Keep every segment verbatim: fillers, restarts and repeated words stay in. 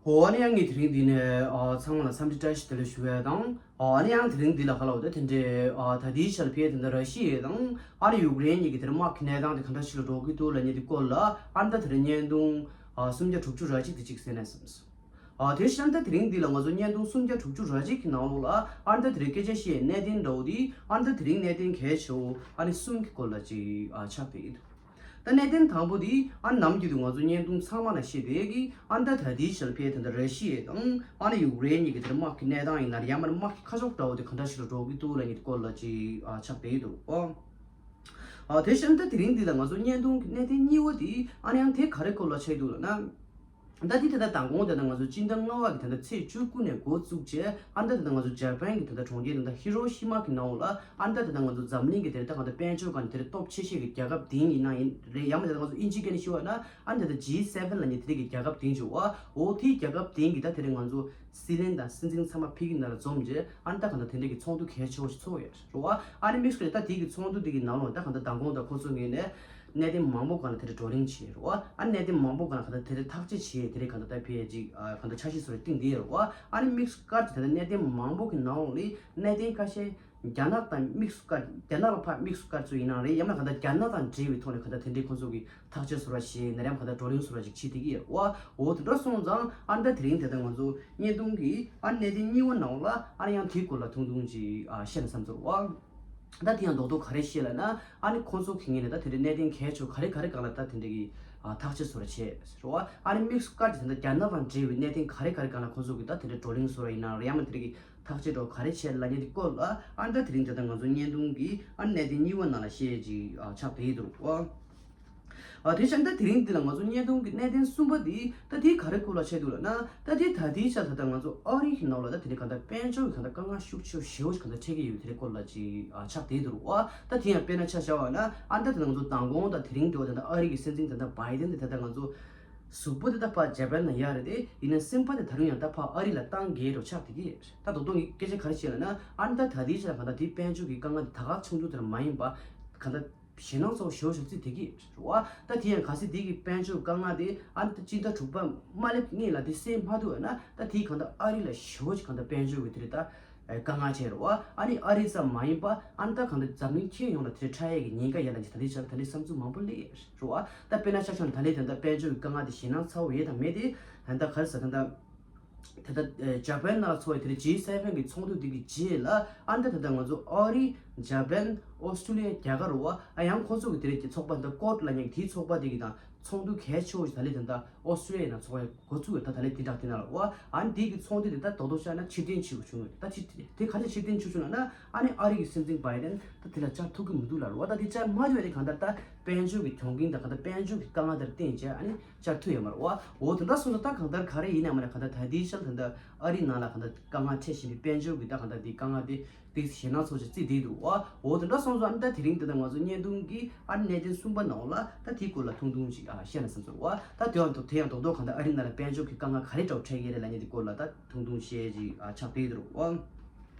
ཨོ་ཨ་ནི་ཡང་ངས་དེ་རིང་འདི་ནས་ཨ་ཚང་མ་ལ་འཚམས་འདྲི་བཀྲ་ཤིས་བདེ་ལེགས་ཞུ་ཡས་དང་། ཨ་ནི་ཡང་དེ་རིང་འདི་ལ་ག་ལ་འོ་ད་དེ་འདྲའི་ཨ་ད་ལྟའི་ཆར་ཕེ་དེ་འདྲ་ར་ཤི་ཡ་དང་ཨ་ནི་ཡུཀ་རེན་གཉིས་ཀྱི་དེར་དམག་གི་གནས་སྟངས་དེ་ག་འདྲ་ཞིག་ལ་འགྲོ་གི་འདུག་ལབ་མཁན་དེ་སྐོར་ལ་ཨ་ནི་ད་དེ་རིང་བརྙན་ཐུང་ཨ་སུམ་བརྒྱ་དྲུག་ཅུ་ར་གཅིག་དེ་གཅིག་གསན་ན་བསམས་སོང་། ཨ་དེ་བཞིན་ད་དེ་རིང་འདི་ལ་ང་ཚོ་བརྙན་ཐུང་སུམ་བརྒྱ་དྲུག་ཅུ་ར་གཅིག་གི་ནང་ལོགས་ལ་ཨ་ནི་ད་དེ་རིང་སྐད་ཆ་བཤད་གནད་དོན་འདྲ་བོ་དེ་ཨ་ནི་ད་དེ་རིང་གནད་དོན་གལ་ཆེ་བོ་ཨ་ནི་གསུམ་གྱི་སྐོར་ལ་ཅིག་ཨ་ཆགས་བསྡད་ཡོད། ད་གནད་དོན་དང་པོ་དེ་ཨ་ནམ་རྒྱུན་དུ་ང་ཚོ་བརྙན་ཐུང་ཚང་མ་ལ་བཤད་བསྡད་ཀྱི་ཨ་ནི་ད་ད་ལྟའི་ཆར་ཕེ་དེ་འདྲ་ར་ཤི་ཡ་དང་ཨ་ནི་ཡུཀ་རེན་གཉིས་ཀྱི་དེར་དམག་གི་གནས་སྟངས་ཡིན་ན་ཡང་མིན་དམག་གི་ཁ་ཕྱོགས་འདྲ་བོ་དེ་ག་འདྲ་ཞིག་ལ་འགྲོ་གི་འདུག་ལབ་མཁན་དེ་སྐོར་ལ་ཅིག་ཨ་ཆགས་བསྡད་ཡོད་འདུག་ཨ། ཨ་དེ་བཞིན་ད་དེ་རིང་འདི་ལ་ང་ཚོ་བརྙན་ཐུང་གི་གནད་དོན་གཉིས་པ་དེ་ཨ་ནི་ཡང་དེ་ག་རེ་སྐོར་ལ་ཆགས་འདུག་ལབ་ན། ད་དེ་ད་ལྟ་མདང་དགོང་ད་ལྟ་ང་ཚོ་སྤྱི་ཟླ་ལྔ་པ་གི་ད་ལྟ་ཚེས་བཅུ་དགུ་ནས་འགོ་བཙུགས་བྱས་ཨ་ད་ད་ལྟ་ང་ཚོ་ཇ་པན་གི་ད་ལྟ་གྲོང་ཁྱེར་ད་ལྟ་ཧི་རོ་ཤི་མ་གི་ནང་ལ་ཨ་ད་ད་ལྟ་ང་ཚོ་འཛམ་གླིང་གི་དེ་ད་གང་ད་དཔལ་འབྱོར་གང་དེ་སྟོབས་ཆེ་ཤོས་ཀྱི་རྒྱལ་ཁབ་དེ་ཡིན་ན་ཡིན་རེད། ཡང་མ་ད་ལྟ་ང་ཚོ་ཨིན་ཇི་སྐད་ནས་ཞུ་བ་ན་ཨ་ད་ལྟ་ཇི་སེ་ཝེན་ལབ་མཁན་དེ་གི་རྒྱལ་ཁབ་དེ་འཇུ་བ་འོ་དེའི་རྒྱལ་ཁབ་དེ་གི་ད་དེ་རིང་ང་ཚོ་སྲིད་བློན་དང་སྲིད་འཛིན་ཚང་མ་ཕ་གི་ནང་ལ་འཛོམས་རྗེས་ཨ་ད་གང་ད་དེ་འདྲ་གི་ཚོགས་འདུ་གལ་ཆེ་བོ་ཞིག་ཚོགས་ཡོད་རེད་བ། ཨ་ནི་དམིགས་སུ་ད་དེ་གི་ཚོགས་འདུ་དེ་གི་ནང་ལ་ད་གང་ད་མདང་དགོང་ད་ཁོ་ཚོ་ངོས་ནས་གནད་དོན་མང་པོ་སྒང་ལ་དེ་འདྲ་བགྲོ་གླེང་བྱས་རེད་བ། ཨ་གནད་དོན་མང་པོ་སྒང་ལ་གང་ལྟར་དེ་འདྲ་ཐག་གཅོད་བྱས་དེ་འདྲ་གང་ལྟར་ད་ཕེ་ཅིག་ཨ་གང་ལྟར་འཆར་གཞི་བཟོ་རེ་བཏིང་བསྡད་ཡོད་རེད་བ། ཨ་ནི་དམིགས་སུ་བཀར་གྱི་ད་ལྟ་གནད་དོན་མང་པོ་གི་ནང་ལོགས་ལས་གནད་དོན་ཁ་ཤས་རྒྱ་ནག་དང་དམིགས་སུ་བཀར་རྒྱ་ནག་ལ་ཕར་དམིགས་སུ་བཀར་ཚུལ་ཡིན་ན་རེད། ཡང་ན་གང་ལྟར་རྒྱ་ནག་དང་འབྲེལ་བའི་ཐོག་ནས་གང་ལྟར་དེ་འདྲའི་ཁོང་ཚོ་གི་ཐག་གཅོད་བཟོ་ར་བྱས་ནས་རེད་གང་ལྟར་བགྲོ་གླེང་བཟོ་ར་ཅིག་བྱེད་བསྡད་ཀྱི་ཡོད་རེད་བ། འོ་དེ་འདྲ་སོང་ཙང་ཨ་ནི་ད་དེ་རིང་དེ་ལྟར་ང་ཚོ་བརྙན་ཐུང་གི་ཨ་གནད་དོན་གཉིས་པ་ནང་ལ་ཨ་ནི་ཡང་དེའི་སྐོར་ལ་ཐུང་ཐུང་ཅིག་ཨ་བཤད་ན་བསམ་ཚོར་བ། ད་དེ་ཡང་རྡོག་རྡོག་ག་རེ་བཤད་ལབ་ན་ཨ་ནི་ཁོང་ཚོ་གི་ངོས་ནས་ད་དེ་འདྲའི་གནད་དོན་གལ་ཆེ་བ་ག་རེ་ག་རེ་སྒང་ལ་ད་དེ་འདྲ་གི་ཨ་ཐག་གཅོད་བཟོ་ར་བྱས་རེད་བ། ཨ་ནི་དམིགས་སུ་བཀར་གྱི་དེ་འདྲ་རྒྱ་ནག་དང་འབྲེལ་བའི་གནད་དོན་ག་རེ་ག་རེ་སྒང་ལ་ཁོང་ཚོ་གི་ད་དེ་འདྲའི་བགྲོ་གླེང་བཟོ་ར་ཡིན་ན་རེད་ཡང་མིན་དེ་འདྲ་གི་ཐག་གཅོད་འདྲ་བོ་ག་རེ་བྱས་ལབ་མཁན་དེ་སྐོར་ལ་ཨ་ནི་ད་དེ་རིང་དེ་ལྟར་ང་ཚོ་བརྙན་ཐུང་གི་ཨ་གནད་དོན་གཉིས་པ་ནང་ལ་བཤད་ཅིག་ཨ་ཆགས་བསྡད་ཡོད་འདུག་བ། ཨ་དེ་བཞིན་ད་དེ་རིང་འདི་ལ་ང་ཚོ་བརྙན་ཐུང་གི་གནད་དོན་གསུམ་པ་འདི་ད་དེའི་ག་རེ་སྐོར་ལ་བཤད་འདུག་ལབ་ན། ད་དེ་ད་ལྟའི་ཆར་ད་ལྟ་ང་ཚོ་ཨ་རི་གི་ནང་ལ་ད་དེ་རིང་གང་ལྟར་དཔལ་འབྱོར་གྱི་གང་ལྟར་དཀའ་ངལ་ཤུགས་ཆེ་ཞེ་པོ་ཞིག་གང་ལྟར་འཕྲད་ཀྱི་ཡོད་དེ་རིང་སྐོར་ལ་ཅིག་ཨ་ཆགས་བསྡད་འདུག་བ། ད་དེ་ཡང་དཔེར་ན་ཆ་བཞག་པ་ན་ཨ་ད་དེ་ང་ཚོ་མདང་དགོང་དང་དེ་རིང་དུ་ད་ལྟ་ཨ་རི་གི་སྲིད་འཛིན་ད་ལྟ་བྷའི་ཌེན་དེ་ད་ལྟ་ང་ཚོ་གཟུགས་པོ་དེ་ད་ཕར་ཇ་པན་ལ་ཡོད་རེད་དེ་ཡིན་ན་སེམས་པ་དེ་ད་རུང་ཡང་ད་ཕར་ཨ་རི་ལ་བཏང་གི་རེད་ཆགས་བསྡད་ཀྱི་ཡོད་རེད། ད་རྡོག་རྡོག་གི་སྐད་ཆ་ག་རེ་བཤད་ལབ་ན་ཨ་ནི་ད་ད་ལྟའི་ཆར་གང་ལྟར་དེ་དཔལ་འབྱོར་གྱི་དཀའ་ངལ་དེ་ད་ག་ཆུང་ཆུང་དེ་རང་མ་ཡིན་པ་གང་ལྟར་ཞེད་སྣང་ཚ་བོ་ཞེ་པོ་ཞིག་བརྩིས་བསྡད་ཀྱི་རེད་བ། ད་དེ་ཡང་གལ་སྲིད་དེ་གི་དཔལ་འབྱོར་དཀའ་ངལ་དེ་ཨ་ནི་ད་སྤྱི་ཟླ་དྲུག་པ་མ་སླེབས་སྔོན་ལ་དེ་སེལ་མ་ཐུབ་པ་ན་ད་དེ་གང་ལྟར་ཨ་རི་ལ་ཞེ་པོ་ཞིག་གང་ལྟར་དཔལ་འབྱོར་གྱི་དེ་རེད་ད་དཀའ་ངལ་ཆེ་རེད་བ། ཨ་ནི་ཨ་རི་ཙམ་མ་ཡིན་པ་ཨ་ནི་ད་གང་ལྟར་འཛམ་གླིང་ཁྱོན་ཡོངས་ལ་དེ་འཕྲད་ཡས་ཀྱི་ཉེན་ཁ་ཡོད་ལབ་ཀྱི་ད་ལྟའི་ཆར་ད་ལྟའི་བསམ་ཚུལ་མང་པོ་སླེབས་ཡོད་རེད་བ། ད་དཔེར་ན་ཆ་བཞག་ན་ད་ལྟའི་ད་ལྟ་དཔལ་འབྱོར་གྱི་དཀའ་ངལ་དེ་ཞེད་སྣང་ཚ་བོ་ཡོད་དང་མེད་དེ་ད་ལྟ་ག་རེ་ཟེར་ད་ལྟ། ད་ལྟ་ཇ་པན་ནང་ཚོགས་པའི་དེ་རིང་ཇི་སེ་ཝེན་གི་ཚོགས་འདུ་འདི་གི་རྗེས་ལ་ཨ་ནི་ད་ལྟ་ང་ཚོ་ཨ་རི་ཇ་པན་ཨོ་སི་ཀྲུ་ལི་ཡ་རྒྱ་གར་བ་ཨ་ཡང་ཁོང་ཚོ་གི་དེ་རིང་གི་ཚོགས་པ་འདི་ཀོཌ་ལབ་མཁན་གི་དེའི་ཚོགས་པ་དེ་གི་དང་ཚོགས་འདུ་གལ་ཆེ་བོ་ཞིག་ད་ལྟ་ད་ལྟ་ཨོ་སི་ཀྲུ་ལི་ཡ་ནང་ཚོགས་པ་འགོ་བཙུགས་ཡོད། ད་ད་ལྟ་དེ་དང་དེ་ནང་ལ་བ་ཨ་ནི་དེ་གི་ཚོགས་འདུ་དེ་ད་རྡོག་རྡོག་བཤད་ན་ཕྱིར་འཐེན་བྱེད་དགོས་བྱུང་ཡོད། ད་ཕྱིར་དེ་ག་ནས་ཕྱིར་འཐེན་བྱུང་བྱུང་ལབ་ན་ཨ་ནི་ཨ་རི་གི་སྲིད་འཛིན་བྷའི་ཌེན་ད་དེ་ལ་བཅར་ཐུབ་ཀྱི་མི་འདུག་ལབ་རེད་བ། ད་དེ་བཅར་མ་ཐུབ་ཡ་དེ་གང་ལྟར་ད་དཔལ་འབྱོར་གི་གྱོང་གུན་དང་གང་ལྟར་དཔལ་འབྱོར་གི་དཀའ་ངལ་དེར་བརྟེན་བྱས་ཨ་ནི། བཅར་ཐུབ་ཡོད་མ་རེད་བ། འོ་དེ་འདྲ་སོང་ཙང་ད་གང་ལྟར་ག་རེ་ཡིན་ནའང་མ་རེད། གང་ལྟར་ད་ལྟའི་ཆར་ད་ལྟ་ཨ་རིའི་ནང་ལ་གང་ལྟར་དཀའ་ངལ་འཕྲད་བཞིན་པའི་དཔལ་འབྱོར་གྱི་ད་གང་ལྟར་དེ་དཀའ་ངལ་དེ་དེ་ཞེད་སྣང་ཚ་བོ་ཞིག་བརྩིས་བསྡད་འདུག་བ། འོ་དེ་འདྲ་སོང་ཙང་ཨ་ནི་ད་དེ་རིང་ད་ལྟ་ང་ཚོ་བརྙན་ཐུང་གི་ཨ་ནི་གནད་དོན་གསུམ་པ་ནང་ལ་ད་དེའི་སྐོར་ལ་ཐུང་ཐུང་ཅིག་ཨ་བཤད་ན་བསམ་སོང་བ། ད་དེ་ཡང་དེ་ཡང་རྡོག་རྡོག་གང་ལྟར་ཨ་རིའི་ནང་ལ་དཔལ་འབྱོར་གྱི་དཀའ་ངལ་ག་རེ་འདྲ་བོ་འཕྲད་ཀྱི་རེད་ལབ་མཁན་དེ་སྐོར་ལ་ད་ཐུང་ཐུང་བཤད་ཅིག་ཨ་ཆགས་བསྡད་འདུག་བ།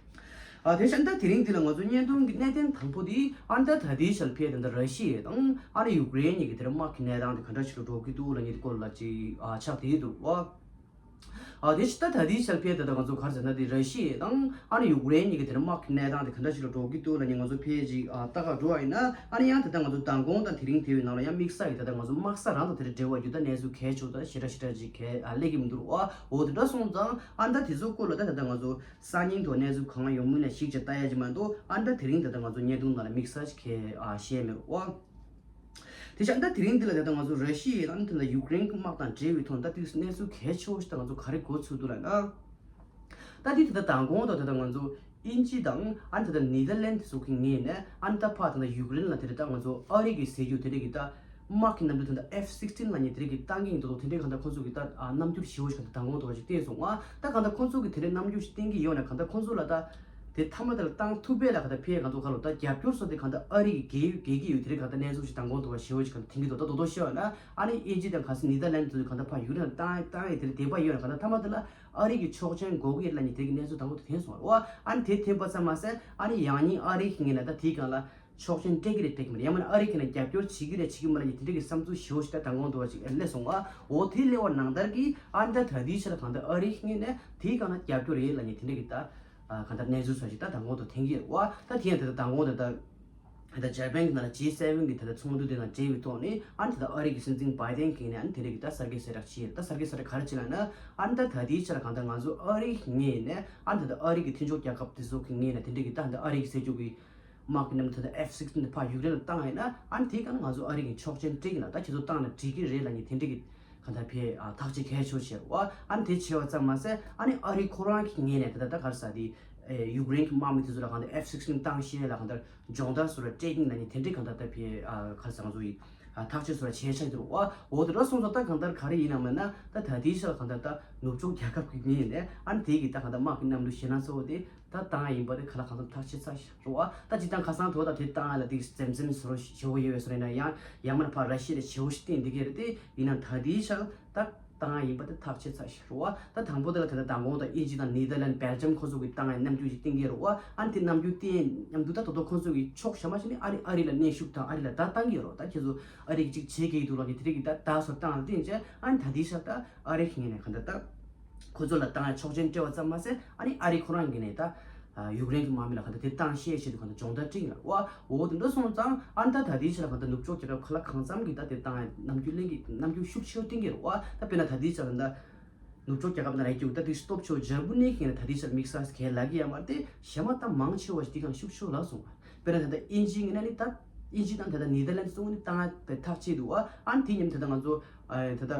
ཨ་དེ་བཞིན་ད་དེ་རིང་འདི་ལ་ང་ཚོ་བརྙན་ཐུང་གི་གནད་དོན་དང་པོ་དེ་ཨ་ནི་ད་ད་ལྟའི་ཆར་ཕེ་ད་ལྟ་ར་ཤི་ཡ་དང་ཨ་ནི་ཡུཀ་རེན་གཉིས་ཀྱི་དེར་དམག་གི་གནས་སྟངས་དེ་ག་འདྲ་ཞིག་ལ་འགྲོ་གི་འདུག་ལབ་མཁན་དེ་སྐོར་ལ་ཅིག་ཨ་ཆགས་བསྡད་འདུག་བ། ཨ་དེ་བཞིན་ད་ད་ལྟའི་ཆར་ཕེ་ད་ལྟ་ང་ཚོ་ག་རེ་ཟེར་ན་དེ་ར་ཤི་ཡ་དང་ཨ་ནི་ཡུཀ་རེན་གཉིས་ཀྱི་དེར་དམག་གི་གནས་སྟངས་དེ་ག་འདྲ་ཞིག་ལ་འགྲོ་གི་འདུག་ལབ་མཁན་ང་ཚོ་ཕེ་ཅིག་ཨ་ལྟ་ག་འགྲོ་བ་ཡིན་ན་ཨ་ནི་ཡང་ད་ལྟ་ང་ཚོ་མདང་དགོང་དང་དེ་རིང་དེ་བའི་ནང་ལ་ཡང་དམིགས་བསལ་གྱི་ད་ལྟ་ང་ཚོ་དམག་ས་རང་དང་དེ་འདྲ་འབྲེལ་བ་ཡོད་ད་གནས་ཚུལ་གལ་ཆེ་བོ་ད་ཞེ་དྲག་ཞེ་དྲག་ཅིག་གལ་ཨ་སླེབས་ཀྱི་མི་འདུག་བ། འོ་དེ་འདྲ་སོང་ཙང་ཨ་ནི་ད་དེ་ཚོ་སྐོར་ལ་ད་ད་ལྟ་ང་ཚོ། སང་ཉིན་ཐོག་གནས་ཚུལ་གང་ཡོང་མིན་ལ་གཞིགས་བྱས་ལྟ་ཡ་ཅིག་མ་གཏོགས་ཨ་ནི་ད་དེ་རིང་ད་ལྟ་ང་ཚོ་བརྙན་ཐུང་ནང་ལ་དམིགས་བསལ་ཞིག་གས་ཨ་བཤད་མེད་རོགས། དེ་བཞིན་ད་དེ་རིང་འདི་ལ་ད་ལྟ་ང་ཚོ་ར་ཤི་ཡ་དང་ད་ལྟ་ཡུཀ་རེན་གྱི་དམག་དང་འབྲེལ་བའི་ཐོག་ད་དེ་གནས་ཚུལ་གལ་ཆེ་བོ་ཞིག་ད་ང་ཚོ་ག་རེ་གོ་ཚུལ་འདུག་ལབ་ན། ད་དེ་ད་ལྟ་མདང་དགོང་དང་ད་ལྟ་ང་ཚོ་དབྱིན་ཇི་དང་ཨ་ནི་ད་ལྟ་ནེ་དར་ལན་སོགས་ཀྱི་ངོས་ནས་ཨ་ནི་ད་ཕར་ད་ལྟ་ཡུཀ་རེན་ལ་དེ་རེད་ད་ང་ཚོ་ཨ་རི་གི་ཟས་རྒྱུ་དེ་རེད་གི་ད། དམག་གི་གནམ་གྲུ་དེ་འདྲ་ཨེཕ་སིགས་ཊིན་ལབ་མཁན་དེ་རིགས་ཀྱི་བཏང་གི་ཡིན་མདོག་མདོག་དེ་འདྲའི་གང་ལྟར་ཁོང་ཚོ་གི་ད་ཨ་རྣམ་འགྱུར་ཞེ་པོ་ཞིག་གང་ལྟར་མདང་དགོང་དུ་བ་ཞིག་བསྟན་སོང་ང་། ད་གང་ལྟར་ཁོང་ཚོ་གི་དེ་འདྲའི་རྣམ་འགྱུར་ཞིག་བསྟན་གི་ཡོད་ན་གང་ལྟར་ཁོང་ཚོ་ལ་ད་དེ་མཐའ་མ་དེ་ལ་བཏང་ཐུབ་པས་ལ་གང་ལྟར་ཕའི་གང་ལྟར་ག་ལོ་ད་རྒྱབ་སྐྱོར་སོགས་དེ་གང་ལྟར་ཨ་རི་གི་རྒས་ཡོལ་རྒས་ཀྱི་ཡོད་དེ་རིགས་གང་ལྟར་གནས་ཚུལ་ཞིག་མདང་དགོང་དུ་བ་ཞེ་པོ་ཞིག་གང་ལྟར་ཐོན་གི་འདུག་ད་རྡོག་རྡོག་བཤད་པ་ན་ཨ་ནི་ཨིན་ཇི་དང་ག་ས་ནེ་དར་ལན་ཚོ་གང་ལྟར་ཕ་ཡུ་རེན་བཏང་བཏང་ཡས་དེ་རིགས་དད་པ་ཡོད་ན་གང་ལྟར་མཐའ་མ་དེ་ལ་ཨ་རི་གི་ཆོག་མཆན་དགོས་ཀྱི་ཡོད་ལབ་མཁན་དེ་རིགས་གནས་ཚུལ་མདང་དགོང་དུ་ཐོན་སོང་བ། ཨ་ནི་དེ་ཐོན་པ་ཙམ་མ་ཟད་ཨ་ནི་ཡང་སྙིང་ཨ་རི་གི་ངོས་ནས་ད་དེའི་སྒང་ལ། ཆོག་མཆན་སྤྲད་ཀྱི་རེད་སྤྲད་ཀྱི་མ་རེད། ཡང་མིན་ན་ཨ་རི་གིས་ན་རྒྱབ་སྐྱོར་བྱེད་ཀྱི་རེད་བྱེད་ཀྱི་མ་རེད་ཀྱི་དེ་འདྲ་གི་བསམ་ཚུལ་ཞེ་པོ་ཞིག་ད་མདང་དགོང་དུ་བ་ཞིག་སླེབས་སོང་བ། འོ་དེ་སླེབས་པ་ནང་ལྟར་གྱི་ཨ་ནི་ད་ད་ལྟའི་ཆར་གང་ལྟར་ཨ་རིའི་ངོས་ནས་དེའི་སྒང་ལ་རྒྱབ་སྐྱོར་རེད་ལབ་མཁན་དེ་འདྲ་གི་ད་གང་ལྟར་གནས་ཚུལ་སོགས་ཞིག་ད་མདང་དགོང་དུ་ཐོན་གྱི་རེད་བ། ད་དེ་ཡང་ད་ལྟ་མདང་དགོང་དུ་ད་ད་ལྟ་འཇར་པན་གྱི་ནང་ལ་ཇི་སེ་ཝེན་གྱི་ད་ལྟ་ཚོགས་འདུ་དེ་དང་འབྲེལ་བའི་ཐོག་ནས་ཨ་ནི་ད་ལྟ་ཨ་རི་གི་སྲིད་འཛིན་བྷའི་ཌེན་གྱིས་ནས་ཨ་ནི་དེ་འདྲ་གི་ད་གསར་འགོད་གསལ་བསྒྲགས་བྱས་ཡོད། ད་གསར་འགོད་གསལ་བསྒྲགས་ག་རེ་བྱས་ལབ་ན། ཨ་ནི་ད་ད་ལྟའི་ཆར་གང་ལྟར་ང་ཚོ་ཨ་རིའི་ངོས་ནས་ཨ་ནི་ད་ལྟ་ཨ་རི་གི་མཐུན་ཕྱོགས་རྒྱལ་ཁབ་དེ་ཚོ་གི་ངོས་ནས་དེ་འདྲ་གི་ད་ད་ཨ་རི་གི་ཟེར་རྒྱུ་གི་དམག་གི་གནམ་ཐོག་ད་ཨེཕ་སིགས་ཊིན་དེ་ཕར་ཡུཀ་རེན་ལ་བཏང་ཡིན་ན་ཨ་ནི་དེའི་སྒང་ང་ཚོ་ཨ་རི་གི་ཆོག་མཆན་སྤྲད་ཀྱི་ན་ད་ཁྱེད་ཚོ་བཏང་ན་འགྲིག་གི་རེད་ལབ་མཁན་དེ་འདྲ་གི་གང་ལྟར་ཕའི་ཨ་ཐག་གཅོད་གལ་ཆེ་ཤོས་བྱས་རེད་བ། ཨ་ནི་དེ་བྱས་པ་ཙམ་མ་ཟད་ཨ་ནི་ཨ་རི་ཁོ་རང་གི་ངོས་ནས་ད་ད་ད་ག་རེ་ཟེར་དེ་ཨེ་ཡུཀ་རེན་གྱི་དམག་མི་དེ་ཚོ་ལ་གང་ལྟར་ཨེཕ་སིགས་ཊིན་བཏང་ཤེས་ལ་གང་ལྟར་སྦྱོང་བརྡར་བཟོ་འདྲ་སྤྲད་ཀྱིན་ལབ་མཁན་དེ་འདྲའི་གང་ལྟར་ད་ཕའི་ཨ་ག་རེ་ཟེར་ང་ཚོ་ཡི་ཨ་ཐག་གཅོད་བཟོ་འདྲ་བྱས་ཆགས་འདུག་བ། འོ་དེ་འདྲ་སོང་ཙང་ད་གང་ལྟར་ག་རེ་ཡིན་ནམ་ལབ་ན། ད་ད་ལྟའི་ཆར་གང་ལྟར་ད་ནུབ་ཕྱོགས་རྒྱལ་ཁབ་ཀྱི་ངོས་ནས་ཨ་ནི་དེ་གི་ད་གང་ལྟར་དམག་གི་གནམ་གྲུ་ཞེད་སྣང་ཚ་བོ་དེ་ད་བཏང་ཡ་ཡིན་པ་དེ་ཁ་ལ་གང་འཚམ་ཐག་ཆོད་ཚར་ཤག་རེད་བ། ད་སྤྱིར་བཏང་ཁ་སང་དུ་བ་ད་དེ་བཏང་ཡ་ལ་དེ་འཛེམ་འཛེམ་བཟོ་འདྲ་ཞེ་པོ་ཡོད་པའི་བཟོ་འདྲ་ཡིན་ན་ཡང་ཡང་མིན་ན་ཕར་ར་ཤི་ཡ་ལ་ཞེ་པོ་ཞིག་བརྟེན་བསྡད་ཀྱི་རེད་དེ། ཡིན་ནའང་ད་ལྟའི་ཆར་ད་བཏང་ཡ་ཡིན་པ་དེ་ཐག་ཆོད་ཚར་ཤག་རེད་བ། ད་དང་པོ་དེ་ལ་དེ་ལ་མདང་དགོང་ད་དབྱིན་ཇི་དང་ནེ་དར་ལན་སྦེལ་ཇམ་ཁོ་ཚོ་གི་བཏང་ཡ་གནམ་གྲུ་ཞིག་བཏིང་གི་རེད་བ། ཨ་ནི་དེ་གནམ་གྲུ་བཏིང་མཉམ་དུ་ད་ད་དུང་ཁོ་ཚོ་གི་ཕྱོགས་གཞན་པ་ཞིག་ནས་ཨ་རི་ཨ་རི་ལ་གནོན་ཤུགས་དང་ཨ་རི་ལ་བརྡ་བཏང་གི་ཡོད་རེད་བ། ད་ཁྱེད་ཚོ་ཨ་རི་གི་ཅིག་བྱེད་ཀྱི་འདུག་ལབ་ནས་དེ་རིགས་ཀྱི་ད་བརྡ་སོགས་བཏང་ལ་བརྟེན་བྱས་ཨ་ནི་ད་ལྟའི་ཆར་ད་ཨ་རི་གི་ངོས་ནས་གང་ལྟར་ད་ཁོ་ཚོ་ལ་བཏང་ཡ་ཆོག་མཆན་སྤྲད་པ་ཙམ་མ་ཟད་ཨ་ནི་ཨ་རི་ཁོ་རང་གི་ནས་ད་ཡུཀ་རེན་གྱི་དམག་མི་ལ་གང་ལྟར་དེ་བཏང་ཤེས་ཆེད་དུ་གང་ལྟར་སྦྱོང་བརྡར་སྤྲད་ཡིན་ལ་བ། འོ་དེ་འདྲ་སོང་ཙང་ཨ་ནི་ད་ད་ལྟའི་ཆར་གང་ལྟར་ནུབ་ཕྱོགས་རྒྱལ་ཁབ་ཁ་ལ་གང་འཚམ་གྱི་ད་དེ་བཏང་ཡ་རྣམ་འགྱུར་ལེན་གྱི་རྣམ་འགྱུར་ཤུགས་ཆེ་བོ་བསྟན་གྱི་རེད་བ། ད་དཔེར་ན་ད་ལྟའི་ཆར་གང་ལྟར་ནུབ་ཕྱོགས་རྒྱལ་ཁབ་ནང་ལ་རྒྱུག་ད་དེ་སྟོབས་ཆེ་བོ་འཇར་མ་ནི་གི་ནས་ད་ལྟའི་ཆར་དམིགས་བསལ་གལ་ལ་གི་ཡ་མ་རེད་དེ། གཞན་མ་ད་མང་ཆེ་བ་ཞིག་དེ་གང་ཤུགས་ཆེ་བོ་ལ་སོང་བ། དཔེར་ན་ད་ལྟ་དབྱིན་ཇིའི་ངོས་ནས་ནི་ད་དབྱིན་ཇི་དང་ད་ལྟ་ནེ་དར་ལན་སི་ཚོ་ནི་བཏང་ཡ་དེ་ཐག་བཅད་འདུག་བ། ཨ་ནི་དེ་མཉམ་ད་ལྟ་ང་ཚོ་ཨ་ད་ལྟ་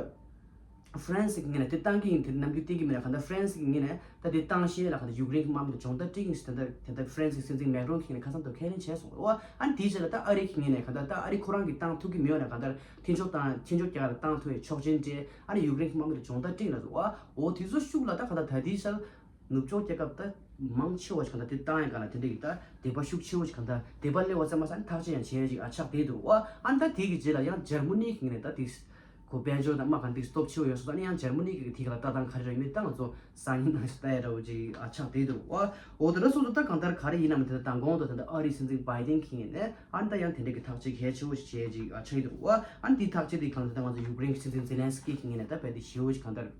ཧྥ་རན་སི་གི་ངོས་ནས་དེ་བཏང་གི་ཡིན་དེ་རྣམ་འགྱུར་བསྟན་གི་མེད་ན་གང་ལྟར་ཧྥ་རན་སི་གི་ངོས་ནས་ད་དེ་བཏང་ཤེས་ལ་གང་ལྟར་ཡུཀ་རེན་གྱི་དམག་མི་ལ་སྦྱོང་བརྡར་སྤྲད་ཀྱི་ཡིན་ཟེར་ད་ལྟ་ད་ལྟ་ཧྥ་རན་སི་གི་སྲིད་འཛིན་མེག་རོན་གྱི་ངོས་ནས་ཁ་སང་དུ་ཁས་ལེན་བྱས་སོང་རེད་བ། ཨ་ནི་དེའི་རྗེས་ལ་ད་ཨ་རི་གི་ངོས་ནས་གང་ལྟར་ད་ཨ་རི་ཁོ་རང་གིས་བཏང་ཐུབ་ཀྱི་མེད་ན་གང་ལྟར་མཐུན་ཕྱོགས་དང་མཐུན་ཕྱོགས་རྒྱལ་ཁབ་ལ་བཏང་ཐུབ་པའི་ཆོག་མཆན་སྤྲད། ཨ་ནི་ཡུཀ་རེན་གྱི་དམག་མི་ལ་སྦྱོང་བརྡར་སྤྲད་ལ་སོང་བ། འོ་དེ་ཚོ་ཤུགས་ལ་ད་གང་ལྟར་ད་དེའི་ཆར་ནུབ་ཕྱོགས་རྒྱལ་ཁབ་ད་མང་ཆེ་བ་ཞིག་གང་ལྟར་དེ་བཏང་ཡ་གང་ལ་དེ་འདྲ་གི་ད་དད་པ་ཤུགས་ཆེ་བོ་ཞིག་གང་ལྟར་དད་པ་སླེབས་པ་ཙམ་མ་ཟད་ཨ་ནི་ཐག་ཆོད་ཡང་བྱས་ཡ་ཅིག་ཨ་ཆགས་བསྡད་འདུག་བ། ཨ་ནི་ད་དེ་གི་རྗེས་ལ་ཡང་འཇར་མ་ནི་གི་ངོས་ནས་ད་དེ་ཁོ་དཔལ་འབྱོར་དང་དམག་གང་དེ་སྟོབས་ཆེ་བོ་ཡོད་སོང་། ཨ་ནི་ཡང་འཇར་མ་ནི་གི་དེ་ག་ལ་ལྟ་སྟངས་ག་རེ་རེད་མེད་ད་ང་ཚོ་སང་ཉིན་ནང་ཞིག་ལྟ་ཡ་འདྲ་བོ་ཅིག་ཨ་ཆགས་བསྡད་འདུག་བ། འོ་དེ་འདྲ་སོང་ཙང་ད་གང་ལྟར་ག་རེ་ཡིན་ནམ་དེ་ད་མདང་དགོང་དུ་ད་ལྟ་ཨ་རིའི་སྲིད་འཛིན་བྷའི་ཌེན་གྱི་ངོས་ནས་ཨ་ནི་ད་ཡང་དེ་འདྲ་གི་ཐག་གཅོད་གལ་ཆེ་བོ་ཞིག་བྱས་ཅིག་ཨ་ཆགས་ཀྱི་འདུག་བ། ཨ་ནི་དེའི་ཐག་གཅོད་དེ་གང་ལྟར་ད་ང་ཚོ་ཡུཀ་རེན་གྱི་སྲིད་འཛིན་ཛེ་ལན་སི་ཀི་གི་ངོས་ནས་ད་བལ་དེ་ཞེ་བོ་ཞིག་གང་ལྟར་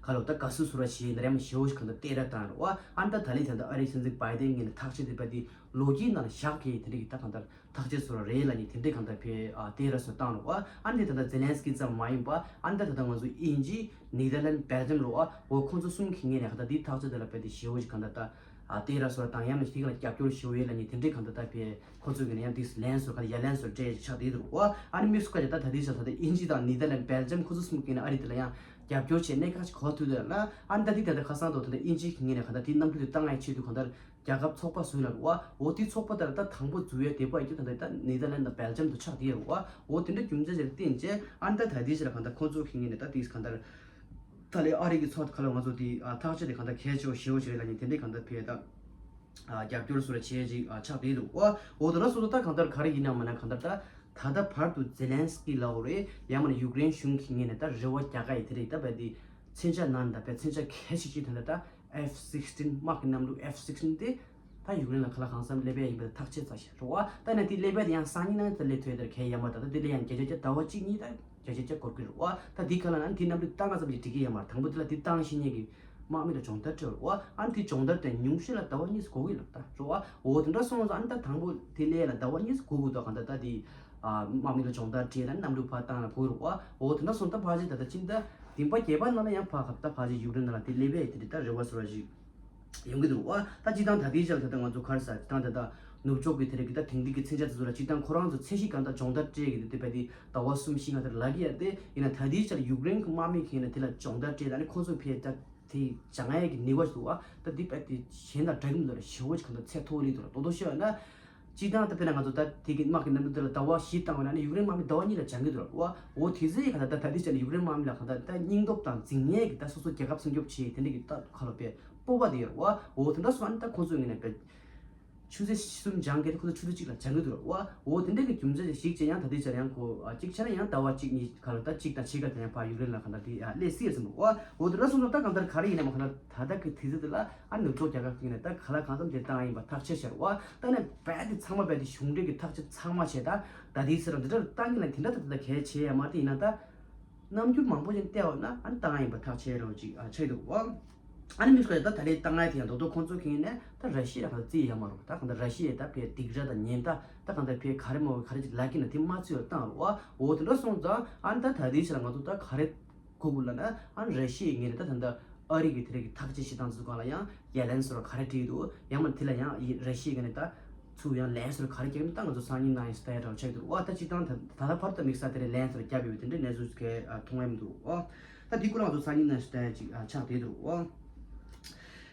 ཁ་ལོ་ད་དགའ་བསུ་སུ་ར་ཞེས་ཡིན་ན་རེམ་ཞེ་བོ་ཞིག་གང་ལྟར་གཏད་ར་བཏང་རེད་བ། ཨ་ནི་ད་ད་ལི་ད་ལྟ་ཨ་རིའི་སྲིད་འཛིན་བྷའི་ཌེན་གྱི་ཐག་གཅོད་དེ་བལ་དེ་ལོ་རྒྱུས་ནང་ལ་བཞག་གི་དེ་འདྲ་གི་ད་གང་ལྟར་ཐག་གཅོད་སུ་ར་རེད་ལ་ནི་དེ་འདྲ་གང་ལྟར་བལ་གཏད་ར་སུ་བཏང་རེད་བ། ཨ་ནི་ད་ལྟ་ཛེ་ལན་སི་ཀི་ཙམ་མ་ཡིན་པ་ཨ་ནི་ད་ད་ལྟ་ང་ཚོ་དབྱིན་ཇི་ནེ་དར་ལན་སྦེལ་ཇམ་རེད་བ། འོ་ཁོང་ཚོ་གསུམ་གི་ངོས་ནས་གང་ལྟར་དེའི་ཐག་གཅོད་དེ་ལ་བལ་དེ་ཞེ་བོ་ཞིག་གང་ལྟར་ད་ཨ་གཏད་ར་སུ་ར་བཏང་ཡ་མ་ཞིག་དེ་ག་ལ་རྒྱབ་སྐྱོར་ཞེ་བོ་ཡོད་ལ་ནི་དེ་འདྲ་གང་ལྟར་ད་བལ་ཁོ་ཚོ་གི་ནས་ཡང་དེ་ལན་སོ་ག་ཡ་ལན་སོ་སྤྲད་ཆགས་བསྡད་འདུག་བ། ཨ་ནི་དམིགས་སུ་བཀར་ཏེ་ད་ད་ལྟའི་ཆ་ད་ལྟ་དབྱིན་ཇི་དང་ནེ་དར་ལན་སྦེལ་ཇམ་ཁོ་ཚོ་གསུམ་གྱིས་ནས་ཨ་རི་དེ་ལ་ཡང་རྒྱབ་སྐྱོར་བྱས་གནད་འགག་ཅིག་གོ་ཐུབ་འདུག་ལ། ཨ་ནི་ད་ལྟའི་ད་ལྟ་ཁ་སང་དུ་ད་ལྟ་དབྱིན་ཇི་གི་ངོས་ནས་གང་ལྟར་དེའི་གནམ་གྲུ་དེ་བཏང་ཡའི་ཆེད་དུ་གང་ལྟར་རྒྱལ་ཁབ་ཚོགས་པ་བཟོས་ལ་རུ་བ། འོ་དེའི་ཚོགས་པ་དེ་ལ་ད་དང་པོ་འཛུལ་ཡའི་དེ་པ་ཡི་ད་ལྟ་ད་ནེ་དར་ལན་དང་སྦེལ་ཇམ་དུ་ཆགས་བསྡད་ཡོད་རུ་བ། འོ་དེ་འདྲ་རྒྱུ་མཚན་ཞིག་ལ་བརྟེན་བྱས་ཨ་ནི་ད་ད་ལྟའི་ཆ་ལ་གང་ལྟར་ཁོང་ཚོ་གི་ངོས་ནས་ད་དེ་གང་ལྟར་ད་ལྟའི་ཨ་རི་གི་ཚོགས་ཁ་ལ་ང་ཚོ་དེ་ཐག་གཅོད་དེ་གང་ལྟར་གལ་ཆེ་བ་ཞེ་བོ་ཞིག་རེད་ལ་ནི་དེ་འདྲའི་གང་ལྟར་བལ་ད། རྒྱབ་སྐྱོར་སོགས་ལ་བྱས་ཅིག་ཆགས་བསྡད་འདུག་བ། འོ་དེ་འདྲ་སོང་ཙང་ད་གང་ལྟར་ག་རེ་ཡིན་ནམ་ན་གང་ལྟར་ད་ད་ལྟ་བར་དུ་ཛེ་ལན་སི་ཀི་ལབ་དགོས་རེད་ཡང་མིན་ན་ཡུཀ་རེན་གཞུང་གི་ངོས་ནས་ད་རེ་བ་རྒྱག་ག་ཡི་དེ་རེད། ད་བལ་དེ་མཚོན་ཆ་ནང་ད་བལ་མཚོན་ཆ་གལ་ཆེ་ཤོས་ད་ལྟ་ད་ཨེཕ་སིགས་ཊིན་དམག་གི་གནམ་གྲུ་ཨེཕ་སིགས་ཊིན་དེ་ད་ཡུཀ་རེན་ལ་ཁ་ལ་གང་འཚམ་སླེབས་ཡ་ཡིན་པ་ཐག་ཆོད་ཚར་ཤག་རེད་བ། ད་ནི་དེ་སླེབས་ཡ་དེ་ཡང་སང་ཉིན་ནང་ད་སླེབས་ཐུབ་ཡ་དེར་གལ་ཡ་མ་ད་ད་དེ་ལས་ཡང་བརྒྱ་ཆ་བརྒྱ་ཟླ་བ་གཅིག་གཉིས་ད་བརྒྱ་ཆ་བརྒྱ་འགོར་གི་རེད་བ། ད་དེ་ག་ལ་ན་དེ་གནམ་གྲུ་བཏང་ག་ཙམ་གྱིས་འགྲིག་གི་ཡོད་མ་རེད། དང་པོ་དེ་ལ་དེ་བཏང་ཤེས་མཁན་གྱི་དམག་མི་ལ་སྦྱོང་བརྡར་སྤྲད་རེད་བ། ཨ་ནི་དེ་སྦྱོང་བརྡར་དེ་ཉུང་ཤས་ལ་ཟླ་བ་གཉིས་འགོར་གི་ལབ་ད་རེད་བ། འོ་དེ་འདྲ་སོང་ཙང་ཨ་ནི་ད་དང་པོ་དེ་ལས་ལ་ཟླ་བ་གཉིས་འགོར་གི་འདུག་གང་ལྟར་ད་དེ་དམག་མི་ལ་སྦྱོང་བརྡར་སྤྲད་ལ་གནམ་གྲུ་ཕར་བཏང་ལ་འགོར་རེད་བ། འོ་དེ་འདྲ་སོང་ད་ཕལ་ཆེར་ད་ལྟ་ཕྱིན་ད་བདུན་པ་བརྒྱད་པ་ནང་ལ་ཡང་ཕར་ག་ད་ཕལ་ཆེར་ཡུཀ་རེན་ནང་ལ་དེ་སླེབས་ཡ་དེ་རེད། ད་རེ་བ་ཟེར་བ་ཞིག་ཡོང་གི་འདུག་བ། ད་སྤྱིར་བཏང་ད་ལྟའི་ཆར་ད་ལྟ་ང་ཚོ་ག་རེ་ཟེར་ད་ད་ལྟ་ནུབ་ཕྱོགས་ཀྱི་དེ་རིགས་ཀྱི་ད་དེང་དུས་ཀྱི་མཚོན་ཆ་དེ་ཚོ་ལ་སྤྱིར་བཏང་ཁོ་རང་ཚོ་ཚད་གཞི་གང་ལྟར་སྦྱོང་བརྡར་སྤྲད་ཀྱི་འདུག་དེ་བས་དེ་ཟླ་བ་གསུམ་བཞི་ང་ལྟར་ལབ་ཀྱི་ཡ་དེ་ཡིན་ན་ད་ལྟའི་ཆར་ཡུཀ་རེན་གྱི་དམག་མི་གིས་ན་དེ་ལ་སྦྱོང་བརྡར་སྤྲད་ད་ནི་ཁོ་ཚོ་ཕེ་ད་དེ་སྦྱང་ཡ་གི་ནུས་པ་ཞིག་འདུག་བ། ད་དེ་བས་དེ་གཞན་དང་འདྲ་གི་མི་འདུག་ལ་ཞེ་བོ་ཞིག་གང་ལྟར་ཚད་མཐོ་བོ་རེད་འདུག་ལ། རྡོག་རྡོག་བཤད་ཡོད་ན་སྤྱིར་བཏང་ད་དཔེར་ན་ང་ཚོ་ད་དེ་གི་དམག་གི་གནམ་གྲུ་དེ་ལ་ཟླ་བ་བཞི་བཏང་བ་ན་ནི་ཡུཀ་རེན་དམག་མི་ཟླ་བ་གཉིས་ལ་སྦྱང་གི་འདུག་ལ་བ། འོ་དེ་ཚོའི་གང་ལྟར་ད་ད་ལྟའི་ཆར་ནི་ཡུཀ་རེན་དམག་མི་ལ་གང་ལྟར་ད་སྙིང་སྟོབས་དང་འཛིང་ཡས་ཀྱི་ད་སོ་སོ་རྒྱལ་ཁབ་སྲུང་སྐྱོབ་བྱེད་དེ་འདྲ་གི་ད་ཁ་ལོ་པའི་སྤོབས་པ་དེ་ཡོད་རེད་བ། འོ་དེ་འདྲ་སོང་ཨ་ནི་ད་ཁོང་ཚོའི་ངོས་ནས་པའི་ ཆུ་ཚོད་གསུམ་སྦྱང་གི་རེད། ཁོ་ཚོ་ཆུ་ཚོད་གཅིག་ལ་སྦྱང་གི་འདུག་ར། ཨོ་ཨོ་དེ་འདྲ་གི་རྒྱུ་མཚན་ཞིག་བྱས་ཡང་ད་ལྟའི་ཆར་ཡང་ཁོ་ཨ་གཅིག་ཆར་ཡང་ཟླ་བ་གཅིག་གཉིས་ག་ལ་ད་གཅིག་དང་ཕྱེད་ཀ་དེ་ཡང་ཕར་ཡུཀ་རེན་ལ་ག་ད་དེ་ཨ་སླེབས་སྲིད་ཟེར་འདུག་ཨོ་ཨོ་དེ་འདྲ་སོང་ཙང་ད་གང་ལྟར་ག་རེ་ཡིན་ནའང་ག་ལ་ད་ལྟ་གི་དུས་ཚོད་དེ་ལ་ཨ་ནུབ་ཕྱོགས་རྒྱལ་ཁབ་ཀྱི་ནས་ད་ག་ལ་གང་འཚམ་དེ་བཏང་ཡིན་པ་ཐག་ཆོད་ཤར། ཨོ་ད་ནས་རྦད་དེ་ཚང་མ་རྦད་དེ་གཞུང་འབྲེལ་གྱི་ཐག་གཅོད་ཚང་མ་བྱས། ད་ད་དེའི་ཚེ་རང་འདི་འདྲ་བཏང་གི་ལ་དེ་འདྲ་ད་ད་གལ་ཆེ་ཡ་མ་རེད། ཡིན་ན་ད་རྣམ་འགྱུར་མང་པོ་ཅིག་བལྟས་པ་ན་ཨ་ནི་བཏང་ཡིན་པ་ཐག་ཆོད་རོགས་ཅིག་ཨ་ཆགས་འདུག་ཨོ། ཨ་ནི་མི་སྐོར་ད་ད་རེས་བཏང་ཡ་དེ་ཡང་རྡོག་རྡོག་ཁོང་ཚོ་གིན་ནས་ད་ར་ཤི་ཡ་ལ་ག་ཚོད་རྩིས་ཡ་མ་རོགས། ད་གང་ལྟར་ར་ཤི་ཡའི་ད་ཕའི་སྡིགས་ར་དང་ཉེན་བརྡ་ད་གང་ལྟར་ཕའི་ག་རེ་མོ་ག་རེ་ཅིག་ལབ་ཀྱི་ན་དེ་མ་ཚུད་ཡ་བཏང་རོགས། ཨོ་དེ་འདྲ་སོང་ཙང་ཨ་ནི་ད་ད་དེའི་ཕྱིར་ང་ཚོ་ད་ག་རེ་གོ་དགོས་ལབ་ན་ཨ་ནི་ར་ཤི་ཡའི་ངོས་ནས་ད་ད་ལྟ་ཨ་རི་གི་དེ་རིགས་ཀྱི་ཐག་གཅོད་བྱེད་སྟངས་ཚོ་སྒང་ལ་ཡང་ཡ་ལན་སོར་ག་རེ་བྲིས་འདུག་ཡང་མ་དེ་ལ་ཡང་ཡི་ར་ཤི་ཡའི་ངོས་ནས་ད་ཚུར་ཡང་ལན་སོར་ག་རེ་བརྒྱབ་ན་ད་ང་ཚོ་སང་ཉིན་གནངས་ཉིན་ལྟ་ཡ་འདྲ་བོ་ཆགས་འདུག་ཨོ་ད་སྤྱིར་བཏང་ད་ད་ལྟ་བར་དུ་དམིགས་བསལ་དེ་རིང་ལན་སོར་བརྒྱབ་ཡོད་པའི་དེ་འདྲའི་གནས་ཚུལ་གལ་ཨ་མཐོང་ཡ་མི་འདུག་ཨོ། ད་དེ་ཁོ་རང་ཚོ་སང་ཉིན་ནས་ཞུ་ཡ་ཅིག་ཨ་ཆགས་བསྡད་འདུག་ཨོ།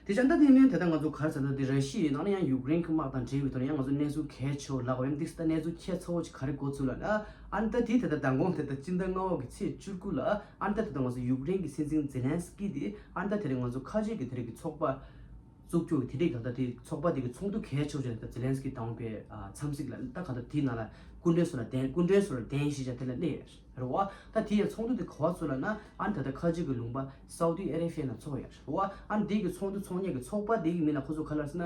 དེ་ཆ་ད་དེ་མིན་དེ་ད་ང་ཚོ་ག་རེ་ཟེར་ན་དེ་ར་ཤི་ཡའི་ནང་ལ་ཡང་ཡུཀ་རེན་གྱི་དམག་དང་འབྲེལ་བའི་ཐོག་ནས་ཡང་ང་ཚོ་གནས་ཚུལ་གལ་ཆེ་བོ་ལབ་པ་ཡིན། དེ་ད་གནས་ཚུལ་ཁྱད་མཚར་བོ་ཅིག་ག་རེ་གོ་ཚུལ་ལབ་ན་ཨ་ནི་ད་དེ་ད་ད་མདང་དགོང་དེ་ད་སྤྱི་ཟླ་ལྔ་པ་གི་ཚེས་བཅུ་དགུ་ལ་ཨ་ནི་ད་ད་ད་ང་ཚོ་ཡུཀ་རེན་གྱི་སྲིད་འཛིན་ཛེ་ལན་སི་ཀི་དེ་ཨ་ནི་ད་དེ་རིང་ང་ཚོ་ཁ་ཆེ་གི་དེ་རིང་གི་ཚོགས་པ་བཙུགས་རྒྱུ་དེ་རིང་ག་ད་དེ་ཚོགས་པ་དེ་གི་ཚོགས་འདུ་གལ་ཆེ་བོ་ཅིག་ད་ཛེ་ལན་སི་ཀི་དང་པའི་ཨ་འཚམས་གཟིགས་ལ་ད་ག་ད་དེའི་ནང་ལ་སྐུ་མགྲོན་ཚོ་ལ་གདན་སྐུ་མགྲོན་ཚོ་ལ་གདན་ཞུས་བྱས་དེ་ལ་སླེབས་ཡོད་རེད་བ། ད་དེ་ཡང་ཚོགས་འདུ་དེ་ག་པར་ཚུགས་ལབ་ན་ཨ་ནི་ད་ལྟ་ཁ་ཆེ་གི་ལུང་པ་སའུ་ཏི་ཨ་རེ་བྷི་ཡ་ནང་ཚོགས་ཡོད་རེད་བ། ཨ་ནི་དེ་གི་ཚོགས་འདུ་ཚོགས་མཁན་གི་ཚོགས་པ་དེ་གི་མིང་ལ་ཁོ་ཚོ་ག་ལབ་ཟེར་ན་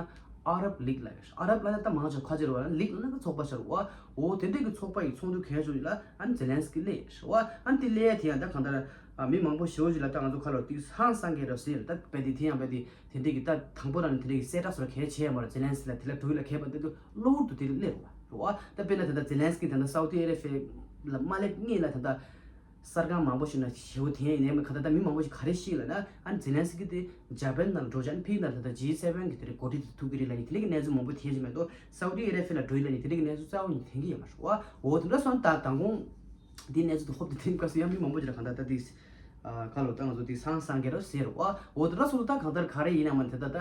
ཨ་རབ་ལིག་ལབ་ཡོད་རེད། ཨ་རབ་ལབ་ན་ད་མང་ཆེ་ཁ་ཆེ་རེད་བ། ལིག་ལབ་ན་ད་ཚོགས་པ་ཤར་བ། འོ་དེ་འདྲས་གི་ཚོགས་པ་ཡི་ཚོགས་འདུ་གལ་ཆེ་ལ་ཨ་ནི་ཛེ་ལན་སི་ཀི་སླེབས་ཡོད་རེད་བ། ཨ་ནི་དེ་སླེབས་ཡ་དེ་ཡང་ད་གང་ལྟར་ཨ་མི་མང་པོ་ཞེ་པོ་ཅིག་ལ་ད་ང་ཚོ་ཁ་ལོ་དེ་ཧང་སང་གི་རེད་ཟེར། ད་དཔེ་དེ་དེ་ཡང་དཔེ་དེ་དེ་འདྲས་ཀྱི་ད་དང་པོ་རང་ནས་དེ་འདྲས་ཀྱི་གསལ་བསྒྲགས་སོགས་གལ་ཆེ་ཡ་མ་རེད། ཛེ་ལན་སི་ལ་དེ་ལ་འགྲོ་ཡི་ལ་གལ་པ་འདི་དུ་གློ་བུར་དུ་དེ་ལ་སླེབས་རེད་བ། རེད་བ། ད་དཔེར་ན་ད་ལྟ་ཛེ་ལན་སི་ཀི་ད་ལྟ་སའུ་ཏི་ཨ་རེ་བྷི་ཡ་ལ་མ་སླེབས་སྔོན་ལ་ད་ལྟ་གསར་ཁང་མང་པོ་ཞིག་ན་ཞེ་པོ་དེ་ཡིན་ནའི་ཁ་ད་ལྟ་མི་མང་པོ་ཞིག་ག་རེ་ཤེས་ལབ་ན་ཨ་ནི་ཛེ་ལན་སི་ཀི་དེ་ཇ་པན་ནང་འགྲོ་བྱས་ཨ་ནི་ཕིག་ནང་ད་ལྟ་ཇི་སེ་བན་གི་དེ་རེད་འགོ་ཁྲིད་དེ་ཐུག་གི་རེད་ལབ་ནི་དེ་འདྲས་ཀྱི་གནས་ཚུལ་མང་པོ་དེ་ཞིག་མེད་དོ། སའུ་ཏི་ཨ་རེ་བྷི་ཡ་ལ་འགྲོ་ཡི་ལབ་ནི་དེ་འདྲས་ཀྱི་གནས་ཚུལ་རྩ་བ་ཉིད་དེང་གི་ཡོད་མ་རེད་བ། འོ་དེ་འདྲ་སོང་ད་དང་གོང་འདི་གནས་ཚུལ་དེ་ཧོབ་ཏེ་དེང་སྐབས་སུ་ཡང་མི་མང་པོ་ཅིག་ལ་གང་ལྟར་ད་དེ་ཨ་ཁ་ལོ་ད་ང་ཚོ་དེ་སང་སང་གི་རོ་ཟེར་བ། འོ་དེ་འདྲ་སོང་ད་གང་ལྟར་ག་རེ་ཡིན་ན་མ་དེ་ད་ད་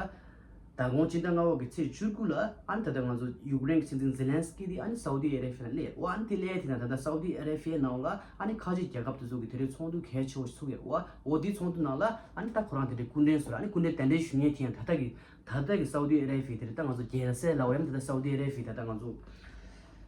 དང་གོང་སྤྱི་ཟླ་ལྔ་པ་གི་ཚེས་བཅུ་དགུ་ལ་ཨ་ནི་ད་ལྟ་ང་ཚོ་ཡུཀ་རེན་གྱི་སྲིད་འཛིན་ཛེ་ལན་སི་ཀི་དེ་ཨ་ནི་སའུ་ཏི་ཨ་རེ་བྷི་ཡ་ལ་སླེབས། འོ་ཨ་ནི་དེ་སླེབས་དེ་ན་ད་ལྟ་སའུ་ཏི་ཨ་རེ་བྷི་ཡའི་ནང་ལ་ཨ་ནི་ཁ་ཆེ་རྒྱལ་ཁབ་དེ་ཚོ་གི་དེ་རིང་ཚོགས་འདུ་གལ་ཆེ་བོ་ཞིག་ཚུགས་ཡོད། འོ་འོ་དེའི་ཚོགས་འདུ་ནང་ལ་ཨ་ནི་ད་ཁོ་རང་དེ་འདྲའི་སྐུ་མགྲོན་ཚོ་ལ་ཨ་ནི་སྐུ་མགྲོན་གདན་འདྲེན་ཞུ་མཁན་དེ་ཡང་ད་ལྟ་གི་ད་ལྟ་གི་སའུ་ཏི་ཨ་རེ་བྷི་ཡ་དེ་རེད། ད་ང་ཚོ་རྒྱལ་སྲས་ལ་འོ་ཡང་ད་ལྟ་སའུ་ཏི་ཨ་རེ་བྷི་ཡ་ད་ལྟ་ང་ཚོ་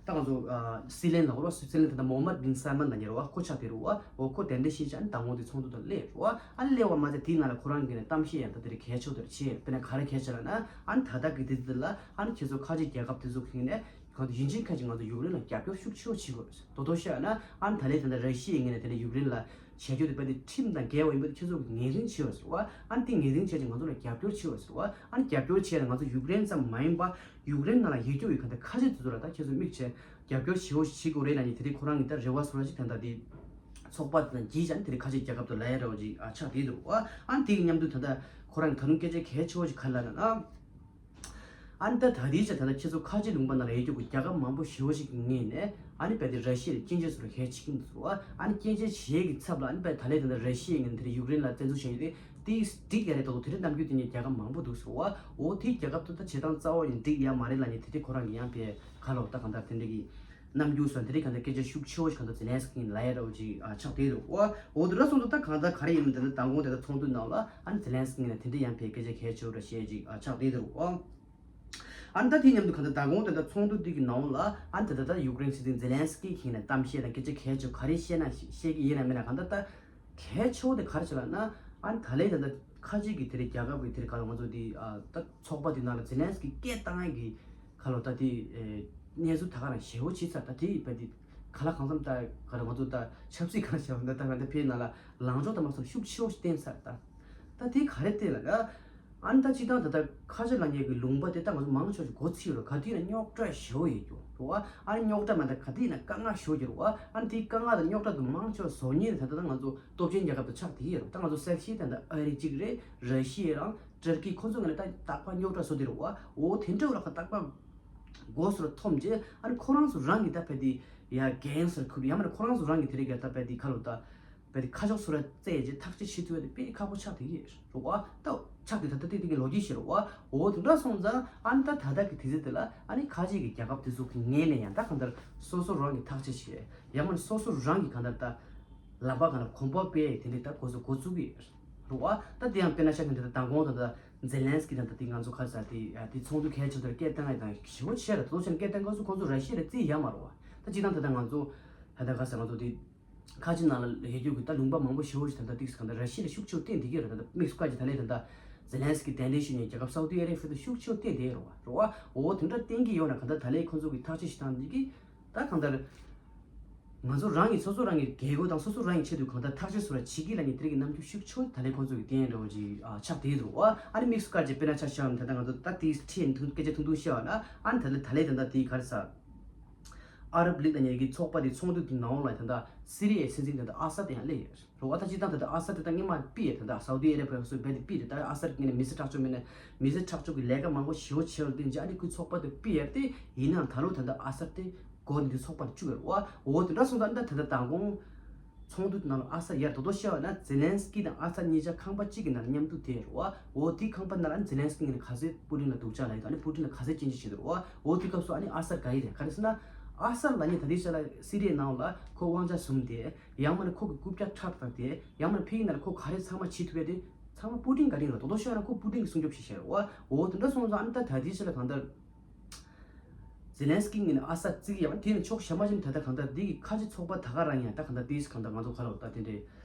ད་ང་ཚོ་ཨ་སྲིད་བློན་ལ་འོ་སྲིད་བློན་ད་ལྟ་མོ་ཧམ་མད་བིན་སལ་མན་ལབ་མཁན་རེད་བ། ཁོ་ཆགས་དེ་རེད་བ། འོ་ཁོ་གདན་འདྲེན་ཞུས་བྱས་ཨ་ནི་དང་པོ་དེ་ཚོགས་འདུ་དང་སླེབས་རེད་བ། ཨ་ནི་སླེབས་པ་མ་ཟད་དེའི་ནང་ལ་ཁོ་རང་གིས་ནས་གཏམ་བཤད་ཡང་ད་དེ་རིང་གལ་ཆེ་བོ་དེ་རེད་བྱས། དཔེར་ན་ག་རེ་གལ་ཆེ་ལབ་ན་ཨ་ནི་ད་ལྟ་གི་དུས་ཚོད་ལ་ཨ་ནི་ཁྱེད་ཚོ་ཁ་ཆེ་རྒྱལ་ཁབ་དེ་ཚོ་གིས་ནས་གང་དུ་ཡིན་གཅིག་མིན་གཅིག་ང་ཚོ་ཡུཀ་རེན་ལ་རྒྱབ་སྐྱོར་ཤུགས་ཆེ་བོ་བྱེད་དགོས་རེད། དོ་དོ་བཤད་ན་ཨ་ནི་ད་ལན་ད་ལྟ་ར་ཤི་ཡའི་ངོས་ནས་དེ་ནས་ཡུཀ་རེན་ལ་བྱེད་རྒྱུ་དེ་དཔེ་དེ་ཁྲིམས་དང་འགལ་བ་ཡིན་པ་དེ་ཁྱེད་ཚོ་གིས་ངོས་འཛིན་བྱེད་དགོས་ཟེར་བ། ཨ་ནི་དེ་ངོས་འཛིན་བྱས་ཀྱི་ང་ཚོ་ལ་རྒྱབ་སྐྱོར་བྱེད་དགོས་ཟེར་བ། ཨ་ནི་རྒྱབ་སྐྱོར་བྱས་ནས་ང་ཚོ་ཡུཀ་རེན་ཙམ་མ་ཡིན་པ་ཡུཀ་རེན་ནང་ལ་ཡོད་རྒྱུ་ཡི་ག་ད་ཁ་ཆེ་དེ་ཚོ་ལ་ད་ཁྱེད་ཚོ་དམིགས་བྱས་རྒྱབ་སྐྱོར་བྱེད་དགོས་བྱེད་དགོས་རེད་ལབ་ནས་དེ་རིང་ཁོ་རང་གིས་ད་རེ་བ་བཟོ་འདྲ་ཞིག་ད་ལྟ་དེ་ཚོགས་པ་དེ་དང་བརྗེས་བྱས་ནས་དེ་རིང་ཁ་ཆེ་རྒྱལ་ཁབ་ཏུ་ལ་ཡ་ར་བ་ཅིག་ཨ་ཆགས་བསྡད་འདུག་བ། ཨ་ནི་དེ་གི་མཉམ་དུ་ད་ལྟ་ཁོ་རང་གིས་ད་དུང་སྐད་ཆ་གལ་ཆེ་བོ་ཞིག་ག་རེ་ལབ་ན། ཨ་ནི་ད་ད་ལྟའི་ཆ་ད་ལྟ་ཁྱེད་ཚོ་ཁ་ཆེ་ལུང་པ་ནང་ལ་ཡོད་རྒྱུ་གི་རྒྱལ་ཁབ་མང་པོ་ཞེ་པོ་ཞིག་གི་ངོས་ནས་ཨ་ནི་རྦད་དེ་ར་ཤི་ཡ་ལ་སྐྱོན་བརྗོད་བཟོ་འདྲ་གལ་ཆེ་གི་འདུག་ཟེར་བ། ཨ་ནི་སྐྱོན་བརྗོད་བྱེད་ཡས་ཀྱི་ཚབ་ལ་ཨ་ནི་རྦད་ད་ལྟའི་ད་ལྟ་ར་ཤི་ཡའི་ངོས་ནས་དེ་རིང་ཡུཀ་རེན་ལ་བཙན་འཛུལ་བྱས་ཡོད་དེ་དེ་འགྲིག་ཡ་རེད་འདུག་དེ་འདྲའི་རྣམ་འགྱུར་སྟོན་མཁན་རྒྱལ་ཁབ་མང་པོ་འདུག་ཟེར་བ། འོ་དེའི་རྒྱལ་ཁབ་ཚོ་ད་བྱེད་སྟངས་རྩ་བ་ནས་འགྲིག་ཡ་མ་རེད་ལབ་ནས་དེ་འདྲའི་ཁོ་རང་གིས་ཡང་དཔེ་ཁ་ལོ་ད་གང་ལྟར་དེ་འདྲའི་གི་རྣམ་འགྱུར་སོགས་དེ་རིང་གང་ལྟར་སྐད་ཆ་ཤུགས་ཆེ་བོ་ཞིག་གང་ལྟར་ཛེ་ལན་སི་ཀི་ལ་ཡ་འདྲ་བོ་ཅིག་ཨ་ཆགས་བསྡད་འདུག་ཨོ་འོ་དེ་འདྲ་སོང་ཙང་ད་གང་ལྟར་ག་རེ་ཡིན་མིན་དེ་ནི་མདང་དགོང་དེ་ལྟར་ཚོགས་འདུ་ནང་ལ་ཨ་ནི་ཛེ་ལན་སི་ཀི་ངོས་ནས་དེ་འདྲ་ཡང་ཕེབས་སྐད་ཆ་གལ་ཆེ་བོ་ར་བཤད་ཅིག་ཨ་ཆགས་བསྡད་འདུག་ཨོ། ཨ་ནི་ད་དེ་མཉམ་དུ་གང་ལྟར་མདང་དགོང་དེ་ལྟར་ཚོགས་འདུ་དེ་གི་ནང་ལ་ཨ་ནི་ད་ལྟ་ད་ཡུཀ་རེན་སྲིད་འཛིན་ཛེ་ལན་སི་ཀི་གིས་ནས་གཏམ་བཤད་དང་སྐད་ཆ་གལ་ཆེ་བོ་ག་རེ་བཤད་ན་བཤད་ཀྱི་ཡིན་ན་མིན་ན་གང་ལྟར་ད། གལ་ཆེ་བོ་དེ་ག་རེ་བྱས་ལབ་ན། ཨ་ནི་ད་ལན་ད་ལྟ་ཁ་ཆེ་གི་དེ་རིང་རྒྱལ་ཁབ་ཀྱི་དེ་རིང་ག་ལ་ང་ཚོ་དེ་ཨ་ད་ཚོགས་པ་དེ་ནང་ལ་ཛེ་ལན་སི་ཀི་སྐད་བཏང་ཡ་གི་ག་ལ་ད་དེ་ཨེ་གནས་ཚུལ་ད་ག་རང་ཞེ་བོ་ཕྱིན་ཚར། ད་དེ་བས་དེ་ག་ལ་གང་འཚམ་ད་ག་རེ་ང་ཚོ་ད་ཆབ་སྲིད་གང་བྱས་པ་ད་ད་ད་ཕའི་ནང་ལ་ལངས་ཕྱོགས་ད་མ་སོང་ཤུགས་ཆེ་བོ་ཞིག་བསྟན་ཚར། ད་ད་དེ་ག་རེ་བསྟན་ལབ་ན། ཨ་ནི་ད་སྤྱིར་བཏང་ད་ལྟ་ཁ་ཆེ་ལབ་མཁན་གྱི་ལུང་པ་དེ་ད་ང་ཚོ་མང་ཆེ་བ་ཞིག་སྒོ་ཕྱེ་ཡོད་རེད། ག་དུས་ཡིན་ན་རྙོག་དྲ་ཞེ་པོ་ཡོད་རྒྱུ་རེད་བ། ཨ་ནི་རྙོག་དྲ་མ་ད་ག་དུས་ཡིན་ན་དཀའ་ངལ་ཞེ་པོ་ཡོད་རེད་བ། ཨ་ནི་དེའི་དཀའ་ངལ་དང་རྙོག་དྲ་དེ་མང་ཆེ་བ་བཟོ་མཁན་དེ་ད་ལྟ་ང་ཚོ་སྟོབས་ཆེན་རྒྱལ་ཁབ་དེ་ཆགས་བསྡད་ཡོད་རེད། ད་ང་ཚོ་གསལ་བཤད་དེ་ད་ཨ་རི་གཅིག་རེད། ར་ཤི་ཡ་རང་ཏུར་ཀི་ཁོ་ཚོ་ངོས་ནས་ད་རྟག་པར་རྙོག་དྲ་བཟོ་བསྡད་རེད་བ། འོ་དེ་འདྲ་བ་ལ་ཁ་རྟག་པར་སྒོ་ཟུར་འཐོམ་རྗེས་ཨ་ནི་ཁོ་རང་ཚོ་རང་གི་ད་ཕ་དེ་ཡ་རྒན་ཟེར་ཁུར་ཡང་མིན་ན་ཁོ་རང་ཚོ་རང་གི་དེ་རིང་ག་ད་ཕ་དེ་ཁ་ལོ་ད། བས་དེ་ཁ་ཕྱོགས་སུ་ར་བཙལ་རྗེས་ཐག་གཅོད་བྱེད་ཐུབ་ཡ་དེ་དཔེ་ཁག་པོ་ཆགས་བསྡད་ཀྱི་རེད་བ། ད་ཆགས་བསྡད་ད་ལྟ་དེ་དེ་གི་ལོ་རྒྱུས་ཤིག་རེད་བ། འོ་དེ་འདྲ་སོང་ཙང་ཨ་ནི་ད་ད་ལྟ་གི་དུས་ཚོད་དེ་ལ་ཨ་ནི་ཁ་ཆེ་གི་རྒྱལ་ཁབ་དེ་ཚོ་གི་ངོས་ནས་ཡང་ད་གང་ལྟར་སོ་སོ་རང་གི་ཐག་གཅོད་བྱེད་ཡ་མིན་སོ་སོ་རང་གི་གང་ལྟར་ད་ལག་པ་གང་ལ་གོམ་པ་སྤོས་དེ་འདྲའི་ད་འགོ་ཚུགས་འགོ་ཚུགས་ཀྱི་རེད་བ། ད་དེ་ཡང་དཔེར་ན་ཆ་བཞག་ན་ད་ལྟ་མདང་དགོང་ད་ལྟ། ཛེ་ལན་སི་ཀི་དང་ད་དེ་ང་ཚོ་ག་རེ་ཟེར་དེ་ཨ་དེ་ཚོགས་འདུ་གལ་ཆེ་དེར་སྐད་བཏང་ཡ་དང་ཞེ་པོ་ཆེ་རེད། དེ་ཚོ་ཆེན་སྐད་བཏང་སྐབས་སུ་ཁོང་ཚོ་ར་ཤི་ཡ་ལ་རྩིས་ཡ་མ་རེད་བ། ད་སྤྱིར་བཏང་ད་ལྟ་ང་ཚོ་ད་ལྟ་ག་རེ་ཟེར་ང་ཚོ་དེ་ཁ་ཆེ་ནང་ལ་ཡོད་རྒྱུ་གི་ད་ལུང་པ་མང་པོ་ཞེ་པོ་ཞིག་ད་ལྟ་ཏིག་སི་གང་ལྟར་ར་ཤི་ཡ་ལ་ཤུགས་ཆེ་བསྟན་བསྡད་ཀྱི་རེད། ད་ལྟ་དམིགས་སུ་བཀར་གྱི་ད་ལན་ད་ལྟ་ཛེ་ལན་སི་ཀི་གདན་འདྲེན་ཞུས་ནས་རྒྱལ་ཁབ་སའུ་ཏི་ཨ་རེ་བྷི་ཡ་དུ་ཤུགས་ཆེ་བསྟན་བསྡད་རེད་བ། རེད་བ། འོ་དེ་འདྲ་བསྟན་གྱི་ཡོད་ན་གང་ལྟར་ད་ལན་ཁོང་ཚོ་གི་ཐག་གཅོད་ཞིག་བཏང་འདི་གི་ད་གང་ལྟར། ང་ཚོ་རང་གི་སོ་སོ་རང་གི་རྒྱལ་སྒོ་དང་སོ་སོ་རང་གི་ཆེད་དུ་གང་ལྟར་ཐག་གཅོད་བཟོ་ར་བྱེད་ཀྱི་ལ་ནི་དེ་རིགས་ཀྱི་རྣམ་འགྱུར་ཤུགས་ཆེ་ད་ལན་ཁོང་ཚོ་གི་བསྟན་འགྲོ་བ་ཅིག་ཨ་ཆགས་བསྡད་འདུག་བ། ཨ་ནི་དམིགས་སུ་བཀར་བྱས་དཔེར་ན་ཆ་བཞག་ན་ད་ལྟ་ང་ཚོ་ད་དེའི་ཁྲིད་ཐུང་སྐད་ཆ་ཐུང་ཐུང་བཤད་བ་ན་ཨ་ནི་ད་ལྟ་ད་ལན་ད་ལྟ་དེའི་ག་རེ་ཟ། ཨ་རབ་ལིག་ལ་ཉེ་གི་ཚོགས་པ་དེ་ཚོགས་འདུ་དེ་ནང་ལ་ད་ལྟ་སི་རི་ཡའི་སྲིད་འཛིན་ད་ལྟ་ཨ་སད་ཡང་སླེབས་ཡོད་རེད་བ། ད་སྤྱིར་བཏང་ད་ལྟ་ཨ་སད་དེ་ད་སྔོན་མ་ཕུད་ཡོད། ད་ལྟ་སའུ་ཏི་ཨ་རེ་བྷི་ཡ་སོགས་རྦད་དེ་ཕུད་རེད། ད་ཨ་སད་ངོས་ནས་མི་སེར་ཁྲག་སྦྱོར་མེད་ན་མི་སེར་ཁྲག་སྦྱོར་གྱི་ལས་ཀ་མང་པོ་ཞེ་པོ་བྱས་པ་དེ་ཨ་ནི་ཁོའི་ཚོགས་པ་དེ་ཕུད་ཡོད་དེ་ཡིན་ནའང་ད་ལོ་ད་ལྟ་ཨ་སད་དེ་སྒོ་ནས་འདི་ཚོགས་པར་བཅུག་ཡོད་རེད་བ། འོ་དེ་འདྲ་སོང་ཙང་ཨ་ནི་ད་ད་ལྟ་མདང་དགོང་ཚོགས་འདུ་དེ་ནང་ལ་ཨ་སད་ཡར་དོ་དོ་བཤད་བ་ན་ཛེ་ལན་སི་ཀི་དང་ཨ་སད་གཉིས་ཆ་ཁང་པ་གཅིག་གི་ནང་ལ་མཉམ་དུ་བསྡད་ཡོད་རེད་བ། འོ་དེའི་ཁང་པ་ནང་ལ་ཨ་ནི་ཛེ་ལན་སི་ཀི་ངོས་ནས་ག་ཚོད་པུ་ཏིན་ལ་སྡུག་ཅག་ལབ་ཡོད། ཨ་ནི་པུ་ཏིན་ལ་ག་ཚོད་སྐྱོན་བརྗོད་བྱེད་ཀྱི་རེད་བ། འོ་དེ་སྐབས་སུ་ཨ་ནི་ཨ་སད་དགའ་ཡི་རེད། ག་རེ་ཟེར་ན་ཨ་སད་ལབ་མཁན་ད་ལྟའི་ཆ་ལ་སི་རི་ཡའི་ནང་ལ་ཁོ་དབང་ཆ་བཟུང་སྟེ་ཡང་མིན་ན་ཁོ་གི་རྐུབ་བཀྱག་ཁྲབ་བཏང་སྟེ་ཡང་མིན་ན་ཕ་གི་ནང་ལ་ཁོ་ག་རེ་ཚང་མ་བྱེད་ཐུབ་ཡ་དེ་ཚང་མ་པུ་ཏིན་བཀའ་དྲིན་རེད། དོ་དོ་ཤོད་ན་ཁོ་པུ་ཏིན་གྱི་སྲུང་སྐྱོབ་བྱེད་བཞིན་རེད་བ། འོ་དེ་འདྲ་སོང་ཙང་ཨ་ནི་ད་ད་ལྟའི་ཆ་ལ་གང་ལྟར། ཛེ་ལན་སི་ཀི་ངོས་ནས་ཨ་སད་རྩིས་ཀྱི་ཡང་དེ་ནི་ཕྱོགས་གཞན་པ་ཞིག་ད་ལྟ་གང་ལྟར་འདི་གི་ཁ་ཆེ་ཚོགས་པ་ད་ག་རང་ཡང་ད་གང་ལྟར་དེས་གང་ལྟར་ང་ཚོ་ག་ལ་ད་དེ་འདྲའི་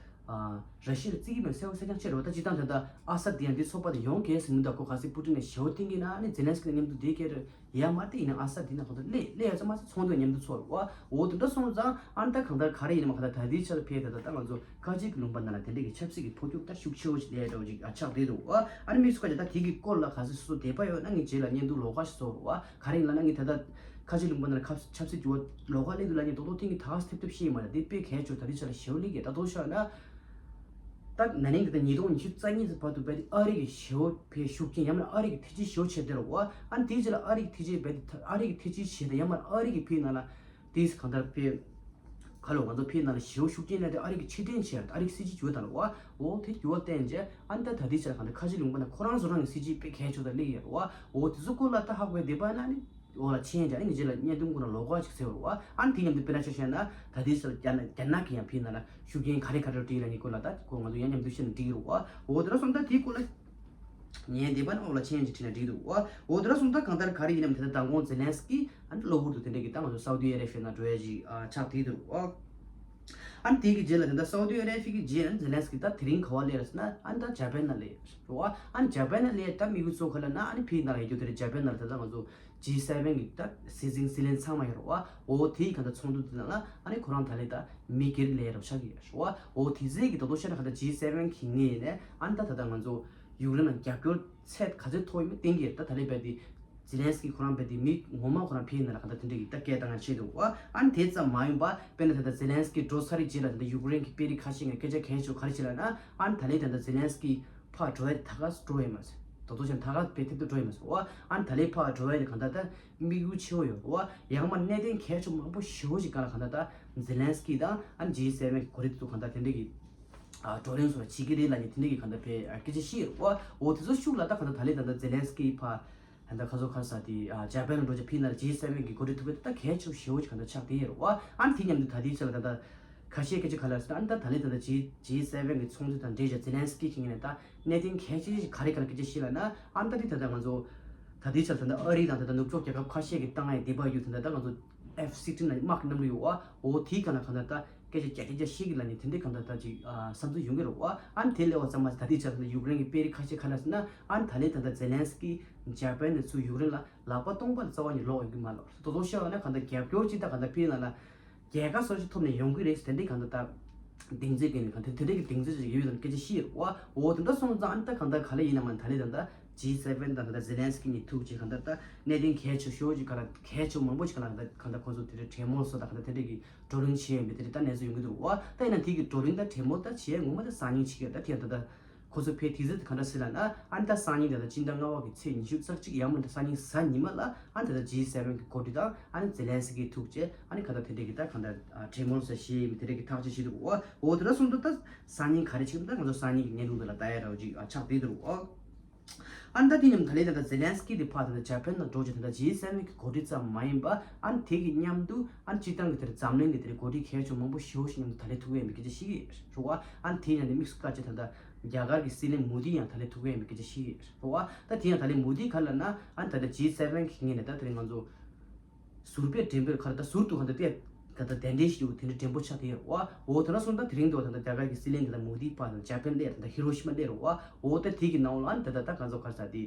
ཨ་ར་ཤི་ཡ་རྩིས་ཀྱི་མེད་གསལ་པོ་གསལ་རྐྱང་ཆེ་རེད་བ། ད་སྤྱིར་བཏང་ད་ལྟ་ཨ་སད་དེ་ཡང་འདི་ཚོགས་པ་དེ་ཡོང་གལ་སྲིད་མི་འདུག་ཁོ་གལ་སྲིད་པུ་ཏིན་ནས་ཞེ་པོ་བསྟན་གྱི་ན་ནི་ཛེ་ལན་སི་ཀི་དང་མཉམ་དུ་བསྡད་ཀྱི་རེད། ཡང་མ་དེ་ཡིན་ན་ཨ་སད་འདི་ན་གང་ལྟར་སླེབས་སླེབས་ཡ་ཙམ་མ་ཟད་ཚོགས་འདུ་མཉམ་དུ་ཚོགས་རེད་བ། འོ་དེ་འདྲ་སོང་ཙང་ཨ་ནི་ད་གང་ལྟར་ག་རེ་ཡིན་ན་མ་གང་ལྟར་ད་ལྟའི་ཆ་ལ་ཕེ་ད་ད་ད་ང་ཚོ་ཁ་ཆེ་གི་ལུང་པ་ནང་ལ་དེ་འདྲ་གི་ཆབ་སྲིད་ཀྱི་འཕོ་འགྱུར་ད་ཤུགས་ཆེ་བོ་ཞིག་སླེབས་འགྲོ་ཅིག་ཨ་ཆགས་བསྡད་འདུག་བ། ཨ་ནི་དམིགས་སུ་བཀར་ཅིག་ད་དེ་གི་སྐོར་ལ་ག་ཚོད་སོ་སོ་དད་པ་ཡོད་ན་ངས་རྗེས་ལ་བརྙན་ཐུང་ལོགས་ཀ་ཞིག་བཟོ་རོགས་བ། ག་རེ་ཡིན་ལབ་ན་ངས་ད་ལྟ་ཁ་ཆེ་ལུང་པ་ནང་ལ་ཆབ་སྲིད་འགྱུར་བ་ལོགས་ཀ་སླེབས་འདུག་ལབ་ནས་ཏོག་ཏོག་ཐེངས་ཀྱི་ད་ག་སེ་ཐེབས་ཐེབས་ཤེས་ཡིན་མ་རེད། དེ་དཔེ་གལ་ཆེ་ད་རེས་ཆ་ལ་ཞེ་པོ་སླེབས་ཀྱི་ད་ཏོག་ཤོད་ན། ད་ན་ནིང་ད་ལྟ་ཉིས་སྟོང་ཉི་ཤུ་རྩ་གཉིས་ཙམ་བར་དུ་བས་ཏེ་ཨ་རི་གི་ཞེ་པོ་བས་ཤུགས་རྐྱེན་ཡང་མིན་ཨ་རི་གི་ཐེ་ཇི་ཞེ་པོ་ཆེ་དེ་རེད་བ། ཨ་ནི་དེའི་རྗེས་ལ་ཨ་རི་གི་ཐེ་ཇི་བས་ཏེ་ཨ་རི་གི་ཐེ་ཇི་ཞེ་དེ་ཡང་མིན་ཨ་རི་གི་ཕའི་ནང་ལ་དེས་གང་ལྟར་བས་ག་ལོ་ང་ཚོ་ཕའི་ནང་ལ་ཞེ་པོ་ཤུགས་རྐྱེན་སླེབས་ཏེ་ཨ་རི་གི་ཕྱིར་འཐེན་བྱས་ཨ་རི་གི་སྲིད་ཇུས་འགྱུར་བ་བཏང་རེད་བ། འོ་དེ་འགྱུར་བ་བཏང་རྗེས་ཨ་ནི་ད་ད་དེའི་ཆ་ལ་གང་ལྟར་ཁ་ཆེ་ལུང་པ་ནང་ཁོ་རང་ཚོ་རང་གི་སྲིད་ཇུས་དཔེ་གལ་ཆེ་ད་སླེབས་ཡོད་རེད་བ། འོ་དེ་ཚོ་སྐོར་ལ་ད་ཧ་གོ་བསྡད་པ་ན་ནི། འོག་ལ་མཆན་ཡང་ནི་རྗེས་ལ་བརྙན་ཐུང་ཁོ་ན་ལོགས་ཀ་ཅིག་ཟེར་བ་རེད་བ། ཨ་ནི་དེ་མཉམ་དུ་དཔེར་ན་ཆ་བཞག་ན་ད་དེ་སར་རྒྱ་ནག་རྒྱ་ནག་གི་ཡང་ཕི་ན་ལ་ཤུགས་རྐྱེན་ག་རེ་ག་རེ་འགྲིག་ལ་ནི་སྐོར་ལ་ད་ཁོ་ང་ཚོ་ཡང་མཉམ་དུ་བཤད་ན་འགྲིག་གི་རེད་བ། འོ་དེ་འདྲ་སོང་ད་དེའི་སྐོར་ལ་ཉན་བསྡད་པ་ན་འོག་ལ་མཆན་ཅིག་བྲིས་ན་འགྲིག་འདུག་བ། འོ་དེ་འདྲ་སོང་ད་གང་ལྟར་ག་རེ་ཡིན་ནམ་དེ་ད་མདང་དགོང་ཛེ་ལན་སི་ཀི་ཨ་ནི་གློ་བུར་དུ་དེ་འདྲ་གི་ད་ང་ཚོ་སའུ་ཏི་ཨ་རེ་ཤི་ཡ་ན་འགྲོ་ཡ་ཅིག་ཨ་ཆགས་བསྡད་འདུག་བ། ཨ་ནི་དེ་གི་རྗེས་ལ་དེ་ད་སའུ་ཏི་ཨ་རེ་ཤི་ཡ་གི་རྗེས་ཨ་ནི་ཛེ་ལན་སི་ཀི་ད་དེ་རིང་ག་བ་སླེབས་རེད་ཟེར་ན་ཨ་ནི་ད་ཇ་པན་ན་སླེབས་རེད་བ། ཨ་ནི་ཇ་པན་ན་སླེབས་ད་དམིགས་ཡུལ་གཙོ་བོ་ག་རེ་ལབ་ན་ཨ་ནི་ཕི་ནང་ལ་ཡོད་རྒྱུ་དེ་རེད། ཇ་པན་ནང་ལ་དེ་ད་ང་ཚོ་ཇི་སེ་ཝེན་གི་ད་སྲིད་འཛིན་སྲིད་བློན་ཚང་མ་ཡོད་རེད་བ། འོ་དེ་ཡི་ག་ད་ཚོགས་འདུ་དེ་ནང་ལ་ཨ་ནི་ཁོ་རང་ད་ལས་ད་མི་སྒེར་ལས་རོགས་ཆགས་ཀྱི་ཡོད་རེད་བ། འོ་དེ་ཚེ་གི་ད་དོ་ཤ་ན་ག་ད་ཇི་སེ་ཝེན་གི་ངོས་ནས་ཨ་ནི་ད་ད་ད་ང་ཚོ་ཡུཀ་རེན་ལ་རྒྱབ་སྐྱོར་ཚད་ག་ཚོད་མཐོ་ཡིན་མིན་བསྟན་གྱི་ད་ད་ལས་བས་དེ་ཛེ་ལན་སི་ཀི་ཁོ་རང་བས་དེ་མི་ངོ་མ་ཁོ་རང་ཕེ་ཡིན་ན་ལ་ག་ད་དེ་འདྲ་གི་ད་སྐད་བཏང་ཡ་བྱེད་འདུག་བ། ཨ་ནི་དེ་ཙམ་མ་ཡིན་པ་དཔེར་ན་ད་ད་ཛེ་ལན་སི་ཀི་འགྲོ་ཚར་རེད་རྗེས་ལ་ད་ད་ཡུཀ་རེན་གི་དཔོན་རིགས་ཁ་ཤས་ཀྱིས་སྐད་ཆ་གང་བྱུང་ག་རེ་བྱེད་ལབ་ན་ཨ་ནི་ད་ལས་ད་ད་ཛེ་ལན་སི་ཀི་ཕར་འགྲོ་ཡ་དེ་ད་ག་སེ་འགྲོ་ཡ་མ་ཟད་ད་དོ་ཆེན་ད་ག་བས་ཐེབས་ཏུ་འགྲོ་ཡ་མ་ཟད་བ། ཨ་ནི་ད་ལས་ཕར་འགྲོ་ཡ་དེ་གང་ད་ད་དམིགས་ཡུལ་ཆེ་བོ་ཡོད་བ། ཡང་མ་གནད་དོན་གལ་ཆེ་མང་པོ་ཞེ་པོ་ཞིག་ག་ལ་གང་ད་ད་ཛེ་ལན་སི་ཀི་དང་ཨ་ནི་ཇི་སེ་ཝེན་གི་གོ་སྒྲིག་ཏུ་གང་ད་དེ་འདྲ་གི་ཨ་བགྲོ་གླེང་སོགས་བྱེད་ཀྱི་རེད་ལབ་ནས་དེ་འདྲ་གི་གང་ད་བས་སྐད་ཆ་བཤད་ཡོད་བ། འོ་དེ་ཚོ་ཤུགས་ལ་ད་གང་ད་ད་ལས་ད་ད་ཛེ་ལན་སི་ཀི་ཕར་ད་ལྟ་ཁ་སོ་ཁ་ས་དེ་ཨ་ཇ་པན་ལ་འགྲོ་ཆ་ཕི་ན་ལ་ཇི་སེ་ཝེན་གི་འགོ་ཁྲིད་ཐུབ་པ་དེ་ད་གལ་ཆེ་ཤོས་ཅིག་ག་འདྲ་ཆགས་བསྡད་ཡོད་རེད་བ། ཨ་ནི་དེ་མཉམ་དུ་ད་ལྟའི་ཆ་ལ་ད་ལྟ་ཁ་ཤས་སྐད་ཆ་ག་ལ་ཟེར་ན་ཨ་ནི་ད་ད་ལས་ད་ལྟ་ཇི་ཇི་སེ་ཝེན་གི་ཚོགས་འདུ་དང་འབྲེལ་བྱས་ཛེ་ལན་སི་ཀི་གི་ངོས་ནས་ད་གནད་དོན་གལ་ཆེ་ཤོས་ཤིག་ག་རེ་ག་ལ་སྐད་ཆ་བཤད་ལབ་ན་ཨ་ནི་ད་དེ་ད་ལྟ་ང་ཚོ་ད་ལྟའི་ཆ་ལ་ད་ལྟ་ཨ་རི་དང་ད་ལྟ་ནུབ་ཕྱོགས་རྒྱལ་ཁབ་ཁ་ཤས་ཀྱི་བཏང་ཡ་དེ་བར་ཡོད་ད་ལྟ་ད་ང་ཚོ་ཨེཕ་སིག་ཊིན་ལ་དམག་གི་གནམ་གྲུ་ཡོད་བ། འོ་དེའི་ག་ལ་ག་ལ་ད་སྐད་ཆ་རྒྱ་སྐད་ཆ་བཤད་གི་ལ་ནི་དེ་འདྲའི་གང་ལྟར་ད་ཅིག་ཨ་བསམ་ཚུལ་ཡོང་གི་རེད་བ། ཨ་ནི་དེ་ལས་བ་ཙམ་མ་ཟད་ད་ལྟའི་ཆར་ད་ཡུཀ་རེན་གྱི་དཔོན་རིགས་ཁ་ཤས་ག་ལ་ཟེར་ན་ཨ་ནི་ད་ལྟའི་ད་ལྟ་ཛེ་ལན་སི་ཀི་ཇ་པན་ནས་ཚུར་ཡུཀ་རེན་ལ་ལག་པ་སྟོང་པ་ལ་རྩ་བ་ནས་ལོག་ཡོང་གི་མ་ལོག་དོ་དོ་ཤོད་བ་ན་གང་ལྟར་རྒྱབ་སྐྱོར་ཅིག་ད་གང་ལྟར་ཕི་ན་ལ་རྒྱལ་ཁ་སོགས་ཤིག་ཐོབ་ནས་ཡོང་གི་རེད་དེ་འདྲའི་གང་ལྟར་ད་གདེང་ཚོད་ཀྱི་ནི་གང་ལྟར་དེ་འདྲའི་གི་གདེང་ཚོད་ཅིག་ཡོད་དང་སྐད་ཆ་བཤད་ཡོད་བ། འོ་དེ་འདྲ་སོང་ཙང་ཨ་ནི་ད་གང་ལྟར་ག་ལ་ཡིན་ན་མ་ད་ལྟའི་ད་ལྟ་ཇི་སེ་ཝེན་དང་ད་ལྟ་ཛེ་ལན་སི་ཀི་གཉིས་ཐུག་ཅིག་གང་ལྟར་ད་གནད་དོན་གལ་ཆེ་ཤོས་ཅིག་ག་ལ་གལ་ཆེ་མང་པོ་ཅིག་ག་ལ་ད་གང་ལྟར་ཁོང་ཚོ་དེ་འདྲའི་གྲོས་མོལ་སོགས་དང་གང་ལྟར་དེ་འདྲའི་གི་བགྲོ་གླེང་བྱས་ཡོད་མེད་དེ་རིགས་ད་གནས་ཚུལ་ཡོང་གི་འདུག་བ། ད་ཡིན་ན་དེ་གི་བགྲོ་གླེང་ད་གྲོས་མོལ་ད་བྱས་ངོ་མ་ད་སང་ཉིན་བྱེད་ཀྱི་ཡོད། ད་དེ་ཡང་ད་ད་ཁོ་ཚོ་ཕེ་དེ་ཚོ་ག་འདྲ་ཟེར་ལབ་ན་ཨ་ནི་ད་སང་ཉིན་ད་ད་སྤྱི་ཟླ་ལྔ་པ་གི་ཚེས་ཉི་ཤུ་རྩ་གཅིག་ཡང་མིན་ད་སང་ཉིན་གཟའ་ཉི་མ་ལ་ཨ་ནི་ད་ད་ཇི་སེ་ཝེན་གི་འགོ་ཁྲིད་དང་ཨ་ནི་ཛེ་ལན་སི་ཀི་ཐུག་བྱས་ཨ་ནི་ག་ད་དེ་འདྲ་གི་ད་ག་ད་གྲོས་མོལ་ས་བྱས་ཡོད་མེད་དེ་འདྲ་གི་ཐག་གཅོད་བྱེད་འདུག་བ། འོ་དེ་འདྲ་སོང་ད་ད་སང་ཉིན་ག་རེ་བྱེད་ཀྱི་ད་ང་ཚོ་སང་ཉིན་གི་བརྙན་ཐུང་འདི་ལ་ལྟ་ཡ་འདྲ་བོ་ཅིག་ཨ་ཆགས་བསྡད་འདུག་བ། ཨ་ནི་ད་དེ་མཉམ་ད་ལན་ད་ལྟ་ཛེ་ལན་སི་ཀི་དེ་ཕར་ད་ལྟ་ཇ་པན་ནང་འགྲོ་བྱས་ད་ལྟ་ཇི་སེ་ཝེན་གི་འགོ་ཁྲིད་ཙམ་མ་ཡིན་པ་ཨ་ནི་དེ་གི་མཉམ་དུ་ཨ་ནི་སྤྱིར་བཏང་གི་དེར་འཛམ་གླིང་གི་དེར་འགོ་ཁྲིད་གལ་ཆེ་མང་པོ་ཞེ་པོ་ཞིག་མཉམ་དུ་ད་ལན་ཐུག་གི་ཡོད་པའི་སྐད་ཆ་ཤེས་ཀྱི་རེད་བ། ཨ་ནི་དེ་ཡང་དེ་དམིགས་སུ་བཀར་བྱས་ད་ལྟ་རྒྱ་གར་གི་སྲིད་བློན་མོ་དི་ཡང་ད་ལན་ཐུག་གི་ཡོད་པའི་སྐད་ཆ་ཤེས་ཀྱི་རེད་བ། ད་དེ་ཡང་ད་ལན་མོ་དི་ག་ལ་ན་ཨ་ནི་ད་ལྟ་ཇི་སེ་ཝེན་གི་ངོས་ནས་ད་དེ་རིང་ང་ཚོ་ཟུར་པའི་འགྲེམས་སྤེལ་ཁར་ད་ཟུར་དུ་ག་འདྲ་ཏེ་ག་ད་གདན་འདྲེན་ཞུ་དེ་འདྲ་འགྲེམས་པོ་ཆགས་ཏེ་ཡོད་བ། འོ་དེ་འདྲ་སོང་ད་དེ་རིང་དུ་ད་ད་རྒྱ་གར་གྱི་སྲིད་བློན་དེ་ད་མོ་དི་པ་དང་ཇ་པན་ལས་ད་ད་ཧི་རོ་ཤི་མ་ལས་རུ་བ། འོ་ད་དེ་གི་ནང་ལ་ཨ་ནི་ད་ད་ད་ག་ཚོ་གར་ས་དེ་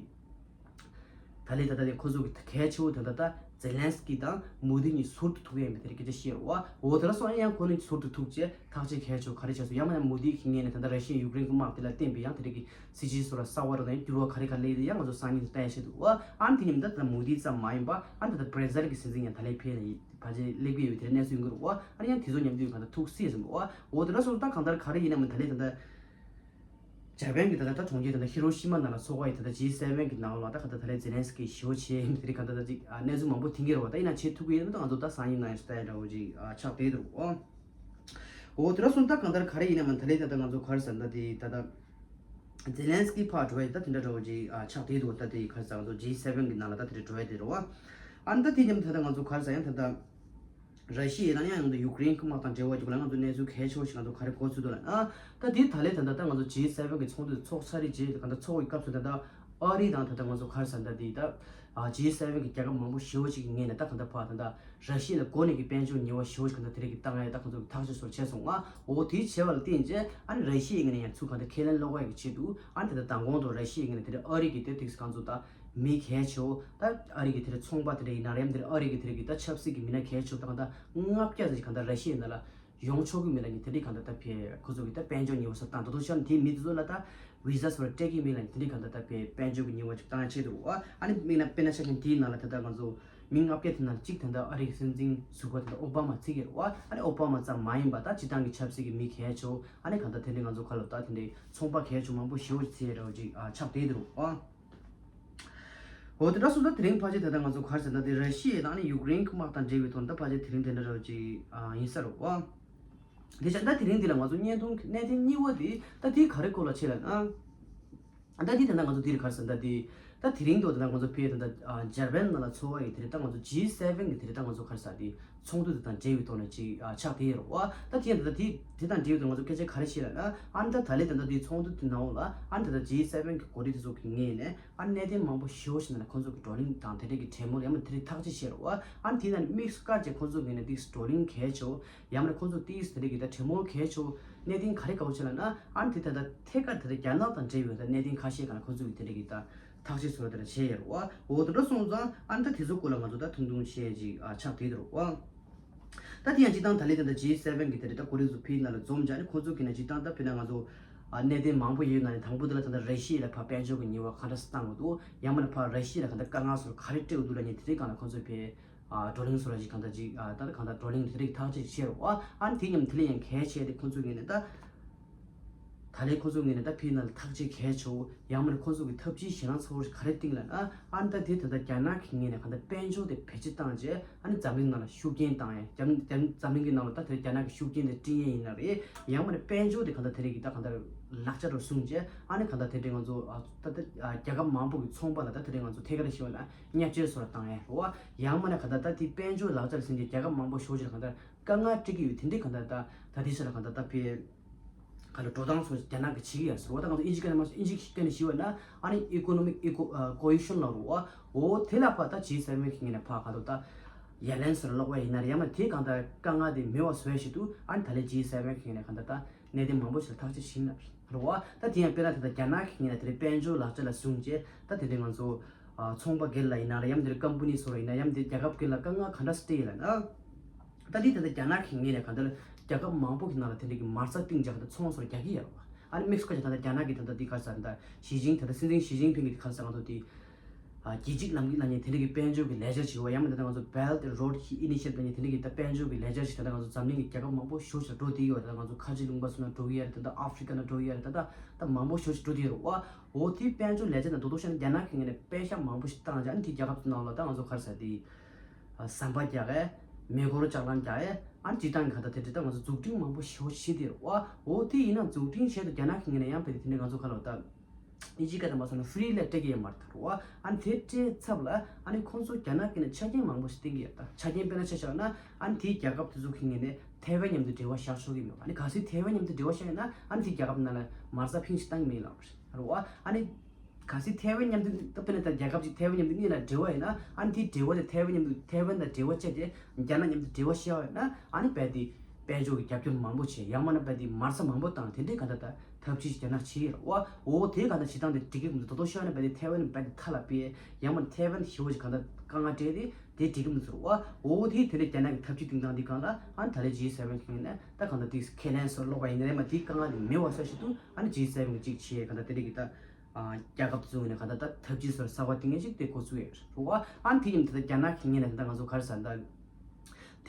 ད་ལས་ད་ད་དེ་ཁོ་ཚོ་གི་གལ་ཆེ་བོ་ད་ད་ད་ཛེ་ལན་སི་ཀི་དང་མོ་དི་གཉིས་ཟུར་དུ་ཐུག་ཡོད་མེད་དེ་རིགས་སྐད་ཆ་བཤད་རུ་བ། འོ་དེ་འདྲ་སོང་ཡང་ཁོ་གཉིས་ཟུར་དུ་ཐུག་རྗེས་ཐག་གཅོད་གལ་ཆེ་བོ་ག་རེ་བྱས་སོང་ཡང་མ་ཡང་མོ་དི་གི་ངོས་ནས་ད་ད་ར་ཤི་ཡ་ཡུཀ་རེན་གི་དམག་དེ་ལ་བརྟེན་པའི་ཡང་དེ་རིགས་ཀྱི་སྲིད་ཇུས་སོགས་ལ་གསར་བ་རུ་དང་འགྱུར་བ་ག་རེ་ག་རེ་སླེབས་ཡོད་ཡང་ང་ཚོ་སང་ཉིན་ལྟ་ཡ་ཆེད་དུ་བ། ཨ་ནི་དེ་ཉིན་ད་ད་མོ་དི་ཙམ་མ་ཡིན་པ་ཨ་ནི་ད་ད་བྷ་ར་ཟིལ་གི་སྲིད་འཛིན་ཡང་ད་ལན་ཕེབས་ནས་ཕལ་ཆེར་སླེབས་ཀྱི་ཡོད་པའི་དེ་གནས་ཚུལ་ཡོང་གི་རུ་བ། ཨ་ནི་ཡང་དེ་ཚོ་མཉམ་དུ་གང་ལྟར་ཐུག་སྲིད་ཟིན་པ་བ། འོ་དེ་འདྲ་སོང་ད་གང་ལྟར་ག་རེ་ཡིན་ན་མིན་ད་ལན་ད་ད་ཇ་པན་གི་ད་ད་ད་གྲོང་ཁྱེར་ད་ད་ཧི་རོ་ཤི་མ་ནང་ལ་ཚོགས་པ་ཡི་ད་ད་ཇི་སེ་ཝེན་གི་ནང་ལ་ད་ག་ད་ད་ལན་ཛེ་ལན་སི་ཀི་ཞི་བ་ཆེ་དེ་རིགས་གང་ལྟར་ད་ཅིག་གནས་ཚུལ་མང་པོ་ཐིང་གི་རུ་བ། ད་ཡིན་ན་ཆེད་ཐུག་གི་ཡོད་ན་ད་ང་ཚོ་ད་སང་ཉིན་ནང་ཡང་ལྟ་ཡ་འདྲ་བོ་ཅིག་ཆགས་བསྡད་འདུག་བ། འོ་དེ་འདྲ་སོང་ད་གང་ལྟར་ག་རེ་ཡིན་ན་མ་ད་ལན་ད་ལྟ་ང་ཚོ་ག་རེ་ཟེར་ན་ད་དེ་ད་ལྟ་ཛེ་ལན་སི་ཀི་ཕར་འགྲོ་ཡ་ད་དེ་འདྲ་འདྲ་བོ་ཅིག་ཆགས་བསྡད་འདུག་ད་དེ་ག་རེ་ཟེར་ང་ཚོ་ཇི་སེ་ཝེན་གི་ནང་ལ་ད་དེ་འདྲ་འགྲོ་ཡ་དེ་རེད་བ། ཨ་ནི་ད་དེ་མཉམ་ད་ལྟ་ང་ཚོ་ག་རེ་ཟེར་ཡང་ད་ལྟ་ར་ཤི་ཡ་ཡིན་ན་ཡང་ཡང་ད་ཡུཀ་རེན་གི་དམག་དང་འབྲེལ་བ་ཡོད་པ་ལ་ང་ཚོ་གནས་ཚུལ་གལ་ཆེ་བ་ཞིག་ང་ཚོ་ག་རེ་གོ་ཚུལ་འདུག་ལ་ཨ་ད་དེ་ད་ལན་ད་ལྟ་ད་ང་ཚོ་ཇི་སེ་ཝེན་གི་ཚོགས་འདུ་ཚོགས་ཚར་རེད་རྗེས་ད་ད་ཚོགས་པའི་སྐབས་སུ་ད་ལྟ་ཨ་རི་དང་ད་ལྟ་ང་ཚོ་ག་རེ་ཟེར་ད་དེ་ད་ཇི་སེ་ཝེན་གི་རྒྱལ་ཁབ་མང་པོ་ཞེ་བོ་ཅིག་གི་ངོས་ནས་ད་གང་ལྟར་ཕར་ད་ལྟ་ར་ཤི་ཡ་ལ་མགོ་ནས་ཀྱི་དཔལ་འབྱོར་ཉེས་པ་ཞེ་བོ་ཞིག་གང་ལྟར་དེ་རིགས་ཀྱི་བཏང་ཡ་ད་གང་ཚོ་ཐག་གཅོད་སོགས་བྱས་སོང་ང་། འོ་དེ་བྱས་པ་ལ་བརྟེན་རྗེས་ཨ་ནི་ར་ཤི་ཡའི་ངོས་ནས་ཡང་ཚུར་གང་ལྟར་ཁས་ལེན་སློག་ཡ་གི་ཆེད་དུ་ཨ་ནི་ད་ལྟ་མདང་དགོང་དུ་ར་ཤི་ཡའི་ངོས་ནས་དེ་རིགས་ཨ་རི་གི་དེ་ཐིག་གང་ཚོ་ད་མི་གལ་ཆེ་བོ་ད་ཨ་རི་གི་དེ་རིགས་ཚོང་པ་དེ་རིགས་ཡིན་ན་རེད་ཡང་དེ་རིགས་ཨ་རི་གི་དེ་རིགས་ཀྱི་ད་ཆབ་སྲིད་ཀྱི་མི་སྣ་གལ་ཆེ་བོ་ད་གང་ལྟར་ལྔ་བརྒྱ་ཙམ་ཞིག་གང་ལྟར་ར་ཤི་ཡའི་ནང་ལ་ཡོང་ཆོག་གི་མིན་ལ་ནི་དེ་འདྲའི་གང་ལྟར་ད་ཕེ་ཁོ་ཚོ་གི་ད་དཔལ་འབྱོར་ཉེས་པ་སོགས་དང་ད་དུང་ཤར་དེའི་མི་དེ་ཚོ་ལ་ད་བི་ཟ་སོགས་ལ་སྤྲད་ཀྱི་མིན་ལ་ནི་དེ་འདྲའི་གང་ལྟར་ད་ཕེ་དཔལ་འབྱོར་གྱི་ཉེས་པ་ཅིག་བཏང་ཡ་ཆེད་དུ་བ། ཨ་ནི་དམིགས་ན་དཔེར་ན་ཆ་མཁན་དེའི་ནང་ལ་ད་ལྟ་ང་ཚོ་མི་ལྔ་བརྒྱ་དེ་ནང་ལ་གཅིག་ད་ལྟ་ཨ་རིའི་སྲིད་འཛིན་ཟུར་པ་ད་ལྟ་ཨོ་བྷ་མ་བརྩི་གི་རེད་བ། ཨ་ནི་ཨོ་བྷ་མ་ཙམ་མ་ཡིན་པ་ད་སྤྱི་བཏང་གི་ཆབ་སྲིད་ཀྱི་མི་གལ་ཆེ་བོ་ཨ་ནི་གང་ལྟར་དེ་འདྲའི་ང་ཚོ་ཁ་ལོ་ད་དེ་འདྲའི་ཚོང་པ་གལ་ཆེ་བོ་མང་པོ་ཞེ་བོ་ཅིག་བརྩི་ཡ་འདྲ་བོ་ཅིག་ཨ་ཆགས་བསྡད་འདུག་ཨ། འོ་དེ་འདྲ་སོང་ད་དེ་རིང་ཕལ་ཆེར་ད་ལྟ་ང་ཚོ་ག་རེ་ཟེར་ན་དེ་ར་ཤི་ཡ་དང་ནི་ཡུཀ་རེན་གྱི་དམག་དང་འབྲེལ་བའི་ཐོག་ནས་ད་ཕལ་ཆེར་དེ་རིང་དེ་འདྲ་ར་ཅིག་ཨ་ཡིན་ས་རེད་བ། དེ་ཆ་ད་དེ་རིང་འདི་ལ་ང་ཚོ་བརྙན་ཐུང་གནད་དོན་གཉིས་པ་དེ་ད་དེ་ག་རེ་སྐོར་ལ་ཆེ་ལ་ན། ད་དེ་ད་ལྟ་ང་ཚོ་དེ་རེད་ག་རེ་ཟེར་ད་དེ་ད་དེ་རིང་དུ་ད་ལྟ་ང་ཚོ་ཕེ་ད་ལྟ་ཇར་པན་ནང་ལ་ཚོགས་པ་ཡི་དེ་རེད་ད་ང་ཚོ་ཇི་སེ་ཝེན་གི་དེ་རེད་ད་ང་ཚོ་ག་རེ་ཟེར་དེ་ཚོགས་འདུ་དེ་དང་འབྲེལ་བའི་ཐོག་ནས་ཅིག་ཨ་ཆགས་དེ་ཡོད་རེད་བ། ད་དེ་ད་ལྟ་དེ་དེ་དང་འབྲེལ་བའི་ཐོག་ང་ཚོ་སྐད་ཆ་ག་རེ་བཤད་ལ་ན། ཨ་ནི་ད་ད་ལྟ་ད་ལྟ་དེ་ཚོགས་འདུ་དེ་ནང་ལ་ཨ་ནི་ད་ལྟ་ཇི་སེ་ཝེན་གི་འགོ་ཁྲིད་དེ་ཚོ་གི་ངོས་ནས། ཨ་གནད་དོན་མང་པོ་ཞེ་པོ་ཞིག་ནང་ལ་ཁོང་ཚོ་གི་བགྲོ་གླེང་དང་དེ་འདྲས་ཀྱི་གྲོས་མོལ་ཡང་མ་དེ་རིགས་ཐག་གཅོད་བྱས་རོགས། ཨ་དེ་ནང་དམིགས་སུ་བཀར་བྱས་ཁོང་ཚོ་ངོས་ནས་ཏིག་བགྲོ་གླེང་གལ་ཆེ་བོ་ཡང་མ་ཁོང་ཚོ་ཏིག་དེ་འདྲས་ཀྱི་ད་གྲོས་མོལ་གལ་ཆེ་བོ་གནད་དོན་ག་རེ་ག་བོ་བྱས་ལ་ན། ཨ་དེ་ད་ལྟ་ཐད་ཀར་དེ་ལྟ་རྒྱ་ནག་དང་འབྲེལ་བའི་ད་གནད་དོན་ཁ་ཤས་སྒང་ལ་ཁོང་ཚོ་གི་དེ་འདྲས་ཀྱི་ད་ཐག་གཅོད་བཟོ་བ་དེ་འདྲ་བྱས་ཡོད་རོགས། འོ་དེ་འདྲ་སོང་ཙང་ཨ་ད་དེ་ཚོ་སྐོར་ལ་ང་ཚོ་ད་ཐུང་ཐུང་བཤད་ཅིག་ཨ་ཆགས་བསྡད་དེ་རོགས། ད་དེ་ཡང་སྤྱི་བཏང་ད་ལན་ད་ལྟ་ཇི་སེ་ཝེན་གི་དེ་རེད་ད་ཀོ་རི་ཚོ་ཕི་ནང་ལ་འཛོམས་བྱས་ནས་ཁོ་ཚོ་གི་ནང་སྤྱི་བཏང་ད་ཕི་ན་ང་ཚོ་ཨ་གནད་དོན་མང་པོ་ཡོད་ན་ནི་དང་པོ་དེ་ལ་ད་ལྟ་ར་ཤི་ཡ་ལ་ཕར་དཔལ་འབྱོར་གི་ཉེས་པ་ག་འདྲ་སེ་བཏང་དགོས་འདུག་ཡང་མིན་ན་ཕར་ར་ཤི་ཡ་ལ་ག་འདྲ་དཀའ་ངལ་སོགས་ག་རེ་སྤྲད་དགོས་འདུག་ལབ་མཁན་དེ་རིགས་སྒང་ལ་ཁོ་ཚོས་ཕར་ཨ་བགྲོ་གླེང་སོགས་ལ་ཅིག་གང་ལྟར་ཅིག་ཨ་ད་ལྟ་གང་ལྟར་བགྲོ་གླེང་དེ་རིགས་ཐག་གཅོད་བྱས་རོགས། ཨ་ཨ་ནི་དེ་མཉམ་དེ་ལས་ཡང་གལ་ཆེ་དེ་ཁོ་ཚོ་ངོས་ནས་ད། ད་ལན་ཁོ་ཚོ་ངོས་ནས་ད་ཕི་ནང་ལ་ཐག་གཅོད་གལ་ཆེ་བོ་ཡང་མིན་ན་ཁོ་ཚོ་གི་ཐབས་ཇུས་གཞན་དང་ཚ་བོ་ཞིག་ག་རེ་བཏིང་ལ་ན། ཨ་ནི་ད་དེ་ད་ལྟ་རྒྱ་ནག་གི་ངོས་ནས་གང་ལྟར་དཔལ་འབྱོར་དེ་བེད་སྤྱོད་བཏང་རྗེས་ཨ་ནི་འཛམ་གླིང་ནང་ལ་ཤུགས་རྐྱེན་བཏང་ཡས་རྒྱ་རྒྱ་འཛམ་གླིང་གི་ནང་ལ་ད་དེ་རྒྱ་ནག་གི་ཤུགས་རྐྱེན་དེ་སྤྲད་ཡས་ཡིན་ན་རེད། ཡང་མིན་ན་དཔལ་འབྱོར་དེ་གང་ལྟར་དེ་རིགས་ཀྱི་ད་གང་ལྟར་ལག་ཆ་རུ་བཟུང་རྗེས་ཨ་ནི་གང་ལྟར་དེ་འདྲའི་ང་ཚོ་ཨ་ད་ལྟ་ཨ་རྒྱལ་ཁབ་མང་པོ་གི་ཚོང་པ་ལ་ད་དེ་འདྲའི་ང་ཚོ་ཐད་ཀར་ཞུ་བ་ན་བརྙས་བཅོས་སོགས་ལ་བཏང་ཡས་རེད་བ། ཡང་མིན་ན་གང་ལྟར་ད་དེ་དཔལ་འབྱོར་ལག་ཆ་ལ་ཟིན་རྗེས་རྒྱལ་ཁབ་མང་པོ་ཞེ་པོ་ཅིག་ལ་གང་ལྟར་དཀའ་ངལ་སྤྲད་ཀྱི་ཡོད། དེ་འདྲའི་གང་ལྟར་ད་ད་དེ་ཚོ་ལ་གང་ལྟར་ད་ཕི་ག་ལ་འགྲོ་སྟངས་སོགས་རྒྱ་ནག་གི་བྱེད་ཀྱི་ཡོད་ཟེར་བ། ད་གང་ལྟར་ཨིན་ཇི་སྐད་ནས་མ་ཨིན་ཇི་སྐད་ནས་ཞུས་པ་ན་ཨ་ནི་ཨི་ཀོ་ནོ་མིག་ཨི་ཀོ་ཨ་ཀོ་ཡུ་ཤན་ལབ་རེད་བ། འོ་དེ་ལ་ཕར་ད་ཇི་སེ་ཝེན་གི་ངོས་ནས་ཕར་ག་ལ་ད་ཡ་ལན་ཟེར་ལོག་པ་ཡིན་ན་རེད། ཡང་མ་དེ་གང་ལྟར་དཀའ་ངལ་དེ་མེད་པ་བཟོ་ཡ་ཞིག་འདུག་ཨ་ནི་ད་ལན་ཇི་སེ་ཝེན་གི་ངོས་ནས་གང་ལྟར་ད་གནད་དོན་མང་པོ་ཞིག་ལ་ཐག་གཅོད་བྱེད་ན་རེད་བ། ད་དེ་ཡང་དཔེར་ན་ད་ལྟ་རྒྱ་ནག་གི་ངོས་ནས་དེ་རིང་དཔལ་འབྱོར་ལག་ཆ་ལ་བཟུང་རྗེས་ད་དེ་རིང་ང་ཚོ་ཨ་ཚོང་པ་སྒེར་ལ་ཡིན་ན་རེད། ཡང་དེ་རིང་ཀམ་པ་ནི་སོགས་ལ་ཡིན་ན་ཡང་དེ་རྒྱལ་ཁབ་སྒེར་ལ་དཀའ་ངལ་ག་འདྲ་སེ་སྤྲད་ཡོད་ལབ་ན། ད་དེ་ད་ལྟ་རྒྱ་ནག་གི་ངོས་ནས་གང་ལྟར་རྒྱལ་ཁབ་མང་པོ་གི་ནང་ལ་དེ་འདྲ་གི་མ་རྩ་བཏིང་རྒྱག་གི་ད་ཚོང་སོགས་རྒྱག་གི་ཡོད་རེད་བ། ཨ་ནི་དམིགས་སུ་བཀར་བྱས་ད་ལྟ་རྒྱ་ནག་གི་ད་ལྟ་འདི་ག་རེ་ཟེར་ད་ཞི་ཅིན་ད་ལྟ་སྲིད་འཛིན་ཞི་ཅིན་ཕིང་གི་ག་རེ་ཟེར་ང་ཚོ་དེ་ཨ་རྒྱལ་སྤྱིའི་ལམ་གྱི་ལ་ཉེ་དེ་འདྲ་གི་དཔལ་འབྱོར་གི་ལས་འཆར་ཞིག་ཡོད་བ། ཡང་མིན་ད་ལྟ་ང་ཚོ་Belt and Road Initiative ལ་ཉེ་དེ་འདྲ་གི་ད་དཔལ་འབྱོར་གི་ལས་འཆར་ཞིག་ད་ལྟ་ང་ཚོ་འཛམ་གླིང་གི་རྒྱལ་ཁབ་མང་པོ་ཞེ་པོ་ཞིག་འགྲོ་བསྡད་ཡོད། ད་ལྟ་ང་ཚོ་ཁ་ཆེ་ལུང་པ་སོགས་ནང་འགྲོ་གི་ཡོད་རེད། ད་ལྟ་ཨ་ཧྥི་རི་ཀ་ནང་འགྲོ་གི་ཡོད་རེད། ད་ལྟ་ད་མང་པོ་ཞེ་པོ་ཞིག་འགྲོ་བསྡད་ཡོད་རེད་བ། འོ་དེ་དཔལ་འབྱོར་ལས་འཆར་ནང་རྡོག་རྡོག་བཤད་ན་རྒྱ་ནག་གི་ངོས་ནས་པེ་ཤ་མང་པོ་ཞིག་བཏང་རྗེས་ཨ་ནི་དེ་རྒྱལ་ཁབ་ཚོའི་ནང་ལ་ད་ང་ཚོ་ག་རེ་ཟེར་དེ་ཟམ་པ་རྒྱག་ཡས་མེ་འཁོར་ལྕགས་ལམ་རྒྱག་ཡས་ཨ་ནི་སྤྱིར་བཏང་གི་ག་ད་དེ་འདྲ་ད་ང་ཚོ་འཛུགས་སྐྲུན་མང་པོ་ཞེ་པོ་བྱེད་དེ་རེད་བ། འོ་དེ་ཡིན་ན་འཛུགས་སྐྲུན་བྱས་ཏེ་རྒྱ་ནག་གི་ངོས་ནས་ཡང་དཔེ་དེ་འདྲ་ང་ཚོ་ག་ལ་ད་ དབྱིན་ཇི་སྐད་དུ་མ་སོང་ན་ཧྥི་རི་ལ་སྤྲད་ཀྱི་ཡོད་མ་རེད་ད་རེད་བ། ཨ་ནི་དེ་སྤྲད་ཚབ་ལ་ཨ་ནི་ཁོང་ཚོ་རྒྱ་ནག་གི་ནས་ཆ་རྐྱེན་མང་པོ་ཞིག་བསྟན་གྱི་ཡོད་ད། ཆ་རྐྱེན་དཔེར་ན་ཆ་བཞག་ན་ཨ་ནི་དེའི་རྒྱལ་ཁབ་དེ་ཚོ་གི་ངོས་ནས་ཐའེ་ཝན་མཉམ་དུ་འབྲེལ་བ་བཞག་ཆོག་གི་མེད་པ། ཨ་ནི་གལ་སྲིད་ཐའེ་ཝན་མཉམ་དུ་འབྲེལ་བ་བཞག་ཡོད་ན་ཨ་ནི་དེའི་རྒྱལ་ཁབ་ནང་ལ་མ་རྩ་ཕིང་ཞིག་བཏང་གི་མེད་ལབ་རེད་བ། ཨ་ནི་གལ་སྲིད་ཐའེ་ཝན་མཉམ་དུ་ད་དཔེར་ན་ད་རྒྱལ་ཁབ་ཅིག་ཐའེ་ཝན་མཉམ་དུ་གཉིས་ལ་འབྲེལ་བ་ཡོད་ན་ཨ་ནི་དེའི་འབྲེལ་བ་དེ་ཐའེ་ཝན་མཉམ་དུ་ཐའེ་ཝན་དང་འབྲེལ་བ་བཅད་དེ་རྒྱ་ནག་མཉམ་དུ་འབྲེལ་བ་བཞག་ཡོད་ན་ཨ་ནི་རྦད་དེ་དཔལ་འབྱོར་གྱི་རྒྱབ་སྐྱོར་མང་པོ་བྱས། ཡང་མིན་ན་རྦད་དེ་མ་རྩ་མང་པོ་བཏང་། དེ་འདྲའི་གང་ལྟར་ད་ཐབས་ཇུས་རྒྱ་ནག་བྱེད་ཡོད་རེད་བ། འོ་དེ་གང་ལྟར་བྱེད་སྟངས་དེ་འགྲིག་གི་མི་འདུག་ད་དུང་བཤད་ན་རྦད་དེ་ཐའེ་ཝན་རྦད་དེ་མཐའ་ལ་སྤེལ། ཡང་མིན་ན་ཐའེ་ཝན་ཞེ་པོ་ཅིག་གང་ལྟར་དཀའ་ངལ་འཕྲད་དེ་དེ་འགྲིག་གི་མི་འདུག་ཟེར་བ། འོ་དེ་དེ་འདྲའི་རྒྱ་ནག་གི་ཐབས་ཇུས་སྟེང་སྟངས་འདི་སྒང་ལ་ཨ་ནི་ད་ལན་ཇི་སེ་ཝེན་གི་ངོས་ནས་ད་གང་ལྟར་དེ་ཁས་ལེན་སོགས་ལོག་པ་ཡིན་ནའི་མ་དེ་དཀའ་ངལ་དེ་མེད་པ་བཟོ་ཞིག་ཏུ་ཨ་ནི་ཇི་སེ་ཝེན་གཅིག་བྱས། གང་ལྟར་དེ་འདྲའི་གི་ད་རྒྱལ་ཁབ་ཚོའི་ངོས་ནས་གང་ལྟར་ད་ཐབས་ཇུས་སོགས་གསར་པ་དེ་ངེས་ཅིག་དེ་འགོ་བཙུགས་ཡོད་རེད་བ། ཨ་ནི་དེ་ཡིན་ད་ལྟ་རྒྱ་ནག་གི་ངོས་ནས་ད་ང་ཚོ་ག་རེ་ཟེར་ད།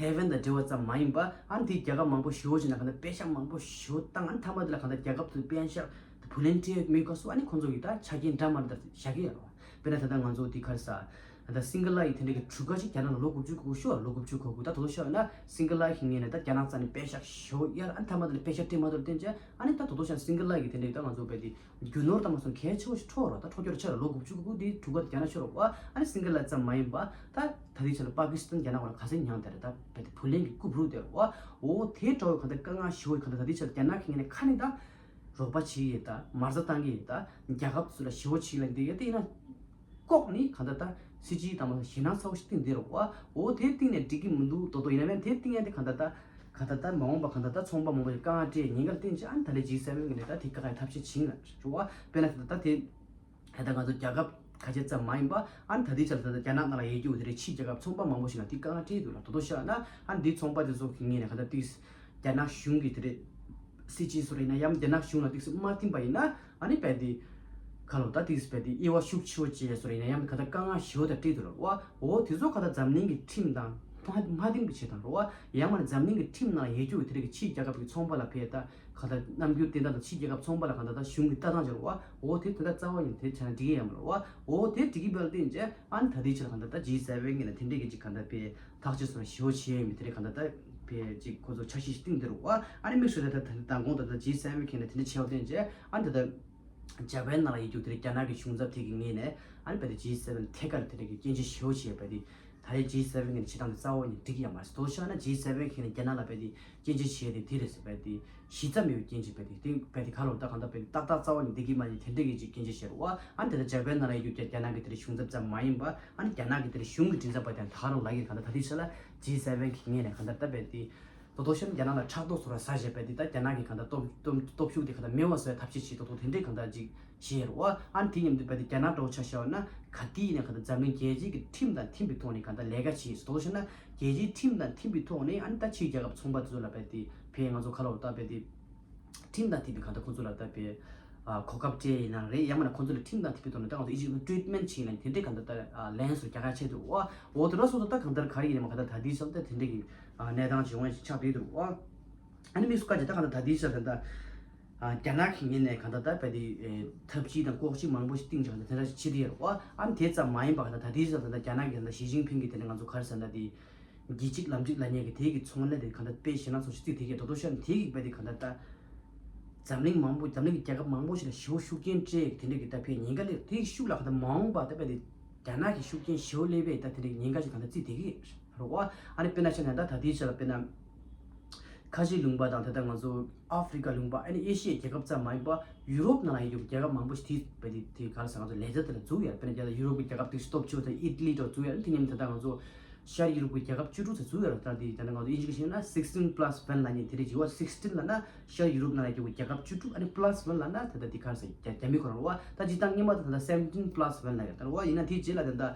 ཐའེ་ཝན་དང་འབྲེལ་བ་ཙམ་མ་ཡིན་པ་ཨ་ནི་དེའི་རྒྱལ་ཁབ་མང་པོ་ཞེ་པོ་ཅིག་ནང་གང་ལྟར་པེ་ཤག་མང་པོ་ཞེ་པོ་བཏང་། ཨ་ནི་མཐའ་མ་དེ་ལ་གང་ལྟར་རྒྱལ་ཁབ་ཚོའི་པེ་ཤག་བུ་ལོན་ཊི་ཡར་མེད་སྐབས་སུ་ཨ་ནི་ཁོང་ཚོ་གིས་ད་ཆ་རྐྱེན་འདྲ་མི་འདྲ་བཞག་གི་ཡོད་རེད་བ། དཔེར་ན་ད་ལྟ་ང་ཚོ་དེ་ག་རེ་ཟེར་ད་ད་སིང་ག་ལ་ཡི་དེ་འདྲ་གི་གྲུ་ཁ་ཅིག་རྒྱ་ནག་ལ་ལོ་དགུ་བཅུ་གོ་དགུ་ཤོག་ལོ་དགུ་བཅུ་གོ་དགུ་ད་དོ་ཤོག་ན་སིང་ག་ལ་ཡི་ངོས་ནས་ད་རྒྱ་ནག་རྩ་ནས་པེ་ཤག་ཞེ་པོ་གཡར། ཨ་ནི་མཐའ་མ་དེ་ལ་པེ་ཤག་སྤྲད་མ་ཐུབ་བརྟེན་བྱས་ཨ་ནི་ད་དོ་དོ་ཤག་སིང་ག་ལ་ཡི་དེ་འདྲ་གི་ད་ང་ཚོ་བས་དེ་རྒྱུ་ནོར་དང་མ་སོང་གལ་ཆེ་བོ་ཞིག་འཕྲོག་རོགས་ད་འཕྲོག་རྒྱུ་ར་ཆེ་ར་ལོ་དགུ་བཅུ་གོ་དགུ་དེ་གྲུ་ཁ་དེ་རྒྱ་ནག་ཤོར་རོགས་བ། ཨ་ནི་སིང་ག་ལ་ཙམ་མ་ཡིན་པ་ད་ད་ལྟའི་ཆ་ལ་པ་ཀི་སི་ཐན་རྒྱ་ནག་བར་ག་ཚད་མྱངས་དེ་རེད། ད་བས་དེ་བུ་ལོན་གྱི་རྐུབ་རུ་དེ་རོགས་བ། འོ་དེ་འདྲ་བོ་གང་ལྟར་དཀའ་ངལ་ཞེ་པོ་གང་ལྟར་ད་ལྟའི་ཆ་ལ་རྒྱ་ནག་གི་ངོས་ནས་ཁ་ནས་ད་རོགས་པ་བྱེད་ཀྱི་ཡོད། ད་མ་རྩ་བཏང་གི་ཡོད། ད་རྒྱལ་ཁབ་ཚོ་ལ་ཞེ་པོ་བྱེད་ལ་འདི་ཡོད་དེ་ཡིན་ན་ལྐོག་ནས་གང་ལྟར་ད་སྲིད་སྤྱི་དང་མ་ཞེད་སྣང་ཚ་བོ་ཞིག་བཏིང་བསྡད་རོགས་བ། འོ་དེ་བཏིང་ནས་འགྲིག་གི་མི་འདུག་དོ་དོ་ཡིན་ན་མིན་དེ་བཏིང་ཡ་དེ་གང་ལྟར་ད་གང་ལྟར་ད་མ་འོངས་པ་གང་ལྟར་ད་ཚོང་པ་མང་པོ་ཞིག་དཀའ་ངལ་འཕྲད་ཉེན་ཁ་ལ་བརྟེན་བྱས་ཨ་ནི་ད་ལས་ཇི་སེ་ཝེན་གི་ནས་ད་དེ་དཀའ་ངལ་ཐབས་ཤེས་བྱིང་ལ་རོགས་བ། དཔེར་ན་ད་ད་དེ་ད་ལྟ་ང་ཚོ་རྒྱལ་ཁབ་ཁ་ཤས་ཙམ་མ་ཡིན་པ་ཨ་ནི་ད་ལྟའི་ཆར་ད་ལྟ་རྒྱ་ནག་ནང་ལ་ཡོད་རྒྱུ་དེ་རེད། ཕྱིའི་རྒྱལ་ཁབ་ཚོང་པ་མང་པོ་ཞིག་ལ་དེ་དཀའ་ངལ་འཕྲད་འདུག་ལ་དོ་དོ་བཤད་ན་ཨ་ནི་འདི་ཚོང་པ་དེ་ཚོ་གི་ངོས་ནས་ག་ད་ཏིག་རྒྱ་ནག་གཞུང་གི་དེ་རེད་སྲིད་སྤྱི་ཚོ་རེད་ན་ཡང་རྒྱ་ནག་གཞུང་ལ་ཏིག་སེ་མ་བསྟུན་པ་ཡིན་ན་ཨ་ནི་བས་དེ་ག་ལོ་ད་ཏིག་སེ་བས་དེ་དབྱེ་བ་ཤུགས་ཆེ་བོ་བྱས་ཚོ་རེད་ན་ཡང་ག་ད་དཀའ་ངལ་ཞེ་བོ་ད་འཕྲད་འདུག་ལ་བ། འོ་དེ་ཚོ་ག་ད་འཛམ་གླིང་གི་ཁྲིམས་དང་མ་མ་མཐུན་པ་བྱེད་དང་རོ་བ། ཡང་མ་ནི་འཛམ་གླིང་གི་ཁྲིམས་ནང་ཡོད་རྒྱུ་དེ་རེད་གི་ཕྱིའི་རྒྱལ་ཁབ་ཀྱི་ཚོང་པ་ལ་ཕེ་ད་ག་ད་རྣམ་འགྱུར་བསྟན་སྟངས་དང་ཕྱིའི་རྒྱལ་ཁབ་ཚོང་པ་ལ་ག་ད་ད་གཞུང་གི་ལྟ་སྟངས་ཅིག་རེད་བ། འོ་དེ་དེ་འདྲ་རྩ་བ་ཉིད་དེ་བྱས་ན་འགྲིག་གི་ཡོད་མ་རེད་བ། འོ་དེ་འགྲིག་གི་མེད་ལ་བརྟེན་བྱས་ཨ་ནི་ད་ལྟའི་ཆར་ག་ད་ད་ཇི་སེ་ཝེན་གི་ནས་དེ་འདྲས་ཀྱི་ཅིག་ག་ད་ཕེ་ཐག་གཅོད་སོགས་ཞེ་བོ་བྱས་ཡོད་མི་དེ་རེད། ག་ད་ད་ཕེ་ཅིག་ཁོ་ཚོ་འཆར་གཞི་ཞིག་བཏིང་དེ་རེད་བ། ཨ་ནི་དམིགས་སུ་ད་ད་ད་མདང་དགོང་ད་ད་ཇི་སེ་ཝེན་གི་ནས་དེ་འདྲས་བྱས་པ་བརྟེན་བྱས་ཨ་ནི་ད་ད་ཇ་པན་ནང་ལ་ཡོད་རྒྱུ་དེ་རེད་རྒྱ་ནག་གི་གཞུང་ཚབ་དེ་གི་ངོས་ནས་ཨ་ནི་ཕེ་ད་ཇི་སེ་ཝེན་ཐད་ཀར་དེ་འདྲས་ཀྱི་སྐྱོན་བརྗོད་ཞེ་བོ་བྱས་ཕེ་ད། ད་རེས་ཇི་སེ་ཝེན་གི་ནས་བྱེད་སྟངས་དེ་རྩ་བ་ཉིད་འགྲིག་ཡ་མ་རེད། དོ་ཤོད་ན་ཇི་སེ་ཝེན་གི་ནས་རྒྱ་ནག་ལ་ཕེ་དེ་སྐྱོན་བརྗོད་བྱས་ཏེ་དེ་རེད་ཟེར་ཕེ་དེ་གཞི་རྩ་མེད་པའི་སྐྱོན་བརྗོད་ཕེ་དེ་དེ་ཕེ་དེ་ག་ལོར་ད་གང་ལྟར་ཕེ་ཏག་ཏག་རྩ་བ་ཉིད་འགྲིག་གི་མ་རེད། དེ་འདྲས་ཀྱི་ཅིག་སྐྱོན་བརྗོད་བྱས་རེད་བ། ཨ་ནི་དེ་ལྟར་ཇ་པན་ནང་ལ་ཡོད་རྒྱུ་རྒྱ་ནག་གི་དེ་རེད་གཞུང་ཚབ་ཙམ་མ་ཡིན་པ་ཨ་ནི་རྒྱ་ནག་གི་དེ་རེད་གཞུང་གི་མགྲིན་ཚབ་པ་དེ་ད་རུང་ལབ་ཡིན། གང་ལྟར་ད་ལྟའི་ཆ་ལ་ཇི་སེ་ཝེན་གི་ངོས་ནས་གང་ལྟར་ད་ཕེ་དེ་དོ་དོ་ཤོད་ན་རྒྱ་ནག་ལ་ཕྲག་དོག་བཟོ་ར་ཟ་བྱས་ཕེ་དེ་ད་རྒྱ་ནག་གི་གང་ལྟར་སྟོབས་སྟོབས་སྟོབས་ཤུགས་དེ་གང་ལྟར་མེད་པ་བཟོ་ཡ་ཐབས་ཤེས་བྱེད་དོ་དོ་དེ་འདྲས་གང་ལྟར་ཅིག་ཞེས་རེད་བ། ཨ་ནི་དེ་མཉམ་དུ་ཕེ་དེ་རྒྱ་ནག་འདྲ་བོ་ཆ་བཞག་ན་ག་དུས་ཡིན་ན་གང་ལྟར་འཛམ་གླིང་རྒྱལ་སྤྱིའི་གི་ཁྲིམས་དང་མཐུན་པའི་ཐོག་ནས་གང་ལྟར་ལས་ཀ་བྱེད་དོ་ཤོད་ན་རྒྱལ་སྤྱིའི་ཁྲིམས་དང་མཐུན་པའི་ཐོག་ནས་ཨ་ནི་ད་ཕྱིའི་རྒྱལ་ཁབ་ཚོང་པ་དེ་ཚོ་ལ་ཕེ་དེ་ཕེ་ང་ཚོ་ག་ལ་བ་ད་ཕེ་དེ་ཁྲིམས་དང་མཐུན་པའི་གང་ལྟར་ཁོང་ཚོ་ལ་ད་ཕེ་ཨ་གོ་སྐབས་སྤྲད་ཡིན་ན་རེད། ཡང་མིན་ན་ཁོང་ཚོ་ལ་ཁྲིམས་དང་མཐུན་པའི་ཐོག་ནས་ད་ང་ཚོ་ཨི་ཇིབ་ཊི་ཊི་རི་ཊི་མེན་ཊི་བྱེད་ཡིན་ན་དེ་འདྲས་གང་ལྟར་ད་ལན་སོགས་རྒྱག་ཁ་ཆེ་འདུག་བ། འོ་དེ་འདྲ་སོགས་ད་གང་ལྟར་ག་རེ་ཡིན་ན་མ་གང་ལྟར་ད་དེའི་ས་ད་དེ་འདྲས་ཀྱི་གནས་སྟངས་ཅིག་ཡོང་ཡ་ཞིག་ཆགས་བསྡད་འདུག་བ། ཨ་ནི་དམིགས་སུ་བཀར་བྱས་ད་གང་ལྟར་ད་ལྟའི་ཆར་ད་ལྟ་ཨ་རྒྱ་ནག་གི་ངོས་ནས་གང་ལྟར་ད་ཕེ་དེ་ཨེ་ཐབས་ཇུས་དང་ལྐོག་ཇུས་མང་པོ་ཞིག་བཏིང་བྱས་གང་ལྟར་དེ་འདྲ་ཞིག་བྱེད་བསྡད་ཡོད་རེད་བ། ཨ་ནི་དེ་ཙམ་མ་ཡིན་པ་གང་ལྟར་ད་ལྟའི་ཆར་ད་ལྟ་རྒྱ་ནག་གི་ད་ལྟ་ཞི་ཅིན་ཕིང་གི་དེ་ནས་ང་ཚོ་ག་རེ་ཟེར་ན་དེ་རྒྱལ་སྤྱིའི་ལམ་སྒྲིག་ལབ་མཁན་གི་དེ་གི་ཚོང་ལས་དེ་གང་ལྟར་དཔེ་ཞེད་སྣང་ཚ་བོ་ཞིག་བརྩིས་བསྡད་ཀྱི་འདུག་དོ་ཤོད་ན་དེ་གི་ཕེ་དེ་གང་ལྟར་ད་འཛམ་གླིང་མང་པོ་འཛམ་གླིང་གི་རྒྱལ་ཁབ་མང་པོ་ཞིག་ལ་ཞེ་པོ་ཤུགས་རྐྱེན་སྤྲད་དེ་འདྲ་གི་ད་ཕེ་ཉེན་ཁ་སླེབས། དེ་གི་ཤུགས་ལ་གང་ལྟར་མ་འོངས་པ་ད་ཕེ་དེ་རྒྱ་ནག་གི་ཤུགས་རྐྱེན་ཞེ་པོ་སླེབས་པས་ད་དེ་འདྲ་གི་ཉེན་ཁ་ཞིག་གང་ལྟར་བརྩིས་བསྡད་ཀྱི་རེད། རེད་བ། ཨ་ནི་དཔེར་ན་བཤད་ན་ད་ད་ལྟའི་ཆར་ལ་དཔེར་ན་ཁ་ཆེའི་ལུང་པ་དང་ད་ལྟ་ང་ཚོ་ཨ་ཧྥི་རི་ཀ་ལུང་པ་ཨ་ནི་ཨེ་ཤི་ཡའི་རྒྱལ་ཁབ་ཙམ་མ་ཡིན་པ་ཡུ་རོབ་ནང་ལ་ཡོད་རྒྱུ་རྒྱལ་ཁབ་མང་པོ་ཞིག་དེ་བས་དེ་དེ་ག་རེ་ཟེར་ང་ཚོ་ལས་རྩ་དེ་ལ་འཛུལ་ཡོད། དཔེར་ན་རྒྱ་ལ་ཡུ་རོབ་ཀྱི་རྒྱལ་ཁབ་དེ་སྟོབས་ཆེ་བ་དང་ཨི་ཊ་ལི་འདྲ་འཛུལ་ཡོད། དེ་མཉམ་དུ་ད་ལྟ་ང་ཚོ་ཤར་ཡུ་རོབ་ཀྱི་རྒྱལ་ཁབ་བཅུ་དྲུག་ཙམ་འཛུལ་ཡོད་རེད། ད་དེ་ད་ལྟ་ང་ཚོ་དབྱིན་ཇི་གི་བཤད་ན་sixteen plus one ལབ་མཁན་དེ་རེད་ཅིག་བ། sixteen ལབ་ན་ཤར་ཡུ་རོབ་ནང་ལ་ཡོད་རྒྱུ་རྒྱལ་ཁབ་བཅུ་དྲུག་ཨ་ནི་plus one ལབ་ན་ད་ལྟ་དེ་ག་རེ་ཟེར་རྒྱ་རྒྱ་མི་ཁོ་རང་རེད་བ། ད་སྤྱིར་བཏང་སྔོན་མ་ད་ད་ལྟ་seventeen plus one ལབ་ཡོད་ད་རེད་བ། ཡིན་ན་དེའི་རྗེས་ལ་ད་ལྟ་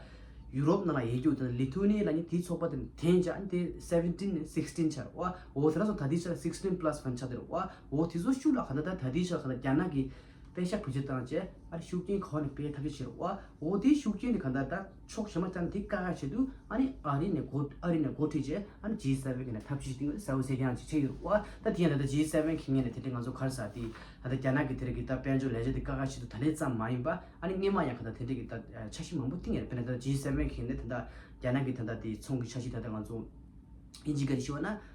ཡུ་རོབ་ནང་ལ་ཡོད་རྒྱུ་དེ་ལི་ཐུ་ནི་ཡ་ལབ་མཁན་དེའི་ཚོགས་པ་དེ་ནས་འཐེན་བྱས་ཨ་ནི་དེ་seventeen ནས་sixteen ཆགས་རེད་བ། འོ་དེ་ལ་སོང་ད་ལྟའི་ཆར་sixteen plus one ཆགས་བསྡད་རེད་བ། འོ་དེ་ཚོ་ཤུགས་ལ་ག་ད་ད་ད་ལྟའི་ཆར་ག་ད་རྒྱ་ནག་གི་པེ་ཤག་བེད་སྤྱོད་བཏང་བྱས་ཨ་ནི་ཤུགས་རྐྱེན་ག་བ་ནས་སྤེལ་ཐབས་ཤེས་བྱེད་རེད་བ། འོ་དེའི་ཤུགས་རྐྱེན་དེ་ག་ད་ད་ཕྱོགས་གཞན་པ་བཏང་དེ་བཀག་ཡ་ཆེད་དུ་ཨ་ནི་ཨ་རི་ནས་འགོ་ཨ་རི་ནས་འགོ་ཁྲིད་བྱས་ཨ་ནི་ཇི་སེ་ཝེན་གི་ནས་ཐབས་ཇུས་བཏིང་བ་གསལ་པོ་གསལ་རྐྱང་ཅིག་ཆགས་ཡོད་རེད་བ། ད་དེ་ཡང་ད་ལྟ་ཇི་སེ་ཝེན་གི་ངོས་ནས་དེ་འདྲའི་ང་ཚོ་ག་རེ་ཟེར་དེ་ད་ལྟ་རྒྱ་ནག་གི་དེ་རིགས་ཀྱི་ད་དཔལ་འབྱོར་ལས་འཆར་དེ་བཀག་ཡ་ཆེད་དུ་ད་ལན་ཙམ་མ་ཡིན་པ་ཨ་ནི་སྔོན་མ་ཡང་ག་ད་དེ་འདྲའི་གི་ད་འཆར་གཞི་མང་པོ་བཏིང་ཡོད་རེད། དཔེར་ན་ད་ལྟ་ཇི་སེ་ཝེན་གི་ངོས་ནས་ད་ལྟ་རྒྱ་ནག་གི་ད་ལྟ་དེ་ཚོང་གི་འཆར་གཞི་ད་ལྟ་ང་ཚོ་དབྱིན་ཇི་སྐད་ནས་ཞུས་པ་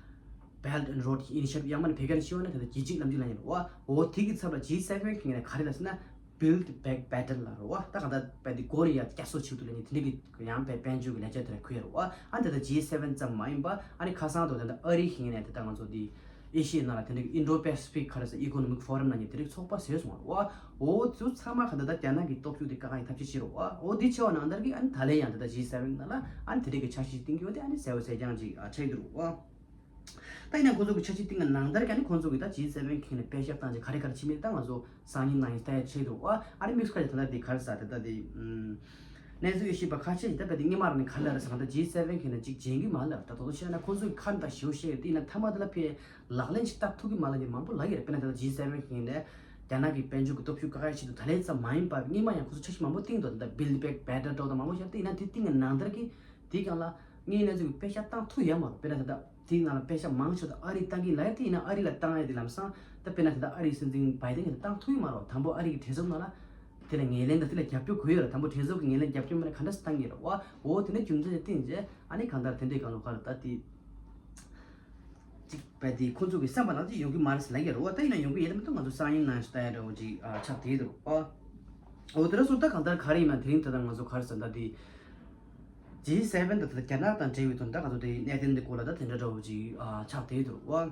ན་Belt and Road Initiative ཡང་མིན་ན་བོད་སྐད་ནས་ཞུས་པ་ན་ད་ལྟ་རྒྱལ་སྤྱིའི་ལམ་སྒྲིག་ལབ་མཁན་རེད་བ། འོ་དེ་གི་ཚབ་ལ་ཇི་སེ་ཝེན་གི་ངོས་ནས་ག་རེ་ལབ་ཟེར་ན་ Build Back Better ལབ་རེད་བ། ད་གང་ལྟར་བས་དེ་སྒོ་རེ་ཡར་བསྐྱར་གསོ་བྱེད་དུས་ལ་ནི་དེ་འདྲ་གི་ཡང་བས་དཔལ་འབྱོར་གྱི་ལས་འཆར་དེ་འདྲ་ཁུར་ཡོད་རེད་བ། ཨ་ནི་ད་ལྟ་ཇི་སེ་ཝེན་ཙམ་མ་ཡིན་པ་ཨ་ནི་ཁ་སང་དུ་ད་ལྟ་ཨ་རི་གི་ངོས་ནས་ད་ལྟ་ང་ཚོ་འདི་ཨེ་ཤི་ཡའི་ནང་ལ་དེ་འདྲ་གི་Indo-Pacific ག་རེ་ཟེར་Economic Forum ནང་ནས་དེ་འདྲ་གི་ཚོགས་པ་བཟོས་སོང་བ་རེད་བ། འོ་དེ་ཚོ་ཚང་མ་གང་ལྟར་ད་རྒྱ་ནག་གི་སྟོབས་ཤུགས་དེ་བཀག་ཡག་ཐབས་ཤེས་བྱེད་རེད་བ། འོ་འདི་བྱས་པ་ནང་ལྟར་གི་ཨ་ནི་ད་ལན་ཡང་ད་ལྟ་ཇི་སེ་ཝེན་ནང་ལ་ཨ་ནི་དེ་འདྲ་གི་འཆར་གཞི་བཏིང་གི་ཡོད་དེ་ཨ་ནི་གསལ་པོ་གསལ་རྐྱང་ཅིག་ཨ་ཆགས་ཀྱི་འདུག་རེད་བ། ད་ཡིན་ན་ཁོང་ཚོ་གི་འཆར་གཞི་བཏིང་ག་ནང་ལྟར་ཀྱང་ནི་ཁོང་ཚོ་གི་ད་ཇི་སེ་ཝེན་གི་ནས་པད་ཤག་བཏང་ཅིག་ག་རེ་ག་རེ་བྱེད་མིན་ད་ང་ཚོ་སང་ཉིན་གནངས་ཉིན་ལྟ་ཡག་ཆགས་འདུག་ཨ། ཨ་ནི་དམིགས་སུ་ཁ་ཅིག་ད་ལྟ་དེ་ག་རེ་ཟ་ད་ལྟ་དེ་ཨམ། གནས་ཚུལ་ཡོད་ཤེས་པ་ཁ་ཤས་ཀྱིས་ད་དཔེ་དེ་སྔོན་མ་རང་ནས་ག་རེ་ལབ་རེད་ཟེར་གང་ལྟར་ཇི་སེ་ཝེན་གི་ནས་ཅིག་བྱེད་ཀྱི་མ་ལབ་ད་དོ་དོ་བཤད་ན་ཁོང་ཚོ་གི་ཁ་ནས་ད་ཞེ་པོ་བཤད་ཡོད་དེ་ཡིན་ན་མཐའ་མ་དེ་ལ་ཕའི་ལག་ལེན་ཅིག་བསྟར་ཐུབ་ཀྱི་མ་ལབ་ནས་མང་པོ་ལབ་ཡོད་རེད། དཔེར་ན་ད་ལྟ་ཇི་སེ་ཝེན་གི་ནས་རྒྱ་ནག་གི་དཔལ་འབྱོར་གི་སྟོབས་ཤུགས་བཀག་ཡག་ཆེད་དུ་ད་ལན་ཙམ་མ་ཡིན་པ་སྔོན་མ་ཡང་ཁོང་ཚོ་འཆར་གཞི་མང་པོ་བཏིང་འདུག་ད་ལྟ་Build Back Better འགྲོ་དང་མང་པོ་བཤད་དེ་ཡིན་ན་དེ་བཏིང་གི་ནང་ལྟར་གི་དེའི་སྒང་ལ། ངས་ནས་ཚུར་པད་ཤག་བཏང་ཐུབ་ཡོད་མ་རེད། དཔེར་ན་ད་ལྟ་དེའི་ནང་ལ་པད་ཤག་མང་ཤོས་དེ་ཨ་རིས་བཏང་གི་ལབ་ཡ་དེ་ཡིན་ན་ཨ་རི་ལ་བཏང་ཡ་དེ་ལམ་སང་ད་དཔེར་ན་ད་ལྟ་ཨ་རིའི་སྲིད་འཛིན་བྷའི་ཏན་གྱིས་བཏང་ཐུབ་ཡོད་མ་རེད། དང་པོ་ཨ་རི་གི་གྲོས་ཚོགས་ནང་ལ་དེ་ལ་ངོས་ལེན་དང་དེ་ལ་རྒྱབ་སྐྱོར་དགོས་ཡོད་རེད། དང་པོ་གྲོས་ཚོགས་ཀྱི་ངོས་ལེན་རྒྱབ་སྐྱོར་མེད་ན་ག་འདྲ་སེ་བཏང་གི་རེད་བ། འོ་དེ་འདྲ་རྒྱུ་མཚན་ལ་བརྟེན་བྱས་ཨ་ནི་གང་ལྟར་དེ་འདྲའི་སྒང་ལ་ག་ལ་ད་དེ་ཅིག་བས་དེ་ཁོ་ཚོ་གི་བསམ་པ་ནང་ཅིག་ཡོང་གི་མ་རེད་ཟེར་ལབ་ཀྱི་རེད་བ། ད་ཡིན་ན་ཡོང་གི་ཡོད་དམ་མི་འདུག་ང་ཚོ་སང་ཉིན་ནང་ཞིག་ལྟ་ཡ་འདྲ་བོ་ཅིག་ཨ་ཆགས་བསྡད་ཀྱི་འདུག་ཨ། འོ་དེ་འདྲ་སོང་ད་གང་ལྟར་ག་རེ་ཡིན་ན་དེ་རིང་ད་ལྟ་ང་ཚོ་ག་རེ་ཟེར་ད་དེ། ཇི་སེ་ཝེན་དང་ད་ལྟ་རྒྱ་ནག་དང་འབྲེལ་བའི་དོན་དག་ང་ཚོ་དེ་གནད་དོན་དེ་སྐོར་ལ་ད་དེ་འདྲ་འདྲ་བོ་ཅིག་ཨ་ཆགས་བསྡད་ཀྱི་འདུག་ཨ།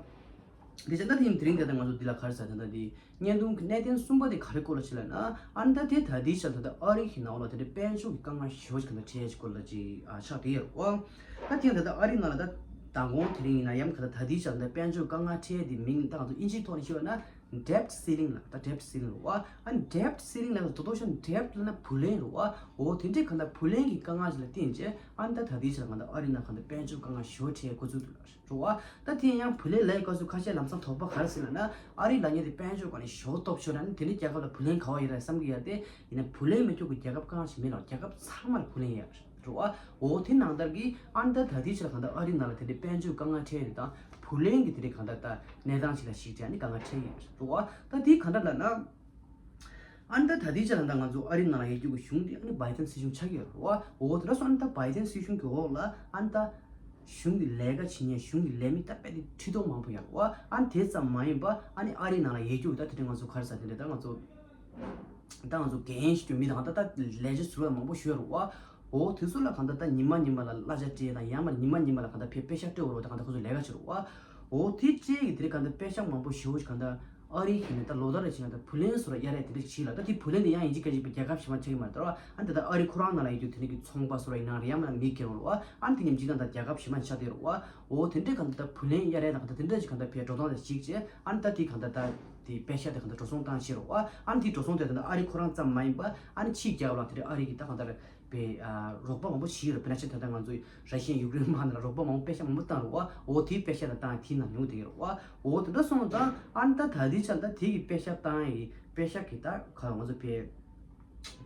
དེ་བྱས་ད་དེ་ཡིན་དེ་རིང་ད་ལྟ་ང་ཚོ་འདི་ལ་ག་རེ་ཟེར་ད་ད་དེ་བརྙན་ཐུང་གི་གནད་དོན་གསུམ་པ་དེ་ག་རེ་སྐོར་ལ་ཞིག་ལབ་ན། ཨ་ནི་ད་དེ་ད་ལྟའི་ཆར་ད་ལྟ་ཨ་རི་གི་ནང་ལ་དེ་འདྲའི་དཔལ་འབྱོར་གྱི་དཀའ་ངལ་ཞེ་པོ་ཅིག་ག་འདྲ་འཕྲད་ཡ་ཅིག་སྐོར་ལ་ཅིག་ཨ་ཆགས་བསྡད་ཡོད་རེད་བ། ད་དེ་ཡང་ད་ལྟ་ཨ་རི་ནང་ལ་ད་མདང་དགོང་དེ་རིང་ཡིན་ན་ཡང་ག་ད་ད་ལྟའི་ཆར་ད་དཔལ་འབྱོར་དཀའ་ངལ་འཕྲད་ཡ་དེ་མིང་ད་ང་ཚོ་དབྱིན་ཇིའི་ཐོག་ནས་ཤོད་ན་debt ceiling ལབ་ད་debt ceiling རེད་བ། ཨ་ནི་debt ceiling ལབ་ད་དོ་ཤ་debt ལབ་ན་བུ་ལོན་རེད་བ། འོ་དེ་འདྲའི་ག་ད་བུ་ལོན་གྱི་དཀའ་ངལ་ཅིག་ལ་བརྟེན་བྱས་ཨ་ནི་ད་ད་ལྟའི་ཆར་ག་ད་ཨ་རི་ནང་ག་ད་དཔལ་འབྱོར་དཀའ་ངལ་ཞེ་པོ་འཕྲད་ཡ་འགོ་ཚུགས་འདུག་ལ། རེད་བ། ད་དེ་ཡང་བུ་ལོན་ལེན་སྐབས་སུ་ཁ་ཤས་ལམ་སང་དོགས་པ་ག་རེ་ཟེར་ལབ་ན། ཨ་རིའི་ལབ་མཁན་དེ་དཔལ་འབྱོར་སྒང་ནས་ཞེ་པོ་སྟོབས་ཆེ་ར་ནི་དེ་ནི་རྒྱལ་ཁབ་ལ་བུ་ལོན་ག་བ་ཡོད་ར་བསམ་གྱི་ཡོད་རེད་དེ། ཡིན་ན་བུ་ལོན་མི་འཁྱོག་གི་རྒྱལ་ཁབ་གང་ཞིག་མེད་ལ་རྒྱལ་ཁབ་ཚང་མ་ལ་བུ་ལོན་ཡོད་རེད་བ། འོ་དེ་ནང་ལྟར་གྱི་ཨ་ནི་ད་ད་ལྟའི་ཆར་གང་ལྟར་ཨ་རིའི་ནང་ལ་དེ་འདྲའི་དཔལ་འབྱོར་དཀའ་ངལ་འཕྲད་ཡོད་དང་བུ་ལོན་གྱི་དེ་འདྲའི་གང་ལྟར་ད་གནས་སྟངས་ཤིག་ལ་གཞིགས་བྱས་ཨ་ནི་དཀའ་ངལ་འཕྲད་ཡོད་རེད་བ། ད་དེ་གང་འདྲ་ལབ་ན། ཨ་ནི་ད་ད་ལྟའི་ཆར་ད་ང་ཚོ་ཨ་རིའི་ནང་ལ་ཡོད་རྒྱུ་གི་གཞུང་དེ་ཨ་ནི་བྷའི་ཏན་སྲིད་གཞུང་ཆགས་ཀྱི་ཡོད་རེད་བ། འོ་དེ་འདྲ་སོང་ཨ་ནི་ད་བྷའི་ཏན་སྲིད་གཞུང་གི་འོག་ལ་ཨ་ནི་ད་གཞུང་གི་ལས་ཀ་བྱེད་མཁན་གཞུང་གི་ལས་མི་ད་དཔེ་དེ་ཁྲི་སྟོང་མང་པོ་ཡོད་རེད་བ། ཨ་ནི་དེ་ཙམ་མ་ཡིན་པ་ཨ་ནི་ཨ་རིའི་ནང་ལ་ཡོད་རྒྱུ་གི་ད་དེ་འདྲ་ང་ཚོ་ག་རེ་ཟེར་དེ་འདྲ་ད་ང་ཚོ་ད་ང་ཚོ་འགན་ཞིག་རྒྱུ་མི་དང་ད་ད་ལས་བྱེད་ཟུར་པ་མང་པོ་ཞིག་ཡོད་རེད་བ། འོ་དེ་ཚོ་ལ་གང་ལྟར་ད་ཉི་མ་ཉི་མ་ལ་གླ་ཆ་སྤྲད་དང་ཡང་མ་ཉི་མ་ཉི་མ་ལ་གང་ལྟར་ཕེ་པེ་ཤག་སྤྲད་འོ་རོགས་ད་གང་ལྟར་ཁོ་ཚོ་ལས་ཀ་བྱེད་རོགས་བ། འོ་དེ་སྤྲད་ཀྱི་དེ་རིང་གང་ལྟར་པེ་ཤག་མང་པོ་ཞེ་པོ་ཞིག་གང་ལྟར་ཨ་རི་གིས་ནི་ད་ལོ་ལྟར་རེ་བཞིན་གང་ལྟར་བུ་ལོན་བཟོ་ར་གཡར་ཡ་དེ་འདྲ་ཞིག་བྱེད་ལ། ད་དེ་བུ་ལོན་དེ་ཡང་ཡིན་གཅིག་མིན་གཅིག་པའི་རྒྱལ་ཁབ་གཞན་པ་ཆགས་ཀྱི་མ་རེད་ད་ར། ཨ་ནི་ད་ལྟ་ཨ་རི་ཁོ་རང་ནང་ལ་ཡོད་རྒྱུ་དེ་འདྲ་གི་ཚོང་པ་བཟོ་ར་ཡིན་ན་རེད་ཡང་མིན་ན་མི་སྒེར་བ་རོགས་བ། ཨ་ནི་དེ་མཉམ་གཅིག་དང་ད་རྒྱལ་ཁབ་གཞན་པ་ཆགས་བསྡད་རོགས་བ། འོ་དེ་འདྲ་གང་ལྟར་བུ་ལོན་གཡར་ཡ་དང་གང་ལྟར་དེ་འདྲ་ཞིག་གང་ལྟར་ཕའི་འགྲོ་སྟངས་དེ་ཞིག་བྱས། ཨ་ནི་ད་དེ་གང་ལྟར་ད་དེ་པེ་ཤག་དེ་གང་ལྟར་འགྲོ་སོང་བཏང་ཤེས་རོགས་བ། ཨ་ནི་དེ་འགྲོ་སོང་དེ་གང་ལྟར་ཨ་རི་ཁོ་རང་ཙམ་མ་ཡིན་པ་ཨ་ནི་ཕྱིའི་རྒྱལ་ཁབ་ལ་དེ་འདྲ་ཨ་རི་གི་ད་གང་ལྟར་པའི་ཨ་རོགས་པ་མང་པོ་ཞིག་ཡོད་རེད། དཔེར་ན་ཆེད་དུ་ད་ང་ཚོའི་ར་ཤི་ཡ་ཡུཀ་རེན་དམག་ནང་ལ་རོགས་པ་མང་པོ་པེ་ཤག་མང་པོ་བཏང་རེད་བ། འོ་དེའི་པེ་ཤག་དང་བཏང་དེའི་ནང་ཡོང་བསྡད་ཀྱི་རེད་བ། འོ་དེ་འདྲ་སོང་ཙང་ཨ་ནི་ད་ད་ལྟའི་ཆར་ད་དེ་གི་པེ་ཤག་བཏང་ཡི་པེ་ཤག་གི་ད་ག་ང་ཚོ་པའི་